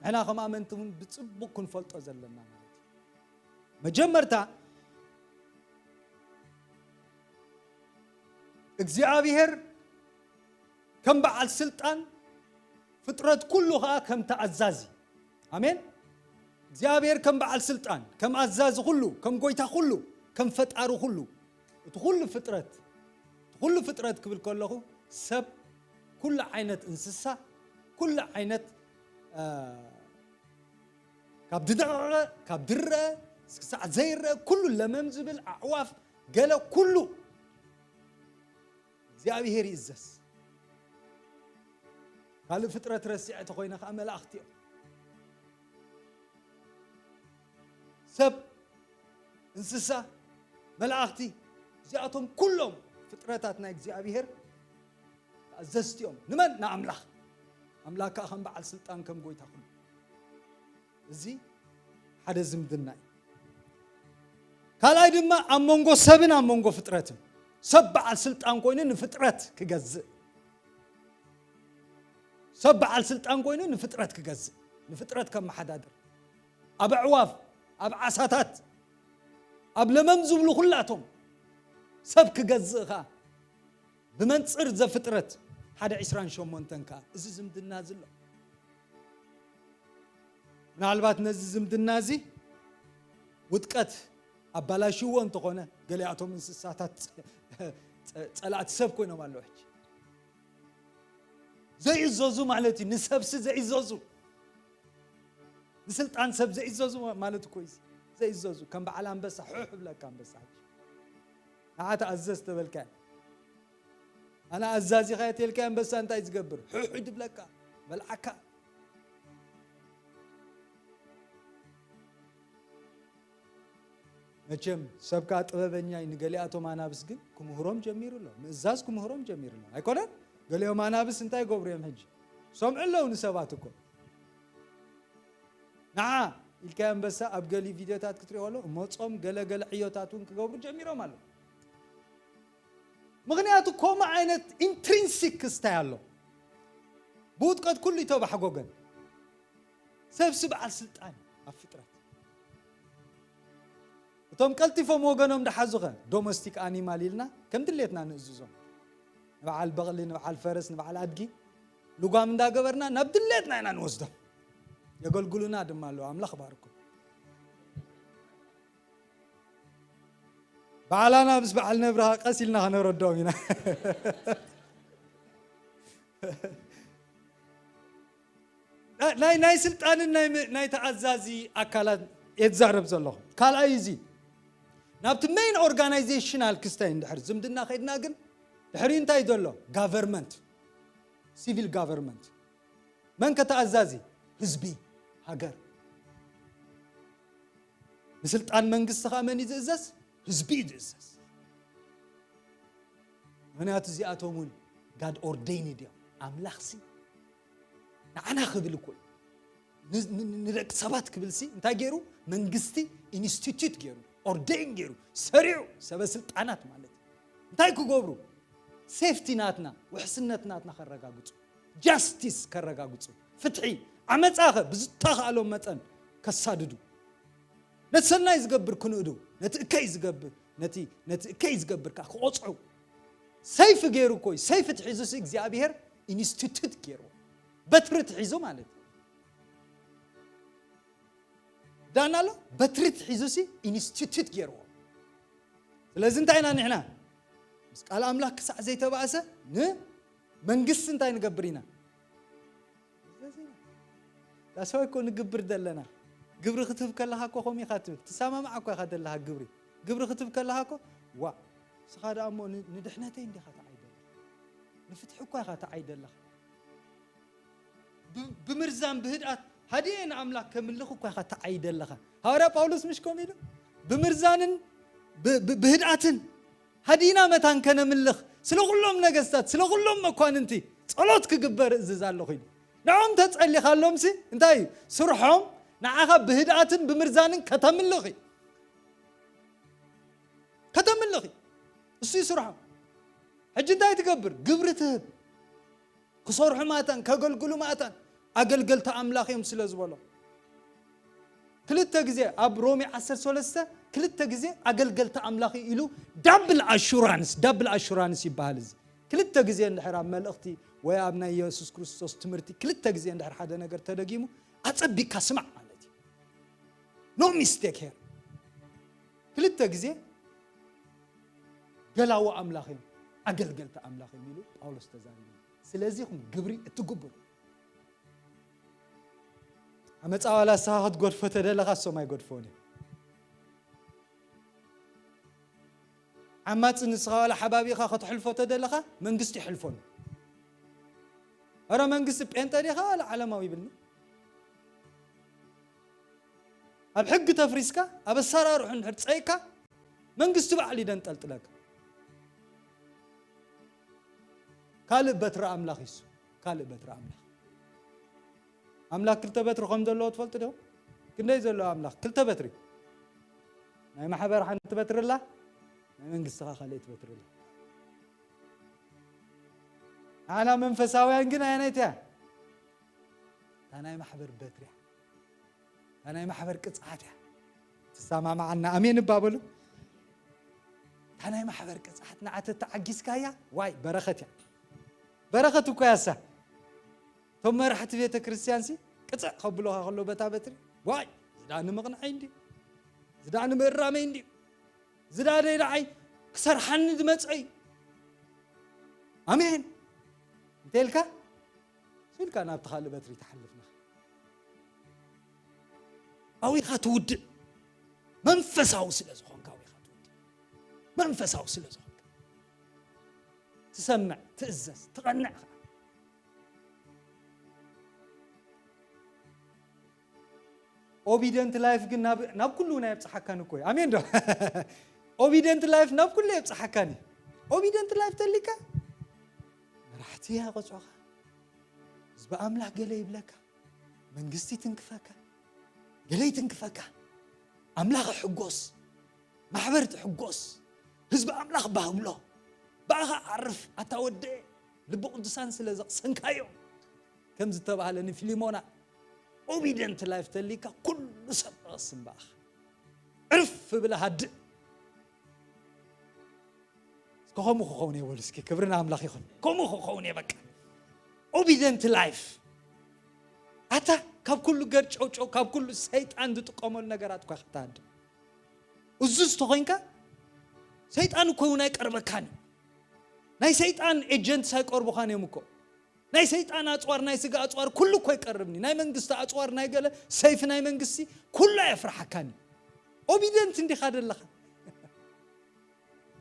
ንሕና ከም ኣመንቲ እውን ብጽቡቕ ክንፈልጦ ዘለና ማለት እዩ። መጀመርታ እግዚኣብሔር ከም በዓል ስልጣን፣ ፍጥረት ኩሉ ኸኣ ከም ተኣዛዚ። ኣሜን። እግዚኣብሔር ከም በዓል ስልጣን፣ ከም ኣዛዚ ኩሉ፣ ከም ጎይታ ኩሉ፣ ከም ፈጣሪ ኩሉ፣ እቲ ኩሉ ፍጥረት፣ እቲ ኩሉ ፍጥረት ክብል ከለኹ ሰብ፣ ኩሉ ዓይነት እንስሳ፣ ኩሉ ዓይነት፣ እ፣ ካብ ዝደቐቐ፣ ካብ ዝረአ፣ ክሳዕ ዘይረአ፣ ኩሉ ለመም ዝብል ኣዕዋፍ፣ ገለ ኩሉ እግዚኣብሔር ይእዘዝ። ካልእ ፍጥረት ረሲዐ ተኾይነ ከኣ መላእኽቲ እዮም። ሰብ፣ እንስሳ፣ መላእኽቲ፣ እዚኣቶም ኩሎም ፍጥረታት ናይ እግዚኣብሔር ተኣዘዝቲ እዮም። ንመን? ንኣምላኽ። ኣምላኽ ከኣ ከም በዓል ስልጣን፣ ከም ጎይታ ኩሉ። እዚ ሓደ ዝምድና እዩ። ካልኣይ ድማ ኣብ መንጎ ሰብን ኣብ መንጎ ፍጥረትን። ሰብ በዓል ስልጣን ኮይኑ ንፍጥረት ክገዝእ። ሰብ በዓል ስልጣን ኮይኑ ንፍጥረት ክገዝእ፣ ንፍጥረት ከመሓዳድር። ኣብ ኣዕዋፍ፣ ኣብ ዓሳታት፣ ኣብ ለመም ዝብሉ ኩላቶም ሰብ ክገዝእ ከኣ ብመንጽር ዘፍጥረት ሓደ ዒስራን ሸሞንተን ከኣ እዚ ዝምድና እዚ ኣሎ። ምናልባት ነዚ ዝምድና እዚ ውድቀት ኣባላሽዎ እንተኾነ፣ ገሊኣቶም እንስሳታት ጸ-፣ ጸ-፣ ጸላእቲ ሰብ ኮይኖም ኣለዉ። ሕጂ ዘይእዘዙ ማለት እዩ። ንሰብሲ ዘይእዘዙ፣ ንስልጣን ሰብ ዘይእዘዙ ማለት እኮ እዩ። ዘይእዘዙ፣ ከም በዓል ኣንበሳ፣ ሑሕ ብለካ ኣንበሳ። ሕጂ ንዓ ተኣዘዝ ተበልካ፣ ኣነ ኣዛዚ ኸየ ተልካ ኣንበሳ እንታይ ዝገብር? ሑሕ ድብለካ፣ በልዓካ። መቸም ሰብ ከኣ ጥበበኛ እዩ። ንገሊኣቶም ኣናብስ ግን ክምህሮም ጀሚሩ ኣሎ። ምእዛዝ ክምህሮም ጀሚሩ ኣሎ። ኣይኮነን? ገሊኦም ኣናብስ እንታይ ይገብሩ እዮም ሕጂ? ሰምዑ ኣለዉ ንሰባት እኮ። ንዓ ኢልካዮ ኣንበሳ ኣብ ገሊ ቪድዮታት ክትሪኦ ኣሎ። መጾም ገለ ገለ ዕዮታት እውን ክገብሩ ጀሚሮም ኣለዉ። ምኽንያቱ ከምኡ ዓይነት ኢንትሪንሲክ ክስታይ ኣሎ። ብውድቀት ኩሉ ይተባሕጎገን። ሰብሲ በዓል ስልጣን ኣብ ፍጥረት። እቶም ቀልጢፎም ወገኖም ደሓዙኸ ዶሜስቲክ ኣኒማል ኢልና ከም ድሌትና ንእዝዞም። ንበዓል በቕሊ፣ ንበዓል ፈረስ፣ ንበዓል ኣድጊ ልጓም እንዳገበርና ናብ ድሌትና ኢና ንወስዶም። የገልግሉና ድማ ኣለዉ። ኣምላኽ ባርኩም። በዓል ኣናብስ በዓል ነብሪ ኸኣ ቀስ ኢልና ኸነረድኦም ኢና። ናይ፣ ናይ ስልጣንን ናይ ም-፣ ናይ ተኣዛዚ ኣካላት እየ ዝዛረብ ዘለኹ። ካልኣይ እዚ ናብቲ ሜይን ኦርጋናይዜሽናል ክስታይ እንድሕር ዝምድና ከይድና ግን ድሕሪ እንታይ ዘሎ? ጋቨርመንት፣ ሲቪል ጋቨርመንት። መን ከተኣዛዚ? ህዝቢ፣ ሃገር። ንስልጣን መንግስቲ ኸኣ መን እዩ ዝእዘዝ? ህዝቢ እዩ ዝእዘዝ። ምኽንያቱ እዚኣቶም እውን ጋድ ኦርደይንድ እዮም። ኣምላኽሲ ንዓና ክብል እኮ እዩ። ን-፣ ን-፣ ንደቂ ሰባት ክብልሲ እንታይ ገይሩ? መንግስቲ ኢንስቲትዩት ገይሩ፣ ኦርደይን ገይሩ፣ ሰሪዑ፣ ሰበ ስልጣናት ማለት እዩ። እንታይ ክገብሩ? ሴፍቲ ናትና፣ ውሕስነት ናትና ከረጋግጹ፣ ጃስቲስ ከረጋግጹ፣ ፍትሒ፣ ዓመጻኸ ብዝተኻእሎም መጠን ከሳድዱ። ነቲ ሰናይ ዝገብር ክንእዱ፣ ነቲ እከይ ዝገብር፣ ነቲ፣ ነቲ እከይ ዝገብር ከኣ ክቖጽዑ። ሰይፊ ገይሩ እኮ እዩ። ሰይፊ ትሒዙ ሲ እግዚኣብሔር ኢንስቲትዩት ገይሩ። በትሪ ትሒዙ ማለት እዩ። ዳና ኣሎ፣ በትሪ ትሒዙ ሲ ኢንስቲትዩት ገይርዎ። ስለዚ እንታይ ኢና ንሕና? ምስ ቃል ኣምላኽ ክሳዕ ዘይተባእሰ ንመንግስቲ እንታይ ንገብር ኢና? ዳስዋይ እኮ ንግብር ዘለና። ግብሪ ክትህብ ከለኻ እኮ ከምኡ ኢኻ ትብል። ትሰማማዕ እኮ ኢኻ ዘለኻ ግብሪ። ግብሪ ክትህብ ከለኻ እኮ፣ ዋ፣ ንስኻ ደኣ እሞ ን-፣ ንድሕነተይ እንዲኻ ትዓይ ዘለኻ። ንፍትሒ እኮ ኢኻ ትዓይ ዘለኻ። ብ-፣ ብምርዛን ብህድኣት ሃዲኤ ንኣምላኽ ከምልኽ እኮ ኢኻ ትዓይ ዘለኻ። ሃዋርያ ጳውሎስ ምሽ ከምኡ ኢሉ? ብምርዛንን ብ-፣ ብ-፣ ብህድኣትን ሃዲና መታን ከነምልኽ፣ ስለ ኩሎም ነገስታት፣ ስለ ኩሎም መኳንንቲ ጸሎት ክግበር እዝዝ ኣለኹ ኢሉ። ንዖም ተጸሊኻሎምሲ እንታይ እዩ? ስርሖም ንዓኻ ብህድኣትን ብምርዛንን ከተምልኽ እዩ። ከተምልኽ እዩ። እሱ እዩ ስርሖም። ሕጂ እንታይ ትገብር? ግብሪ ትህብ። ክሰርሑ ማእታን፣ ከገልግሉ ማእታን፣ ኣገልገልቲ ኣምላኽ እዮም ስለ ዝበሎ። ክልተ ግዜ ኣብ ሮሜ ዓሰርተ ሰለስተ ክልተ ግዜ ኣገልገልቲ ኣምላኽ እዩ ኢሉ ዳብል ኣሹራንስ፣ ዳብል ኣሹራንስ ይበሃል እዚ። ክልተ ግዜ እንድሕር ኣብ መልእኽቲ ወይ ኣብ ናይ የሱስ ክርስቶስ ትምህርቲ ክልተ ግዜ እንድሕር ሓደ ነገር ተደጊሙ ኣጸቢቅካ ስማዕ ማለት እዩ። ኖ ሚስቴክ ሄር። ክልተ ግዜ ገላዊ ኣምላኽ እዮም፣ ኣገልገልቲ ኣምላኽ እዮም ኢሉ ጳውሎስ ተዛሪቡ። ስለዚ ኢኹም ግብሪ እትግብሩ። ዓመፃ ዋላ ንስኻ ክትገድፎ ተደለኻ፣ እሶም ኣይገድፎን እዮም። ዓማፂ ንስኻ ዋላ ሓባቢኻ ከተሕልፎ ተደለኻ፣ መንግስቲ ይሕልፎን። ኧረ መንግስቲ ጴንጠ ዲኻ ዋላ ዓለማዊ ይብልኒ። ኣብ ሕጊ ተፍሪስካ፣ ኣብ ኣሰራርሑ እንድሕር ፀይካ፣ መንግስቲ ባዕሉ ይደንጠልጥለካ። ካልእ በትሪ ኣምላኽ ይሱ፣ ካልእ በትሪ ኣምላኽ። ኣምላኽ ክልተ በትሪ ከም ዘለዎ ትፈልጡ ዶ? ክንደይ ዘለዎ ኣምላኽ? ክልተ በትሪ። ናይ ማሕበር ሓንቲ በትሪ ኣላ፣ ናይ መንግስቲ ኸኣ ካልኣይቲ በትሪ ኣላ። ንዓና መንፈሳውያን ግን ኣየነይቲ እያ? እታ ናይ ማሕበር በትሪ እያ። እታ ናይ ማሕበር ቅጽዓት እያ። ትሰማማዓና? ኣሜን እባ በሉ። እታ ናይ ማሕበር ቅጽዓት ንዓ ተተዓጊስካያ፣ ዋይ፣ በረኸት እያ። በረኸት እኮ እያ እሳ። እቶም መራሕቲ ቤተ ክርስቲያንሲ ቅጽዕ ከብሉኻ ከሎ በታ በትሪ፣ ዋይ፣ እዚ ደኣ ንምቕንዐይ እንድዩ፣ እዚ ደኣ ንምእራመይ እንድዩ፣ እዚ ደኣ ደይ ደዓይ ክሰርሓኒ ዝመጸ እዩ። ኣሜን እንተ ኢልካ፣ ስኢልካ ናብቲ ካልእ በትሪ ትሓልፍ ነኻ። ኣዊኻ ትውድእ። መንፈሳዊ ስለ ዝኾንካ ኣዊኻ ትውድእ። መንፈሳዊ ስለ ዝኾንካ። ትሰምዕ፣ ትእዘዝ፣ ትቐንዕ ኸዓ። ኦቢደንት ላይፍ ግን ናብ፣ ናብ ኩሉ ናይ የብጽሓካን እኮ እዩ። ኣሜን ዶ? ኦቢደንት ላይፍ ናብ ኩሉ የብጽሓካን እዩ። ኦቢደንት ላይፍ ተሊካ፣ መራሕቲ ይቆጽዑኻ። ህዝቢ ኣምላኽ ገለ ይብለካ። መንግስቲ ትንክፈካ። ገለ ይትንክፈካ። ኣምላኽ ሕጎስ። ማሕበር ትሕጎስ። ህዝቢ ኣምላኽ ባህብሎ። ብኣኻ ዓርፍ፣ ኣታ ወደየ። ልቢ ቅዱሳን ስለ ዘቕሰንካዮ። ከም ዝተባህለ ንፊሊሞና፣ ኦቢደንት ላይፍ ተሊካ ኩሉ ሰብ ክቐስን ብኣኻ። ዕርፍ ብለ ሃድእ። እስከ ከምኡ ክኸውን እየ በሉ እስኪ፣ ክብሪ ንኣምላኽ ይኹን። ከምኡ ክኸውን እየ በቃ። ኦቢደንት ላይፍ። ኣታ ካብ ኩሉ ገርጨውጨው፣ ካብ ኩሉ ሰይጣን ዝጥቀመሉ ነገራት እኳ ክትሃድእ። እዙ ዝተኾይንካ፣ ሰይጣን እኮ እውን ኣይቀርበካን እዩ። ናይ ሰይጣን ኤጀንትስ ኣይቀርቡኻን እዮም እኮ። ናይ ሰይጣን ኣጽዋር፣ ናይ ስጋ ኣጽዋር ኩሉ እኮ ይቀርብኒ። ናይ መንግስቲ ኣጽዋር፣ ናይ ገለ ሰይፊ ናይ መንግስቲ ኩሉ ኣየፍርሓካን እዩ። ኦቢደንት እንዲኻ ደለኻ።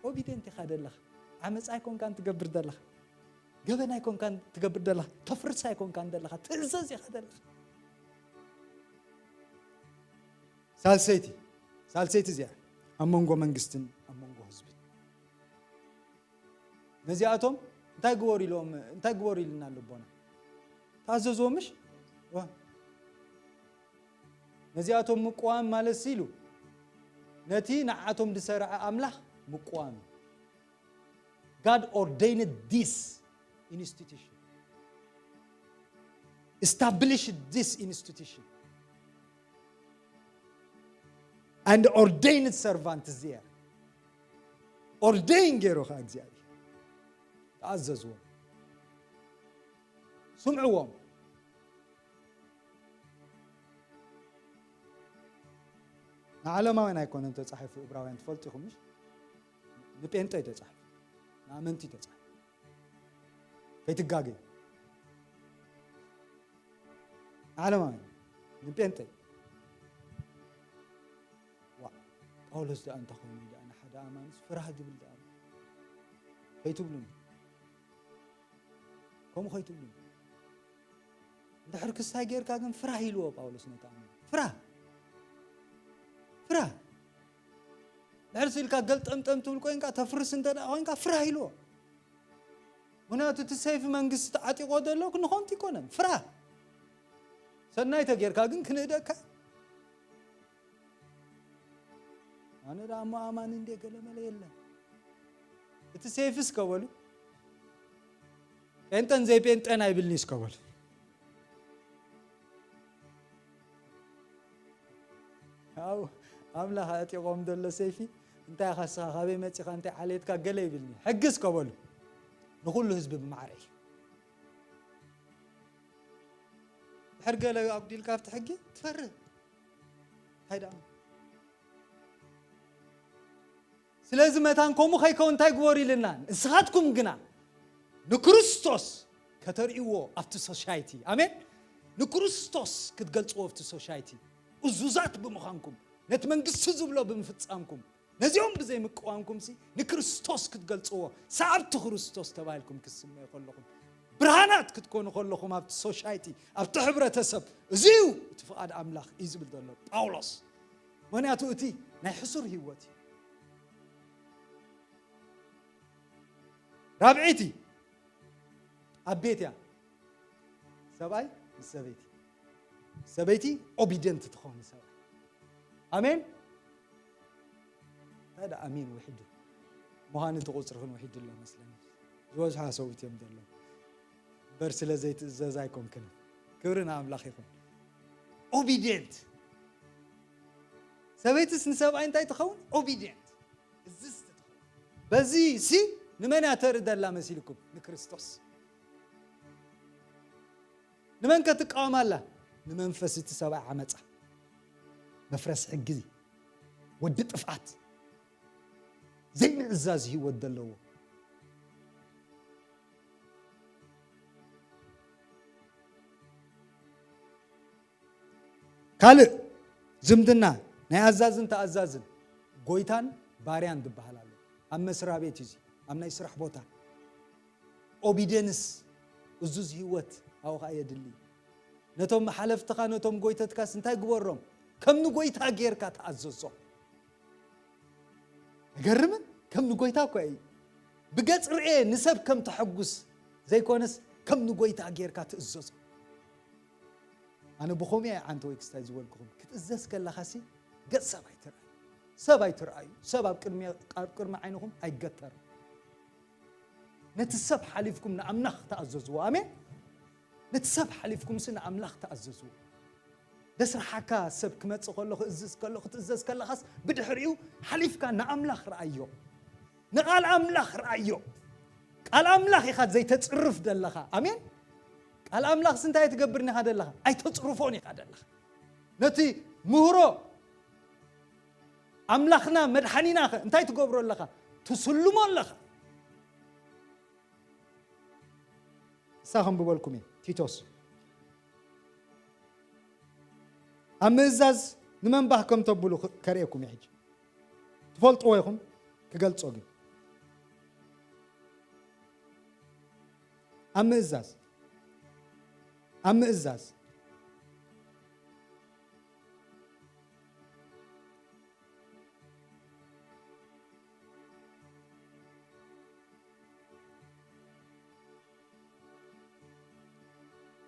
ኦቢደንት ኢኻ ደለኻ። ዓመጻ ኣይኮንካን ትገብር ደለኻ። ገበን ኣይኮንካን ትገብር ደለኻ። ተፍርስ ኣይኮንካን ደለኻ። ትእዘዝ ኢኻ ደለኻ። ሳልሰይቲ፣ ሳልሰይቲ እዚኣ ኣብ መንጎ መንግስትን ኣብ መንጎ ህዝብን። ነዚኣቶም እንታይ ግበሩ ኢሎም፣ እንታይ ግበሩ ኢልና ኣሎ ኣቦና? ተኣዘዝዎም ምሽ? እዋ። ነዚኣቶም ምቅዋም ማለት ሲ ኢሉ፣ ነቲ ንዓቶም ዝሰርዐ ኣምላኽ ምቅዋም። God ordained this institution. Established this institution. And ordained servant is there. ኦርዴን ገይሩ ኸዓ እግዚኣብሔር። ተኣዘዝዎም። ስምዕዎም። ንዓለማውያን ኣይኮነን ተጻሒፉ እብራውያን፣ ትፈልጡ ኢኹም ምሽ? ንጴንጠ እዩ ተጻሒፉ። ንኣመንቲ እዩ ተጻሒፉ። ከይትጋገዩ። ንዓለማውያን፣ ንጴንጠ። ዋእ፣ ጳውሎስ ደኣ እንታይ ኮይኑ ደኣ ንሓደ ኣማንስ ፍራህ ዝብል ደኣ? ከይትብሉኒ። ከምኡ ከይትብሉኒ። እንድሕር ክስታይ ጌርካ ግን ፍራህ ኢልዎ ጳውሎስ ነቲ ኣማኒ። ፍራህ። ፍራህ። ድሕር ሲልካ ገልጠምጠም ትብል ኮይንካ፣ ተፍርስ እንተ ደኣ ኮይንካ፣ ፍራህ ኢልዎ። ምኽንያቱ እቲ ሰይፊ መንግስቲ ተዓጢቖ ዘሎ ንኾንቱ ኣይኮነን። ፍራህ። ሰናይ ተጌርካ ግን ክንእደካ። ኣነ ደኣ እሞ ኣማኒ እንዴ ገለ መለ የለን። እቲ ሰይፊ እስከ በሉ። ጴንጠን ዘይጴንጠን ኣይብልኒ እስከ በሉ። ኣው ኣምላኽ ኣዕጢቖም ዘሎ ሰይፊ እንታይ ኢኻ ንስኻ፣ ካበይ መጺኻ፣ እንታይ ዓሌትካ ገለ ይብልኒ። ሕጊ እስከ በሉ። ንኹሉ ህዝቢ ብማዕረ እዩ። ድሕር ገለ ኣጉዲልካ ኣብቲ ሕጊ ትፈርህ። እንታይ ደኣ? ስለዚ መታን ከምኡ ከይከውን እንታይ ግበሩ ኢልና? ንስኻትኩም ግና ንክርስቶስ ከተርእይዎ ኣብቲ ሶሳይቲ። ኣሜን። ንክርስቶስ ክትገልጽዎ ኣብቲ ሶሻይቲ እዙዛት ብምዃንኩም፣ ነቲ መንግስቲ ዝብሎ ብምፍጻምኩም፣ ነዚኦም ብዘይምቅዋምኩም ሲ ንክርስቶስ ክትገልጽዎ፣ ሰዓብቲ ክርስቶስ ተባሂልኩም ክትስመዩ ከለኹም፣ ብርሃናት ክትኮኑ ከለኹም ኣብቲ ሶሻይቲ፣ ኣብቲ ሕብረተሰብ፣ እዚ እዩ እቲ ፍቓድ ኣምላኽ እዩ ዝብል ዘሎ ጳውሎስ። ምኽንያቱ እቲ ናይ ሕሱር ህይወት እዩ። ራብዐይቲ ኣብ ቤት እያ። ሰብኣይ ምስ ሰበይቲ፣ ሰበይቲ ኦቢደንት ትኸውን ንሰብኣይ። ኣሜን። እንታይ ደኣ ኣሜን ውሕዱ ምዃኑ እቲ ቁጽሪ ግን ውሕዱ ኣሎ መስለኒ። ዝበዝሑ ኣሰብኡት እዮም ዘለዉ። እምበር ስለ ዘይትእዘዝ ኣይኮንክን። ክብሪ ንኣምላኽ ይኹን። ኦቢደንት። ሰበይትስ ንሰብኣይ እንታይ ትኸውን? ኦቢደንት። እዝዝቲ ትኸውን። በዚ ሲ ንመን እያ ተርኢ ዘላ መሲልኩም? ንክርስቶስ። ንመን ከ ትቃወም ኣላ? ንመንፈስ እቲ ሰብኣይ ዓመጻ። መፍረስ ሕጊ። ወዲ ጥፍኣት። ዘይምእዛዝ ህይወት ዘለዎ። ካልእ ዝምድና ናይ ኣዛዝን ተኣዛዝን፣ ጎይታን ባርያን ዝበሃል ኣሎ። ኣብ መስሪያ ቤት እዩ፣ ኣብ ናይ ስራሕ ቦታ። ኦቢደንስ፣ እዙዝ ህይወት ኣብኡ ኸዓ የድሊ። ነቶም ሓለፍትኻ፣ ነቶም ጎይተትካስ እንታይ ግበሮም? ከም ንጎይታ ጌርካ ተኣዘዞም። ኣይገርምን? ከም ንጎይታ እኮ እዩ። ብገጽ ርኤ ንሰብ ከም ተሐጉስ ዘይኮነስ ከም ንጎይታ ጌርካ ትእዘዞ። ኣነ ብኸምኡ እየ ዓንተ ወይ ክስታይ ዝበልኩኹም። ክትእዘዝ ከለኻሲ ገጽ ሰብ ኣይትርኣዩ። ሰብ ኣይትርኣዩ። ሰብ ኣብ ቅድሚ፣ ኣብ ቅድሚ ዓይንኹም ኣይገተርን። ነቲ ሰብ ሓሊፍኩም ንኣምላኽ ተኣዘዝዎ። ኣሜን። ነቲ ሰብ ሓሊፍኩምሲ ንኣምላኽ ተኣዘዝዎ። ደስርሓካ ሰብ ክመጽእ ከሎ፣ ክእዝዝ ከሎ፣ ክትእዘዝ ከለኻስ ብድሕሪኡ ሓሊፍካ ንኣምላኽ ረኣዮ። ንቓል ኣምላኽ ረኣዮ። ቃል ኣምላኽ ኢኻ ዘይተጽርፍ ዘለኻ። ኣሜን። ቃል ኣምላኽስ እንታይ ትገብርን ኢኻ ዘለኻ? ኣይተጽርፎን ኢኻ ዘለኻ። ነቲ ምህሮ ኣምላኽና መድሓኒና ኸ እንታይ ትገብሮ ኣለኻ? ትስልሞ ኣለኻ። ንሳ ከንብበልኩም እየ። ቲቶስ። ኣብ ምእዛዝ ንመን ባህ ከም ተብሉ ክ-፣ ከርእየኩም እየ ሕጂ። ትፈልጥዎ ኢኹም፣ ክገልጾ ግን። ኣብ ምእዛዝ። ኣብ ምእዛዝ።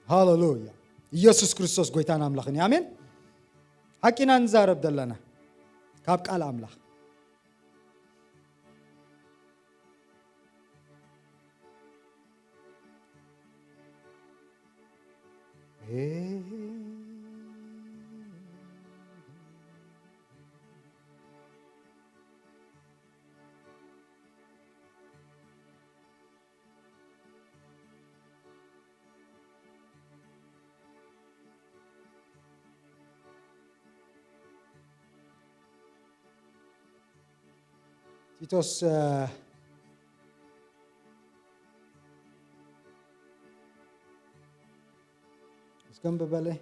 ሃሌሉያ። ኢየሱስ ክርስቶስ ጎይታን ኣምላኽን እዩ። ኣሜን። ሓቂና ንዛረብ ዘለና ካብ ቃል ኣምላኽ። ቲቶስ፣ እ፣ እስከ ኣንብበለይ።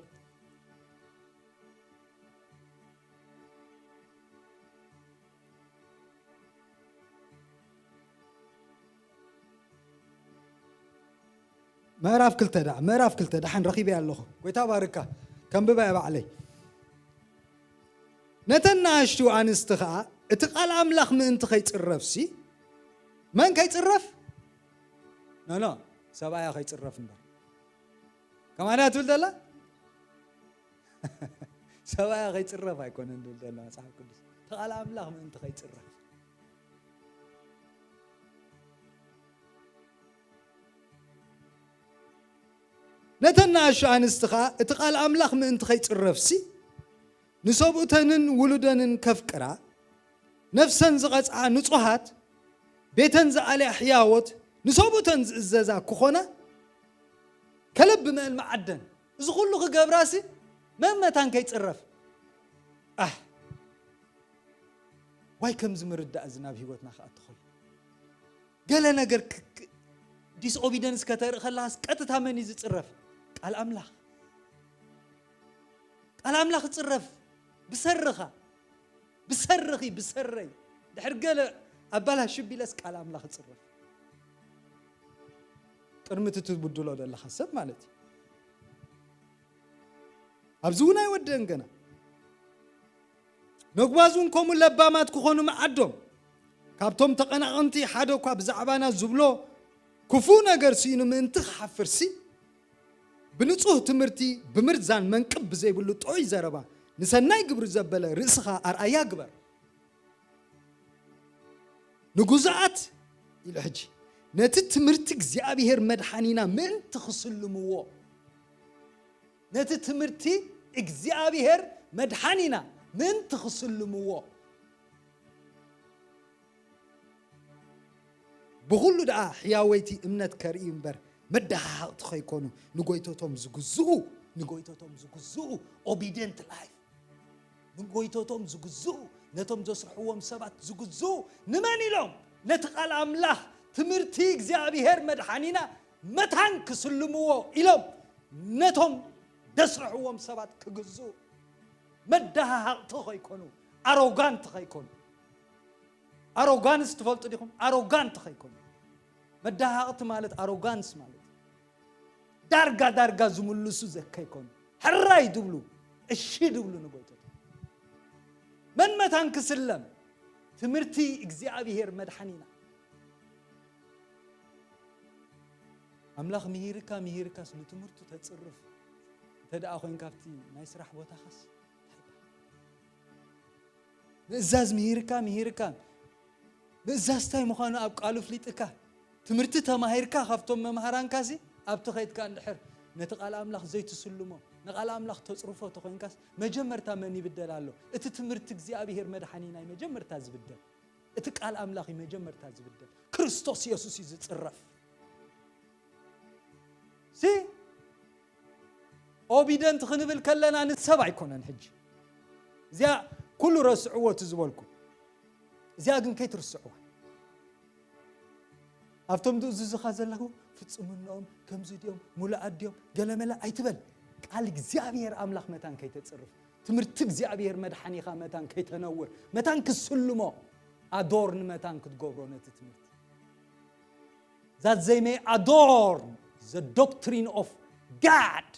ምዕራፍ ክልተ ደኣ፣ ምዕራፍ ክልተ ደሓን ረኺበያ ኣለኹ። ጎይታ ባርካ። ከንብባ እየ ባዕለይ። ነተን ንኣሽቱ ኣንስቲ ኸኣ እቲ ቃል ኣምላኽ ምእንቲ ኸይጽረፍሲ፣ መን ከይጽረፍ? ኖ፣ ኖ፣ ሰብኣያ ከይጽረፍ እምበር። ከማና ትብል ዘላ? ሰብኣያ ከይጽረፍ ኣይኮነን ዝብል ዘሎ መጽሓፍ ቅዱስ። እቲ ቃል ኣምላኽ ምእንቲ ከይጽረፍ። ነተን ንኣሽቱ ኣንስቲ ኸኣ እቲ ቃል ኣምላኽ ምእንቲ ኸይጽረፍሲ፣ ንሰብኡተንን ውሉደንን ከፍቅራ፣ ነፍሰን ዝቐጽዓ ንጹሃት፣ ቤተን ዝኣልያ ሕያዎት፣ ንሰብኡተን ዝእዘዛ ክኾና፣ ከለብመአን መዓደን። እዚ ኩሉ ክገብራሲ መመታን ከይጽረፍ። ኣህ፣ ዋይ ከምዚ ምርዳእ እዚ ናብ ህይወትና ክኣቱ ከሎ። ገለ ነገር ክ-፣ ክ-፣ ዲስኦቢደንስ ከተርኢ ከለኻስ ቀጥታ መን እዩ ዝጽረፍ? ቃል ኣምላኽ። ቃል ኣምላኽ ይጽረፍ። ብሰርኻ፣ ብሰርኺ፣ ብሰረይ ድሕር ገለ ኣባላሽ ቢለስ ቃል ኣምላኽ ይጽረፍ። ቅድሚ እቲ ትብድሎ ዘለኻ ሰብ ማለት እዩ። ኣብዚ እውን ኣይወደን ገና። ነጓዝ እውን ከምኡ ለባማት ክኾኑ መዓዶም። ካብቶም ተቐናቐንቲ ሓደ እኳ ብዛዕባና ዝብሎ ክፉእ ነገር ስኢኑ ምእንቲ ክሓፍርሲ፣ ብንጹህ ትምህርቲ፣ ብምርዛን መንቅብ ብዘይብሉ ጥዑይ ዘረባ፣ ንሰናይ ግብሪ ዘበለ ርእስኻ ኣርኣያ ግበር። ንጉዛኣት ኢሉ ሕጂ፣ ነቲ ትምህርቲ እግዚኣብሔር መድሓኒና ምእንቲ ክስልምዎ፣ ነቲ ትምህርቲ እግዚኣብሔር መድሓኒና ምእንቲ ክስልምዎ፣ ብኹሉ ደኣ ሕያወይቲ እምነት ከርእዩ እምበር፣ መደሃሃቕቲ ኸይኮኑ፣ ንጎይቶቶም ዝግዝኡ፣ ንጎይቶቶም ዝግዝኡ፣ obedient life፣ ንጎይቶቶም ዝግዝኡ፣ ነቶም ዘስርሕዎም ሰባት ዝግዝኡ፣ ንመን ኢሎም? ነቲ ቃል ኣምላኽ፣ ትምህርቲ እግዚኣብሔር መድሓኒና መታን ክስልምዎ ኢሎም፣ ነቶም ዘስርሕዎም ሰባት ክግዝኡ፣ መደሃሃቕቲ ኸይኮኑ፣ ኣሮጋንት ኸይኮኑ። ኣሮጋንስ ትፈልጡ ዲኹም? ኣሮጋንት ኸይኮኑ። መደሃሃቕቲ ማለት ኣሮጋንስ ማለት እዩ። ዳርጋ ዳርጋ ዝምልሱ ዘከይኮኑ፣ ሕራይ ድብሉ፣ እሺ ድብሉ ንጎይቶት። መን መታን ክስለም? ትምህርቲ እግዚኣብሔር መድሓኒና። ኣምላኽ ምሂርካ ምሂርካስ ንትምህርቱ ተጽርፍ እንተ ደኣ ኮይንካ ኣብቲ ናይ ስራሕ ቦታኻስ እንታይ ይበሃል? ምእዛዝ ምሂርካ ምሂርካ፣ ምእዛዝ እንታይ ምዃኑ ኣብ ቃሉ ፍሊጥካ፣ ትምህርቲ ተማሂርካ ካብቶም መምሃራንካሲ ኣብቲ ኸይድካ እንድሕር ነቲ ቃል ኣምላኽ ዘይትስልሞ፣ ንቃል ኣምላኽ ተጽርፎ ተኾይንካስ፣ መጀመርታ መን ይብደል ኣሎ? እቲ ትምህርቲ እግዚኣብሔር መድሓኒ ናይ መጀመርታ ዝብደል፣ እቲ ቃል ኣምላኽ እዩ መጀመርታ ዝብደል። ክርስቶስ የሱስ እዩ ዝጽረፍ። ሲ ኦቢደንት ክንብል ከለና ንሰብ ኣይኮነን። ሕጂ እዚኣ ኩሉ ረስዕዎ እቲ ዝበልኩ፣ እዚኣ ግን ከይትርስዕዋ። ኣብቶም ዝእዝዙኻ ዘለኹ ፍጹምንኦም ከምዚ ድዮም፣ ሙሉኣት ድዮም፣ ገለመለ ኣይትበል። ቃል እግዚኣብሔር ኣምላኽ መታን ከይተጽርፍ፣ ትምህርቲ እግዚኣብሔር መድሓኒኻ መታን ከይተነውር፣ መታን ክስልሞ፣ ኣዶር ንመታን ክትገብሮ ነቲ ትምህርቲ። That they may adorn the doctrine of God,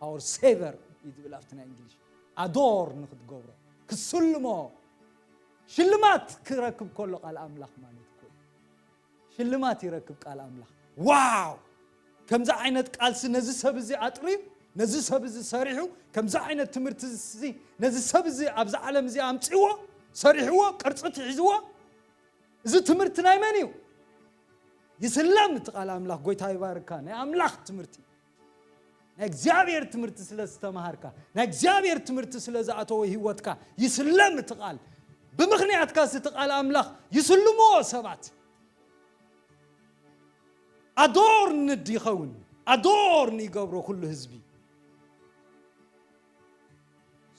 our Savior እዩ ዝብል ኣብቲ ናይ እንግሊሽ። ኣዶር ንክትገብሮ፣ ክስልሞ፣ ሽልማት ክረክብ ከሎ ቃል ኣምላኽ ማለት እኮ እዩ። ሽልማት ይረክብ ቃል ኣምላኽ። ዋው! ከምዚ ዓይነት ቃልሲ ነዚ ሰብ እዚ ኣጥርዩ፣ ነዚ ሰብ እዚ ሰሪሑ፣ ከምዚ ዓይነት ትምህርቲ እዚ ነዚ ሰብ እዚ ኣብዚ ዓለም እዚ ኣምጺዎ፣ ሰሪሕዎ፣ ቅርጺ ትሒዝዎ። እዚ ትምህርቲ ናይ መን እዩ? ይስለም እቲ ቃል ኣምላኽ። ጎይታ ይባርካ። ናይ ኣምላኽ ትምህርቲ፣ ናይ እግዚኣብሔር ትምህርቲ ስለ ዝተምሃርካ፣ ናይ እግዚኣብሔር ትምህርቲ ስለ ዝኣተወ ህይወትካ፣ ይስለም እቲ ቃል። ብምኽንያትካ እቲ ቃል ኣምላኽ ይስልምዎ ሰባት። ኣዶር ንድ ይኸውን፣ ኣዶር ንይገብሮ ኩሉ ህዝቢ።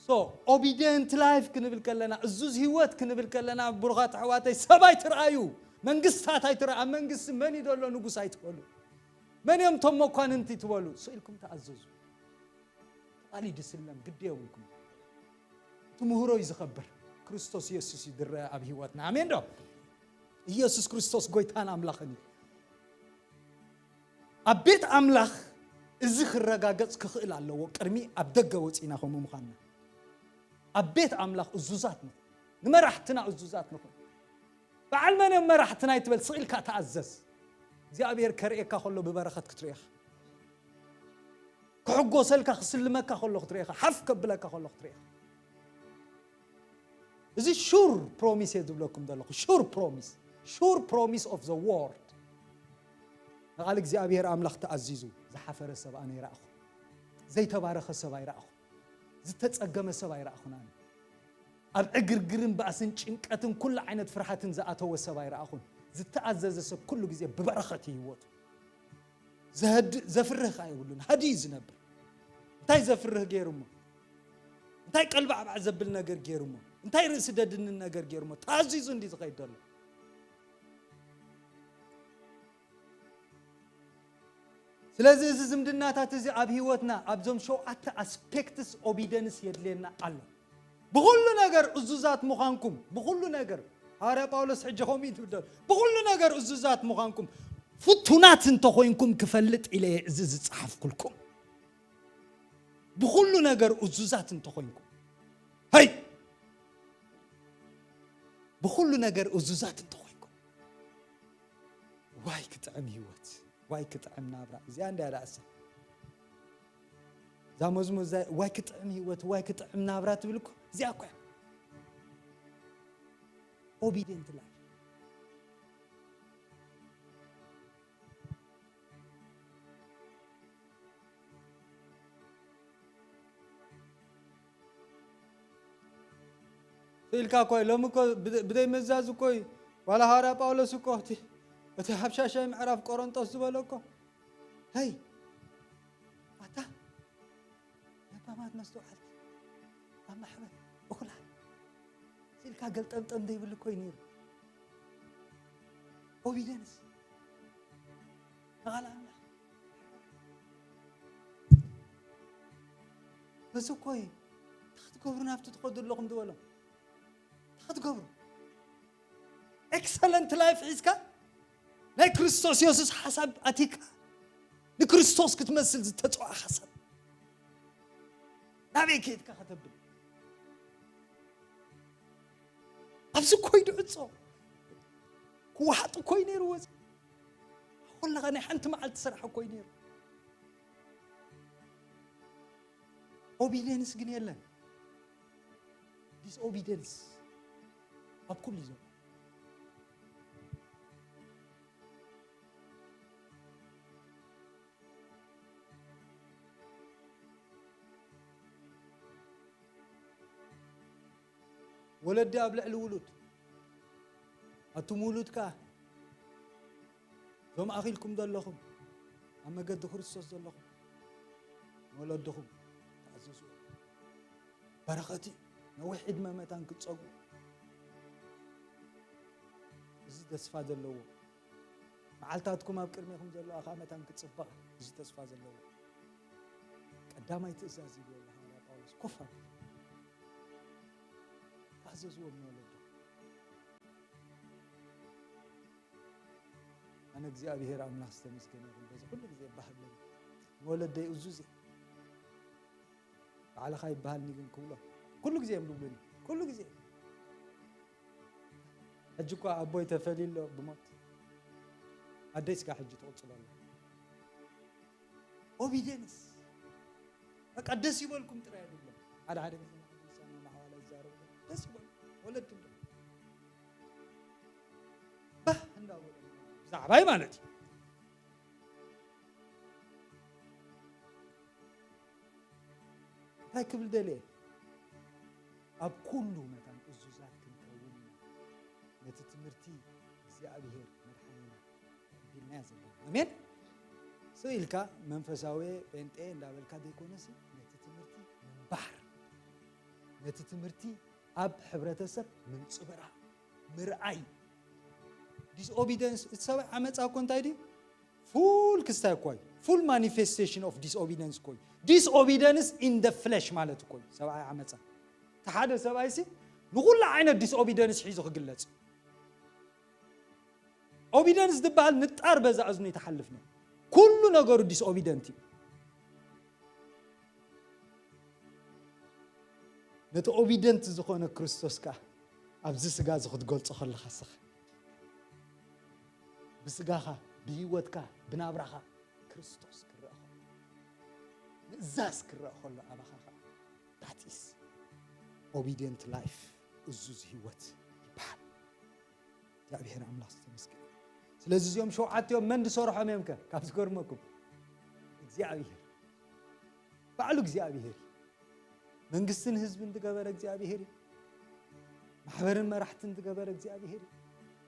So obedient life ክንብል ከለና፣ እዙዝ ህይወት ክንብል ከለና፣ ብሩኻት ኣሕዋተይ፣ ሰብ ኣይትርኣዩ፣ መንግስታት ኣይትርኣ። ኣብ መንግስቲ መን እዩ ዘሎ ንጉስ ኣይትበሉ። መን እዮም እቶም መኳንንቲ ትበሉ። ስኢልኩም ተኣዘዙ። ቃል እዩ ድስለም፣ ግዲ የብልኩም። እቲ ምህሮ እዩ ዝኸብር። ክርስቶስ ኢየሱስ እዩ ድረአ ኣብ ህይወትና። ኣሜን ዶ? ኢየሱስ ክርስቶስ ጎይታን ኣምላኽን እዩ። ኣብ ቤት ኣምላኽ እዚ ክረጋገጽ ክኽእል ኣለዎ፣ ቅድሚ ኣብ ደገ ወጺእና ከምኡ ምዃንና። ኣብ ቤት ኣምላኽ እዙዛት ንኹን፣ ንመራሕትና እዙዛት ንኹን። በዓል መን እዮም መራሕትና ኣይትበል፣ ስቕ ኢልካ ተኣዘዝ። እግዚኣብሔር ከርእየካ ከሎ ብበረኸት ክትርእኻ፣ ክሕጎሰልካ ክስልመካ ከሎ ክትርእኻ፣ ሓፍ ከብለካ ከሎ ክትርእኻ። እዚ ሹር ፕሮሚስ እየ ዝብለኩም ዘለኹ። ሹር ፕሮሚስ፣ ሹር ፕሮሚስ ኦፍ ዘ ዎርድ። ንቓል እግዚኣብሔር ኣምላኽ ተኣዚዙ ዝሓፈረ ሰብ ኣነ ይረኣኹ፣ ዘይተባረኸ ሰብ ኣይረኣኹ፣ ዝተጸገመ ሰብ ኣይረኣኹን። ኣነ ኣብ ዕግርግርን ባእስን ጭንቀትን ኩሉ ዓይነት ፍርሃትን ዝኣተወ ሰብ ኣይረኣኹን። ዝተኣዘዘ ሰብ ኩሉ ግዜ ብበረኸት ይህይወቱ። ዘህድእ ዘፍርህ ከኣ የብሉን፣ ሃዲኡ ዝነብር። እንታይ ዘፍርህ ገይሩ እሞ? እንታይ ቀልባዕባዕ ዘብል ነገር ገይሩ እሞ? እንታይ ርእሲ ደድንን ነገር ገይሩ እሞ? ተኣዚዙ እንዲ ዝኸይድ ዘሎ። ስለዚ እዚ ዝምድናታት እዚ ኣብ ህይወትና ኣብዞም ሸውዓተ ኣስፔክትስ ኦቢደንስ የድልየና ኣሎ። ብኹሉ ነገር እዙዛት ምዃንኩም፣ ብኹሉ ነገር፣ ሃዋርያ ጳውሎስ ሕጂ ከምኡ እዩ ትብሎ፣ ብኹሉ ነገር እዙዛት ምዃንኩም ፍቱናት እንተኾይንኩም ክፈልጥ ኢለ እየ እዚ ዝጸሓፍኩልኩም። ብኹሉ ነገር እዙዛት እንተኾይንኩም፣ ሀይ፣ ብኹሉ ነገር እዙዛት እንተኾይንኩም፣ ዋይ ክጥዕም ህይወት፣ ዋይ ክጥዕም ናብራ። እዚኣ እንድያ ዳእሳ እዛ መዝሙር እዛ፣ ዋይ ክጥዕም ህይወት፣ ዋይ ክጥዕም ናብራ ትብል እኮ እዚኣ እኮ እያ። ኦቢዲየንት ላይፍ። ኢልካ እኮ እዩ። ሎሚ እኮ ብደ-፣ ብደይ መዛዝ እኮ እዩ። ዋላ ሃዋርያ ጳውሎስ እኮ እቲ፣ እቲ ኣብ ሻሻይ ምዕራፍ ቆሮንጦስ ዝበሎ እኮ፣ ሄይ፣ ኣታ ለባማት መስተውዓልቲ ኣብ ማሕበር እኹላት ኢልካ ገልጠምጠም ዘይብሉ እኮ እዩ ነይሩ። ኦቢደንስ ንቓል ኣምላኽ። በዚ እኮ እዩ፣ እንታይ ክትገብሩ ናብቲ ትኸዱ ኣለኹም ዝበሎም? እንታይ ክትገብሩ? ኤክሰለንት ላይፍ ሒዝካ፣ ናይ ክርስቶስ የሱስ ሓሳብ ኣቲካ፣ ንክርስቶስ ክትመስል ዝተጸውዓኻ ሰብ፣ ናበይ ከይድካ ከተብል? ኣብዚ ኮይዱ ዕጾ ክወሓጡ ኮይ ነይሩ። ወዚ ኮለኻ ናይ ሓንቲ መዓልቲ ስራሕ ኮይ ነይሩ። ኦቢደንስ ግን የለን። ዲስኦቢደንስ ኣብ ኩሉ እዩ ዘሎ። ወለዲ ኣብ ልዕሊ ውሉድ፣ ኣቱም ውሉድ ከኣ፣ እዞም ኣኺልኩም ዘለኹም፣ ኣብ መገዲ ክርስቶስ ዘለኹም፣ ንወለድኹም ተኣዘዝዎ። በረኸት እዩ። ነዊሕ ዕድመ መታን ክትጸግቡ። እዚ ተስፋ ዘለዎ፣ መዓልታትኩም ኣብ ቅድሜኹም ዘለዋ ከኣ መታን ክትጽበቓ። እዚ ተስፋ ዘለዎ ቀዳማይ ትእዛዝ እዩ፣ ይብሎ ሃዋርያ ጳውሎስ። ኮፍ ኣሉ። ተኣዘዝዎም ንወለድኹም። ኣነ እግዚኣብሔር ኣምላኽ ዝተመስገነ ይኹን፣ በዚ ኩሉ ግዜ እባህለኒ። ንወለደይ እዙዝ እየ። ባዕልኻ ይበሃልኒ ግን ክብሎ። ኩሉ ግዜ እዮም ዝብሉኒ። ኩሉ ግዜ። ሕጂ እኳ ኣቦይ ተፈልዩ ኣሎ ብሞት። ኣደይ ስጋ ሕጂ ትቕጽሎ ኣላ። ኦቢደንስ። በቃ ደስ ይበልኩም ጥራይ ይብሎም። ሓደ ሓደ ግዜ ንክንሳና ማሕዋላ ይዛረቡ። ደስ ይበልኩም። ወለድኩም ዶ? ባህ እንዳበሉ ብዛዕባይ ማለት እዩ። እንታይ ክብል ደልየ? ኣብ ኩሉ መታን እዙዛት ክንከውን ኢና። ነቲ ትምህርቲ እግዚኣብሔር መድሓኒና ተቐቢልናዮ ዘለና። ኣሜን። ስቕ ኢልካ መንፈሳዊ ጴንጤ እንዳበልካ ዘይኮነሲ፣ ነቲ ትምህርቲ ምንባር፣ ነቲ ትምህርቲ ኣብ ሕብረተሰብ ምንጽብራቕ፣ ምርኣይ። ዲስኦቢደንስ፣ እቲ ሰብኣይ ዓመጻ እኮ እንታይ ድዩ? ፉል ክስታይ እኮ እዩ። ፉል ማኒፌስቴሽን ኦፍ ዲስኦቢደንስ እኮ እዩ። ዲስኦቢደንስ ኢን ደ ፍሌሽ ማለት እኮ እዩ ሰብኣይ ዓመጻ። እቲ ሓደ ሰብኣይ ሲ ንኹሉ ዓይነት ዲስኦቢደንስ ሒዙ ክግለጽ። ኦቢደንስ ዝበሃል ንጣር በዛ እዝኑ ይተሓልፍ ነው። ኩሉ ነገሩ ዲስኦቢደንት እዩ። ነቲ ኦቢደንት ዝኾነ ክርስቶስ ከኣ ኣብዚ ስጋ እዚ ክትገልጾ ከለኻ ስኻ ብስጋኻ፣ ብህይወትካ፣ ብናብራኻ ክርስቶስ ክረአ ከሎ፣ ምእዛዝ ክረአ ከሎ ኣባኻ ከኣ that is obedient life፣ እዙዝ ህይወት ይበሃል። እግዚኣብሔር ኣምላኽ ዝተመስገነ። ስለዚ እዚኦም ሸውዓቲኦም መን ዝሰርሖም እዮም ከ? ካብ ዝገርመኩም እግዚኣብሔር፣ ባዕሉ እግዚኣብሔር እዩ። መንግስትን ህዝብን ዝገበረ እግዚኣብሔር እዩ። ማሕበርን መራሕትን ዝገበረ እግዚኣብሔር እዩ።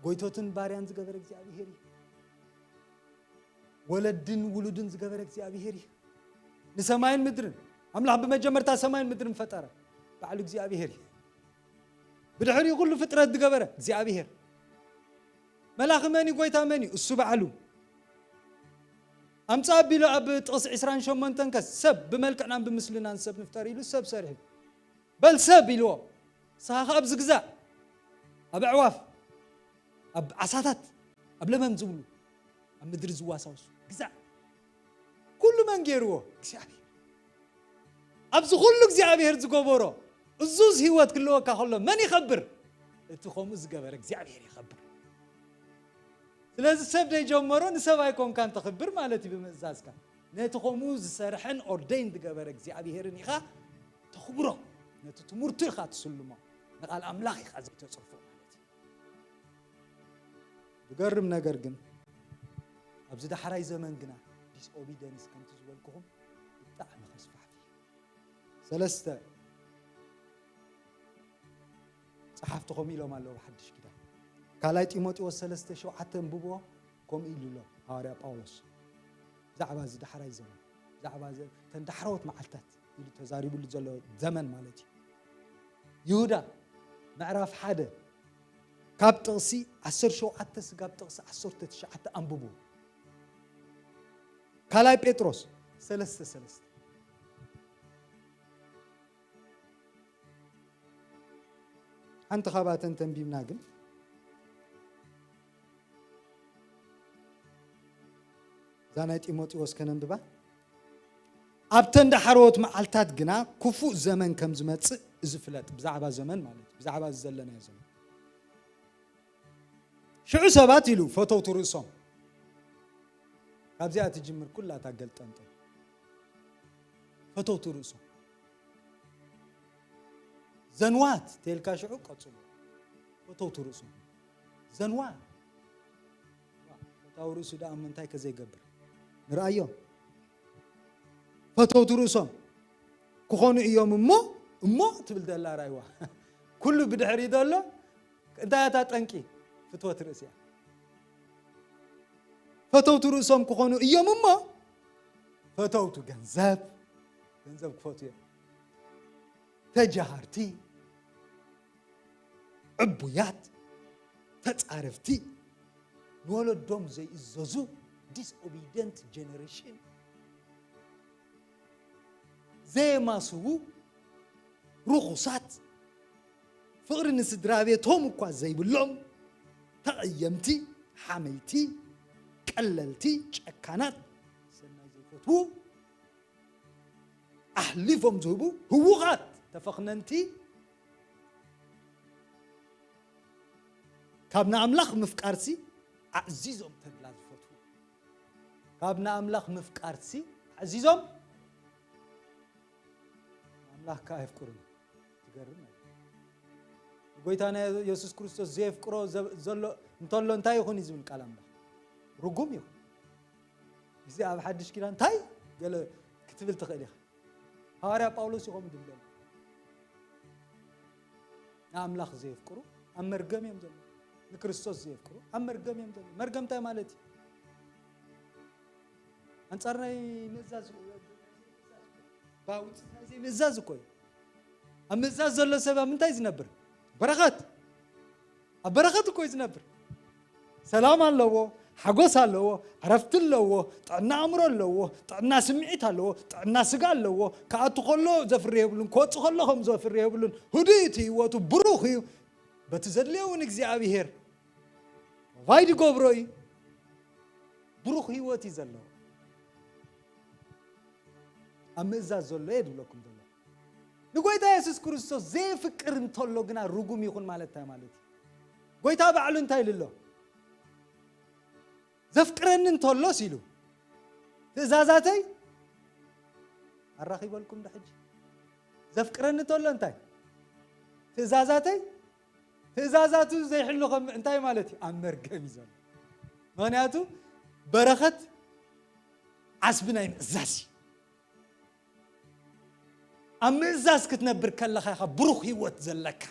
ጎይቶትን ባርያን ዝገበረ እግዚኣብሔር እዩ። ወለድን ውሉድን ዝገበረ እግዚኣብሔር እዩ። ንሰማይን ምድርን፣ ኣምላኽ ብመጀመርታ ሰማይን ምድርን ፈጠረ። ባዕሉ እግዚኣብሔር እዩ። ብድሕሪኡ ኩሉ ፍጥረት ዝገበረ እግዚኣብሔር። መላኺ መን እዩ? ጎይታ መን እዩ? እሱ ባዕሉ። ኣምጻ ኣቢሉ ኣብ ጥቕሲ ዕስራን ሸሞንተን ከ ሰብ ብመልክዕናን ብምስልናን ሰብ ንፍጠር ኢሉ ሰብ ሰሪሑ። በል ሰብ ኢልዎ። ንስኻ ከኣ ኣብዚ ግዛእ። ኣብ ኣዕዋፍ፣ ኣብ ዓሳታት፣ ኣብ ለመም ዝብሉ፣ ኣብ ምድሪ ዝዋሳውሱ ግዛእ። ኩሉ መን ገይርዎ? እግዚኣብሔር። ኣብዚ ኩሉ እግዚኣብሔር ዝገበሮ እዙዝ ህይወት ክልወካ ከሎ መን ይኸብር? እቲ ከምኡ ዝገበረ እግዚኣብሔር ይኸብር። ስለዚ ሰብ ደይጀመሮ ንሰብ ኣይኮንካን ተኽብር ማለት እዩ ብምእዛዝካ። ነቲ ከምኡ ዝሰርሐን ኦርደይን ዝገበረ እግዚኣብሔርን ኢኻ ተኽብሮ። ነቲ ትምህርቱ ኢኻ ትስልሞ። ንቓል ኣምላኽ ኢኻ ዘይተጽርፎ ማለት እዩ። ዝገርም ነገር ግን ኣብዚ ዳሕራይ ዘመን ግና ዲስኦቢደንስ ከምቲ ዝበልኩኹም ብጣዕሚ ከስፋሕፍ እዩ። ሰለስተ ጸሓፍቲ ከምኡ ኢሎም ኣለዉ ብሓድሽ ኪዳን። ካልኣይ ጢሞቴዎስ ሰለስተ ሸውዓተ እንብብዎ ከምኡ ኢሉ ኣሎ ሃዋርያ ጳውሎስ። ብዛዕባ እዚ ዳሕራይ ዘመን፣ ብዛዕባ ዘ-፣ እተን ዳሕረዎት መዓልታት ኢሉ ተዛሪቡሉ ዘሎ ዘመን ማለት እዩ። ይሁዳ ምዕራፍ ሓደ ካብ ጥቕሲ ዓሰርተ ሸውዓተ ስጋብ ጥቕሲ ዓሰርተ ትሽዓተ ኣንብቡ። ካልኣይ ጴጥሮስ ሰለስተ ሰለስተ። ሓንቲ ካብኣተን ተንቢብና ግን እዛ ናይ ጢሞቴዎስ ከነንብባ። ኣብተን ዳሕረዎት መዓልታት ግና ክፉእ ዘመን ከም ዝመጽእ እዚ ፍለጥ። ብዛዕባ ዘመን ማለት እዩ፣ ብዛዕባ እዚ ዘለናዮ ዘመን። ሽዑ ሰባት ኢሉ ፈተውቱ ርእሶም። ካብዚኣ ትጅምር ኩላ እታ ገልጠምጠም። ፈተውቱ ርእሶም። ዘንዋት ተልካ ሽዑ ቀጽሉ። ፈተውቱ ርእሶም። ዘንዋት። ፈታዊ ርእሱ ደኣ ምንታይ ከ ዘይገብር? ንርኣዮ። ፈተውቱ ርእሶም ክኾኑ እዮም እሞ፣ እሞ ትብል ዘላ ራይዋ። ኩሉ ብድሕሪ ዘሎ እንታይ እታ ጠንቂ? ፍትወት ርእሲ እያ። ፈተውቱ ርእሶም ክኾኑ እዮም እሞ፣ ፈተውቱ ገንዘብ፣ ገንዘብ ክፈቱ እዮም። ተጃሃርቲ፣ ዕቡያት፣ ተጻረፍቲ፣ ንወለዶም ዘይእዘዙ፣ disobedient generation፣ ዘየማስዉ፣ ርኹሳት፣ ፍቕሪ ንስድራ ቤቶም እኳ ዘይብሎም፣ ተቐየምቲ፣ ሓመይቲ፣ ቀለልቲ፣ ጨካናት፣ ሰናይ ዘይፈትዉ፣ ኣሕሊፎም ዝህቡ፣ ህዉኻት፣ ተፈኽነንቲ፣ ካብ ንኣምላኽ ምፍቃርሲ ኣዕዚዞም ተድላ ዝፈትዉ። ካብ ንኣምላኽ ምፍቃርሲ ኣዕዚዞም ንኣምላኽ ከኣ የፍቅሩን። ትገርም ነገር። ጎይታና የሱስ ክርስቶስ ዘየፍቅሮ ዘ-፣ ዘሎ እንተሎ እንታይ ይኹን እዩ ዝብል ቃል ኣምላኽ? ርጉም ይኹን። እዚ ኣብ ሓድሽ ኪዳን እንታይ ገለ ክትብል ትኽእል ኢኻ። ሃዋርያ ጳውሎስ ይኾም ድብል ዘሎ። ንኣምላኽ ዘየፍቅሩ ኣብ መርገም እዮም ዘለዉ። ንክርስቶስ ዘየፍቅሩ ኣብ መርገም እዮም ዘለዉ። መርገም እንታይ ማለት እዩ? ኣንጻር ናይ ምእዛዝ፣ ባውጽ ናይ ዘይምእዛዝ እኮ እዩ። ኣብ ምእዛዝ ዘሎ ሰብ ኣብ ምንታይ ዝነብር? በረኸት። ኣብ በረኸት እኮ እዩ ዝነብር። ሰላም ኣለዎ፣ ሓጎስ ኣለዎ፣ ዕረፍቲ ኣለዎ፣ ጥዕና ኣእምሮ ኣለዎ፣ ጥዕና ስምዒት ኣለዎ፣ ጥዕና ስጋ ኣለዎ። ክኣቱ ከሎ ዘፍሪ የብሉን፣ ክወጽእ ከሎ ከም ዘፍሪ የብሉን። ህዱእ እቲ ህይወቱ ብሩኽ እዩ። በቲ ዘድልዮ እውን እግዚኣብሔር ፕሮቫይድ ይገብሮ እዩ። ብሩኽ ህይወት እዩ ዘለዎ። ኣብ ምእዛዝ ዘሎ እየ ዝብለኩም ዘሎ። ንጎይታ የሱስ ክርስቶስ ዘየፍቅር እንተሎ ግና ርጉም ይኹን ማለት እንታይ ማለት እዩ? ጎይታ ባዕሉ እንታይ ኢሉ ኣሎ? ዘፍቅረኒ እንተሎስ ኢሉ፣ ትእዛዛተይ ኣራኺበልኩም ዶ ሕጂ? ዘፍቅረኒ እንተሎ እንታይ? ትእዛዛተይ፣ ትእዛዛቱ ዘይሕሉ ከም እንታይ ማለት እዩ? ኣብ መርገም እዩ ዘሎ። ምኽንያቱ በረኸት ዓስቢ ናይ ምእዛዝ እዩ። ኣብ ምእዛዝ ክትነብር ከለኻ ኢኻ ብሩኽ ህይወት ዘለካ።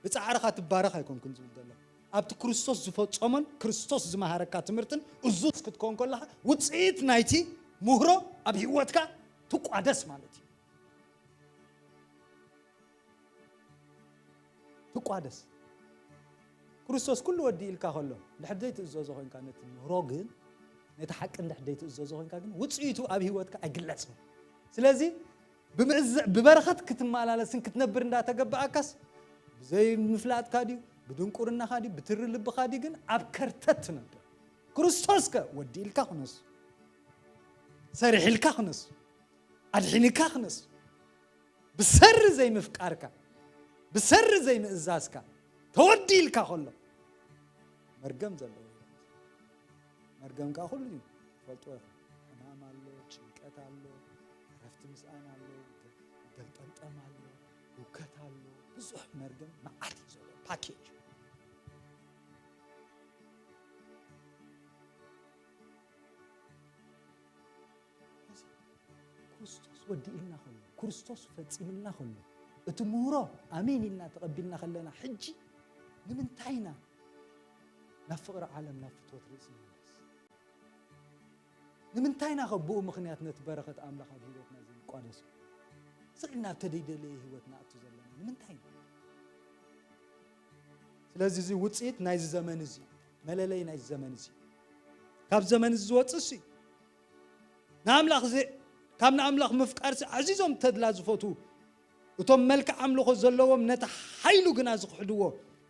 ብጻዕርኻ ትባረኽ ኣይኮንኩን ዝብል ዘሎ። ኣብቲ ክርስቶስ ዝፈጸሞን ክርስቶስ ዝመሃረካ ትምህርትን እዙዝ ክትከውን ከለኻ ውጽኢት ናይቲ ምህሮ ኣብ ህይወትካ ትቋደስ ማለት እዩ። ትቋደስ። ክርስቶስ ኩሉ ወዲ ኢልካ ከሎ፣ ድሕር ዘይትእዘዞ ኮይንካ ነቲ ምህሮ ግን ነቲ ሓቂ እንድሕር ዘይትእዘዞ ኮይንካ ግን ውፅኢቱ ኣብ ህይወትካ ኣይግለጽን። ስለዚ ብምእዝ-፣ ብበረኸት ክትመላለስን ክትነብር እንዳተገባኣካስ ብዘይምፍላጥካ ድዩ፣ ብድንቁርናኻ ድዩ፣ ብትሪ ልብኻ ድዩ ግን ኣብ ከርተት ትነብር። ክርስቶስከ ወዲእልካ ክነሱ፣ ሰሪሕልካ ክነሱ፣ ኣድሒንካ ክነሱ። ብሰሪ ዘይምፍቃርካ፣ ብሰሪ ዘይምእዛዝካ ተወዲእልካ ከሎ መርገም ዘለዎ ህይወት። መርገም ከዓ ኩሉ እዩ፣ ትፈልጥዎ ኢኹም። ሕማም ኣሎ፣ ጭንቀት ኣሎ፣ ዕረፍቲ ምስኣን ኣሎ፣ ገልጠምጠም ኣሎ፣ ህውከት ኣሎ፣ ብዙሕ መርገም መዓት እዩ ዘሎ፣ ፓኬጅ። ስለዚ ክርስቶስ ወዲእልና ከሎ፣ ክርስቶስ ፈጺምልና ከሎ፣ እቲ ምህሮ ኣሜን ኢልና ተቐቢልና ከለና፣ ሕጂ ንምንታይ ኢና ናብ ፍቕሪ ዓለም፣ ናብ ፍትወት ርእሲ ንምለስ? ንምንታይ ኢና ከ ብኡ ምኽንያት ነቲ በረኸት ኣምላኽ ኣብ ህይወትና ዘይንቋደሶ? ስቕ ኢልና ኣብ ተደይደለየ ህይወት ንኣቱ ዘለና ንምንታይ ኢና? ስለዚ እዚ ውጽኢት ናይዚ ዘመን እዚ፣ መለለይ ናይዚ ዘመን እዚ፣ ካብ ዘመን እዚ ዝወጽእ እሱ እዩ። ንኣምላኽ ዘ-፣ ካብ ንኣምላኽ ምፍቃር ሲ ኣዚዞም ተድላ ዝፈትዉ፣ እቶም መልክዕ ኣምልኾ ዘለዎም ነቲ ሓይሉ ግና ዝኽሕድዎ፣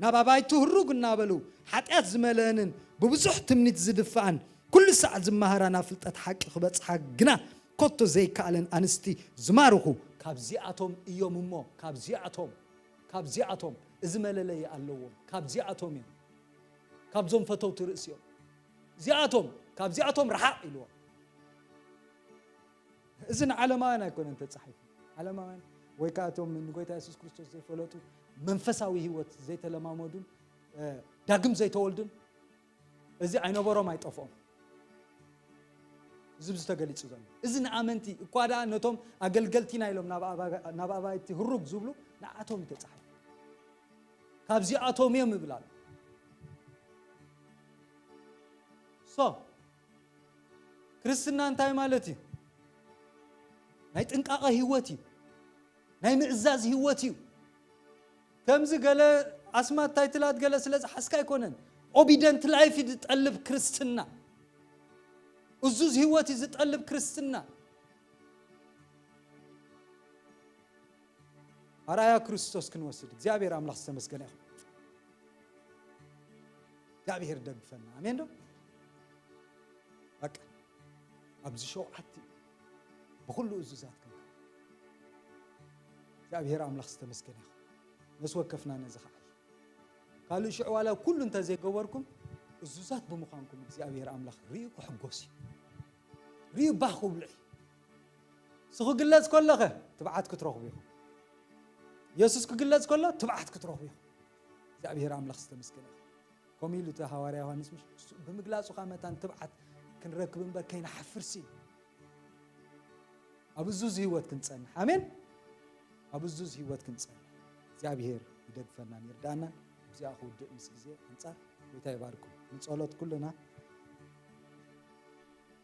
ናብ ኣባይቲ ህሩግ እናበሉ ሓጢኣት ዝመልአንን ብብዙሕ ትምኒት ዝድፍኣን ኩሉ ሳዕ ዝመሃራ ናብ ፍልጠት ሓቂ ክበጽሓ ግና ኮቶ ዘይከኣለን ኣንስቲ ዝማርኹ። ካብዚኣቶም እዮም እሞ፣ ካብዚኣቶም፣ ካብዚኣቶም እዚ መለለዪ ኣለዎም። ካብዚኣቶም እዮም፣ ካብዞም ፈተውቲ ርእሲ እዮም። እዚኣቶም፣ ካብዚኣቶም ረሓቕ ኢልዎም። እዚ ንዓለማውያን ኣይኮነን ተጻሒፉ። ዓለማውያን ወይ ከኣ እቶም ንጎይታ የሱስ ክርስቶስ ዘይፈለጡ፣ መንፈሳዊ ህይወት ዘይተለማመዱን፣ እ፣ ዳግም ዘይተወልዱን፣ እዚ ኣይነበሮም ኣይጠፍኦም። እዚ ኣብዚ ተገሊጹ ዘሎ። እዚ ንኣመንቲ፣ እኳ ደኣ ነቶም ኣገልገልቲና ኢሎም ናብ ኣባ-፣ ናብ ኣባይቲ ህሩግ ዝብሉ፣ ንኣቶም እዩ ተጻሒፉ። ካብዚኣቶም እዮም ይብል ኣሎ። ሶ፣ ክርስትና እንታይ ማለት እዩ? ናይ ጥንቃቐ ህይወት እዩ። ናይ ምእዛዝ ህይወት እዩ። ከምዚ ገለ ኣስማት ታይትላት ገለ ስለ ዝሓዝካ ኣይኮነን። ኦቢደንት ላይፍ እዩ ዝጠልብ ክርስትና። እዙዝ ህይወት እዩ ዝጠልብ ክርስትና። ኣርኣያ ክርስቶስ ክንወስድ እግዚኣብሔር ኣምላኽ ዝተመስገነ ይኹን። እግዚኣብሔር ደግፈና። ኣሜን ዶ? በቃ ኣብዚ ሸውዓተ ብኹሉ እዙዛት ክንከውን እግዚኣብሔር ኣምላኽ ዝተመስገነ ይኹን። ነፍሲ ወከፍና ነዚ ኸዓ እዩ። ካልእ ሽዑ ዋላ ኩሉ እንተ ዘይገበርኩም እዙዛት ብምዃንኩም እግዚኣብሔር ኣምላኽ ርእዩ ክሕጎስ እዩ። ርእዩ ባህ ክብሎ እዩ። እሱ ክግለጽ ከሎኸ ትብዓት ክትረኽቡ ኢኹም። የሱስ ክግለጽ ከሎ ትብዓት ክትረኽቡ ኢኹም። እግዚኣብሔር ኣምላኽ ዝተመስገነ ይኹን። ከምኡ ኢሉ እቲ ሃዋርያ ዮሃንስ ምሽ እሱ ብምግላጹ ኸኣ መታን ትብዓት ክንረክብ እምበር ከይንሓፍርሲ። ኣብ እዙዝ ህይወት ክንጸንሕ። ኣሜን። ኣብ እዙዝ ህይወት ክንጸንሕ። እግዚኣብሔር ይደግፈናን ይርዳእናን። እዚኣ ክውድእ ምስ ግዜ ኣንጻር ጎይታ ይባርኩም። ንጸሎት ኩልና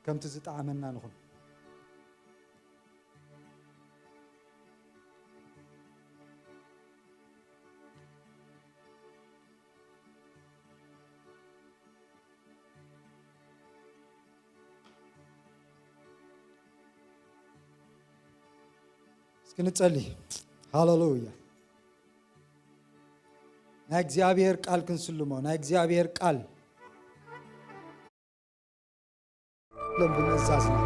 ከምቲ ዝጠዓመና ንኹን። እስኪ ንጸሊ። ሃሌሉያ። ናይ እግዚኣብሔር ቃል ክንስልሞ፣ ናይ እግዚኣብሔር ቃል ሎም ብምእዛዝና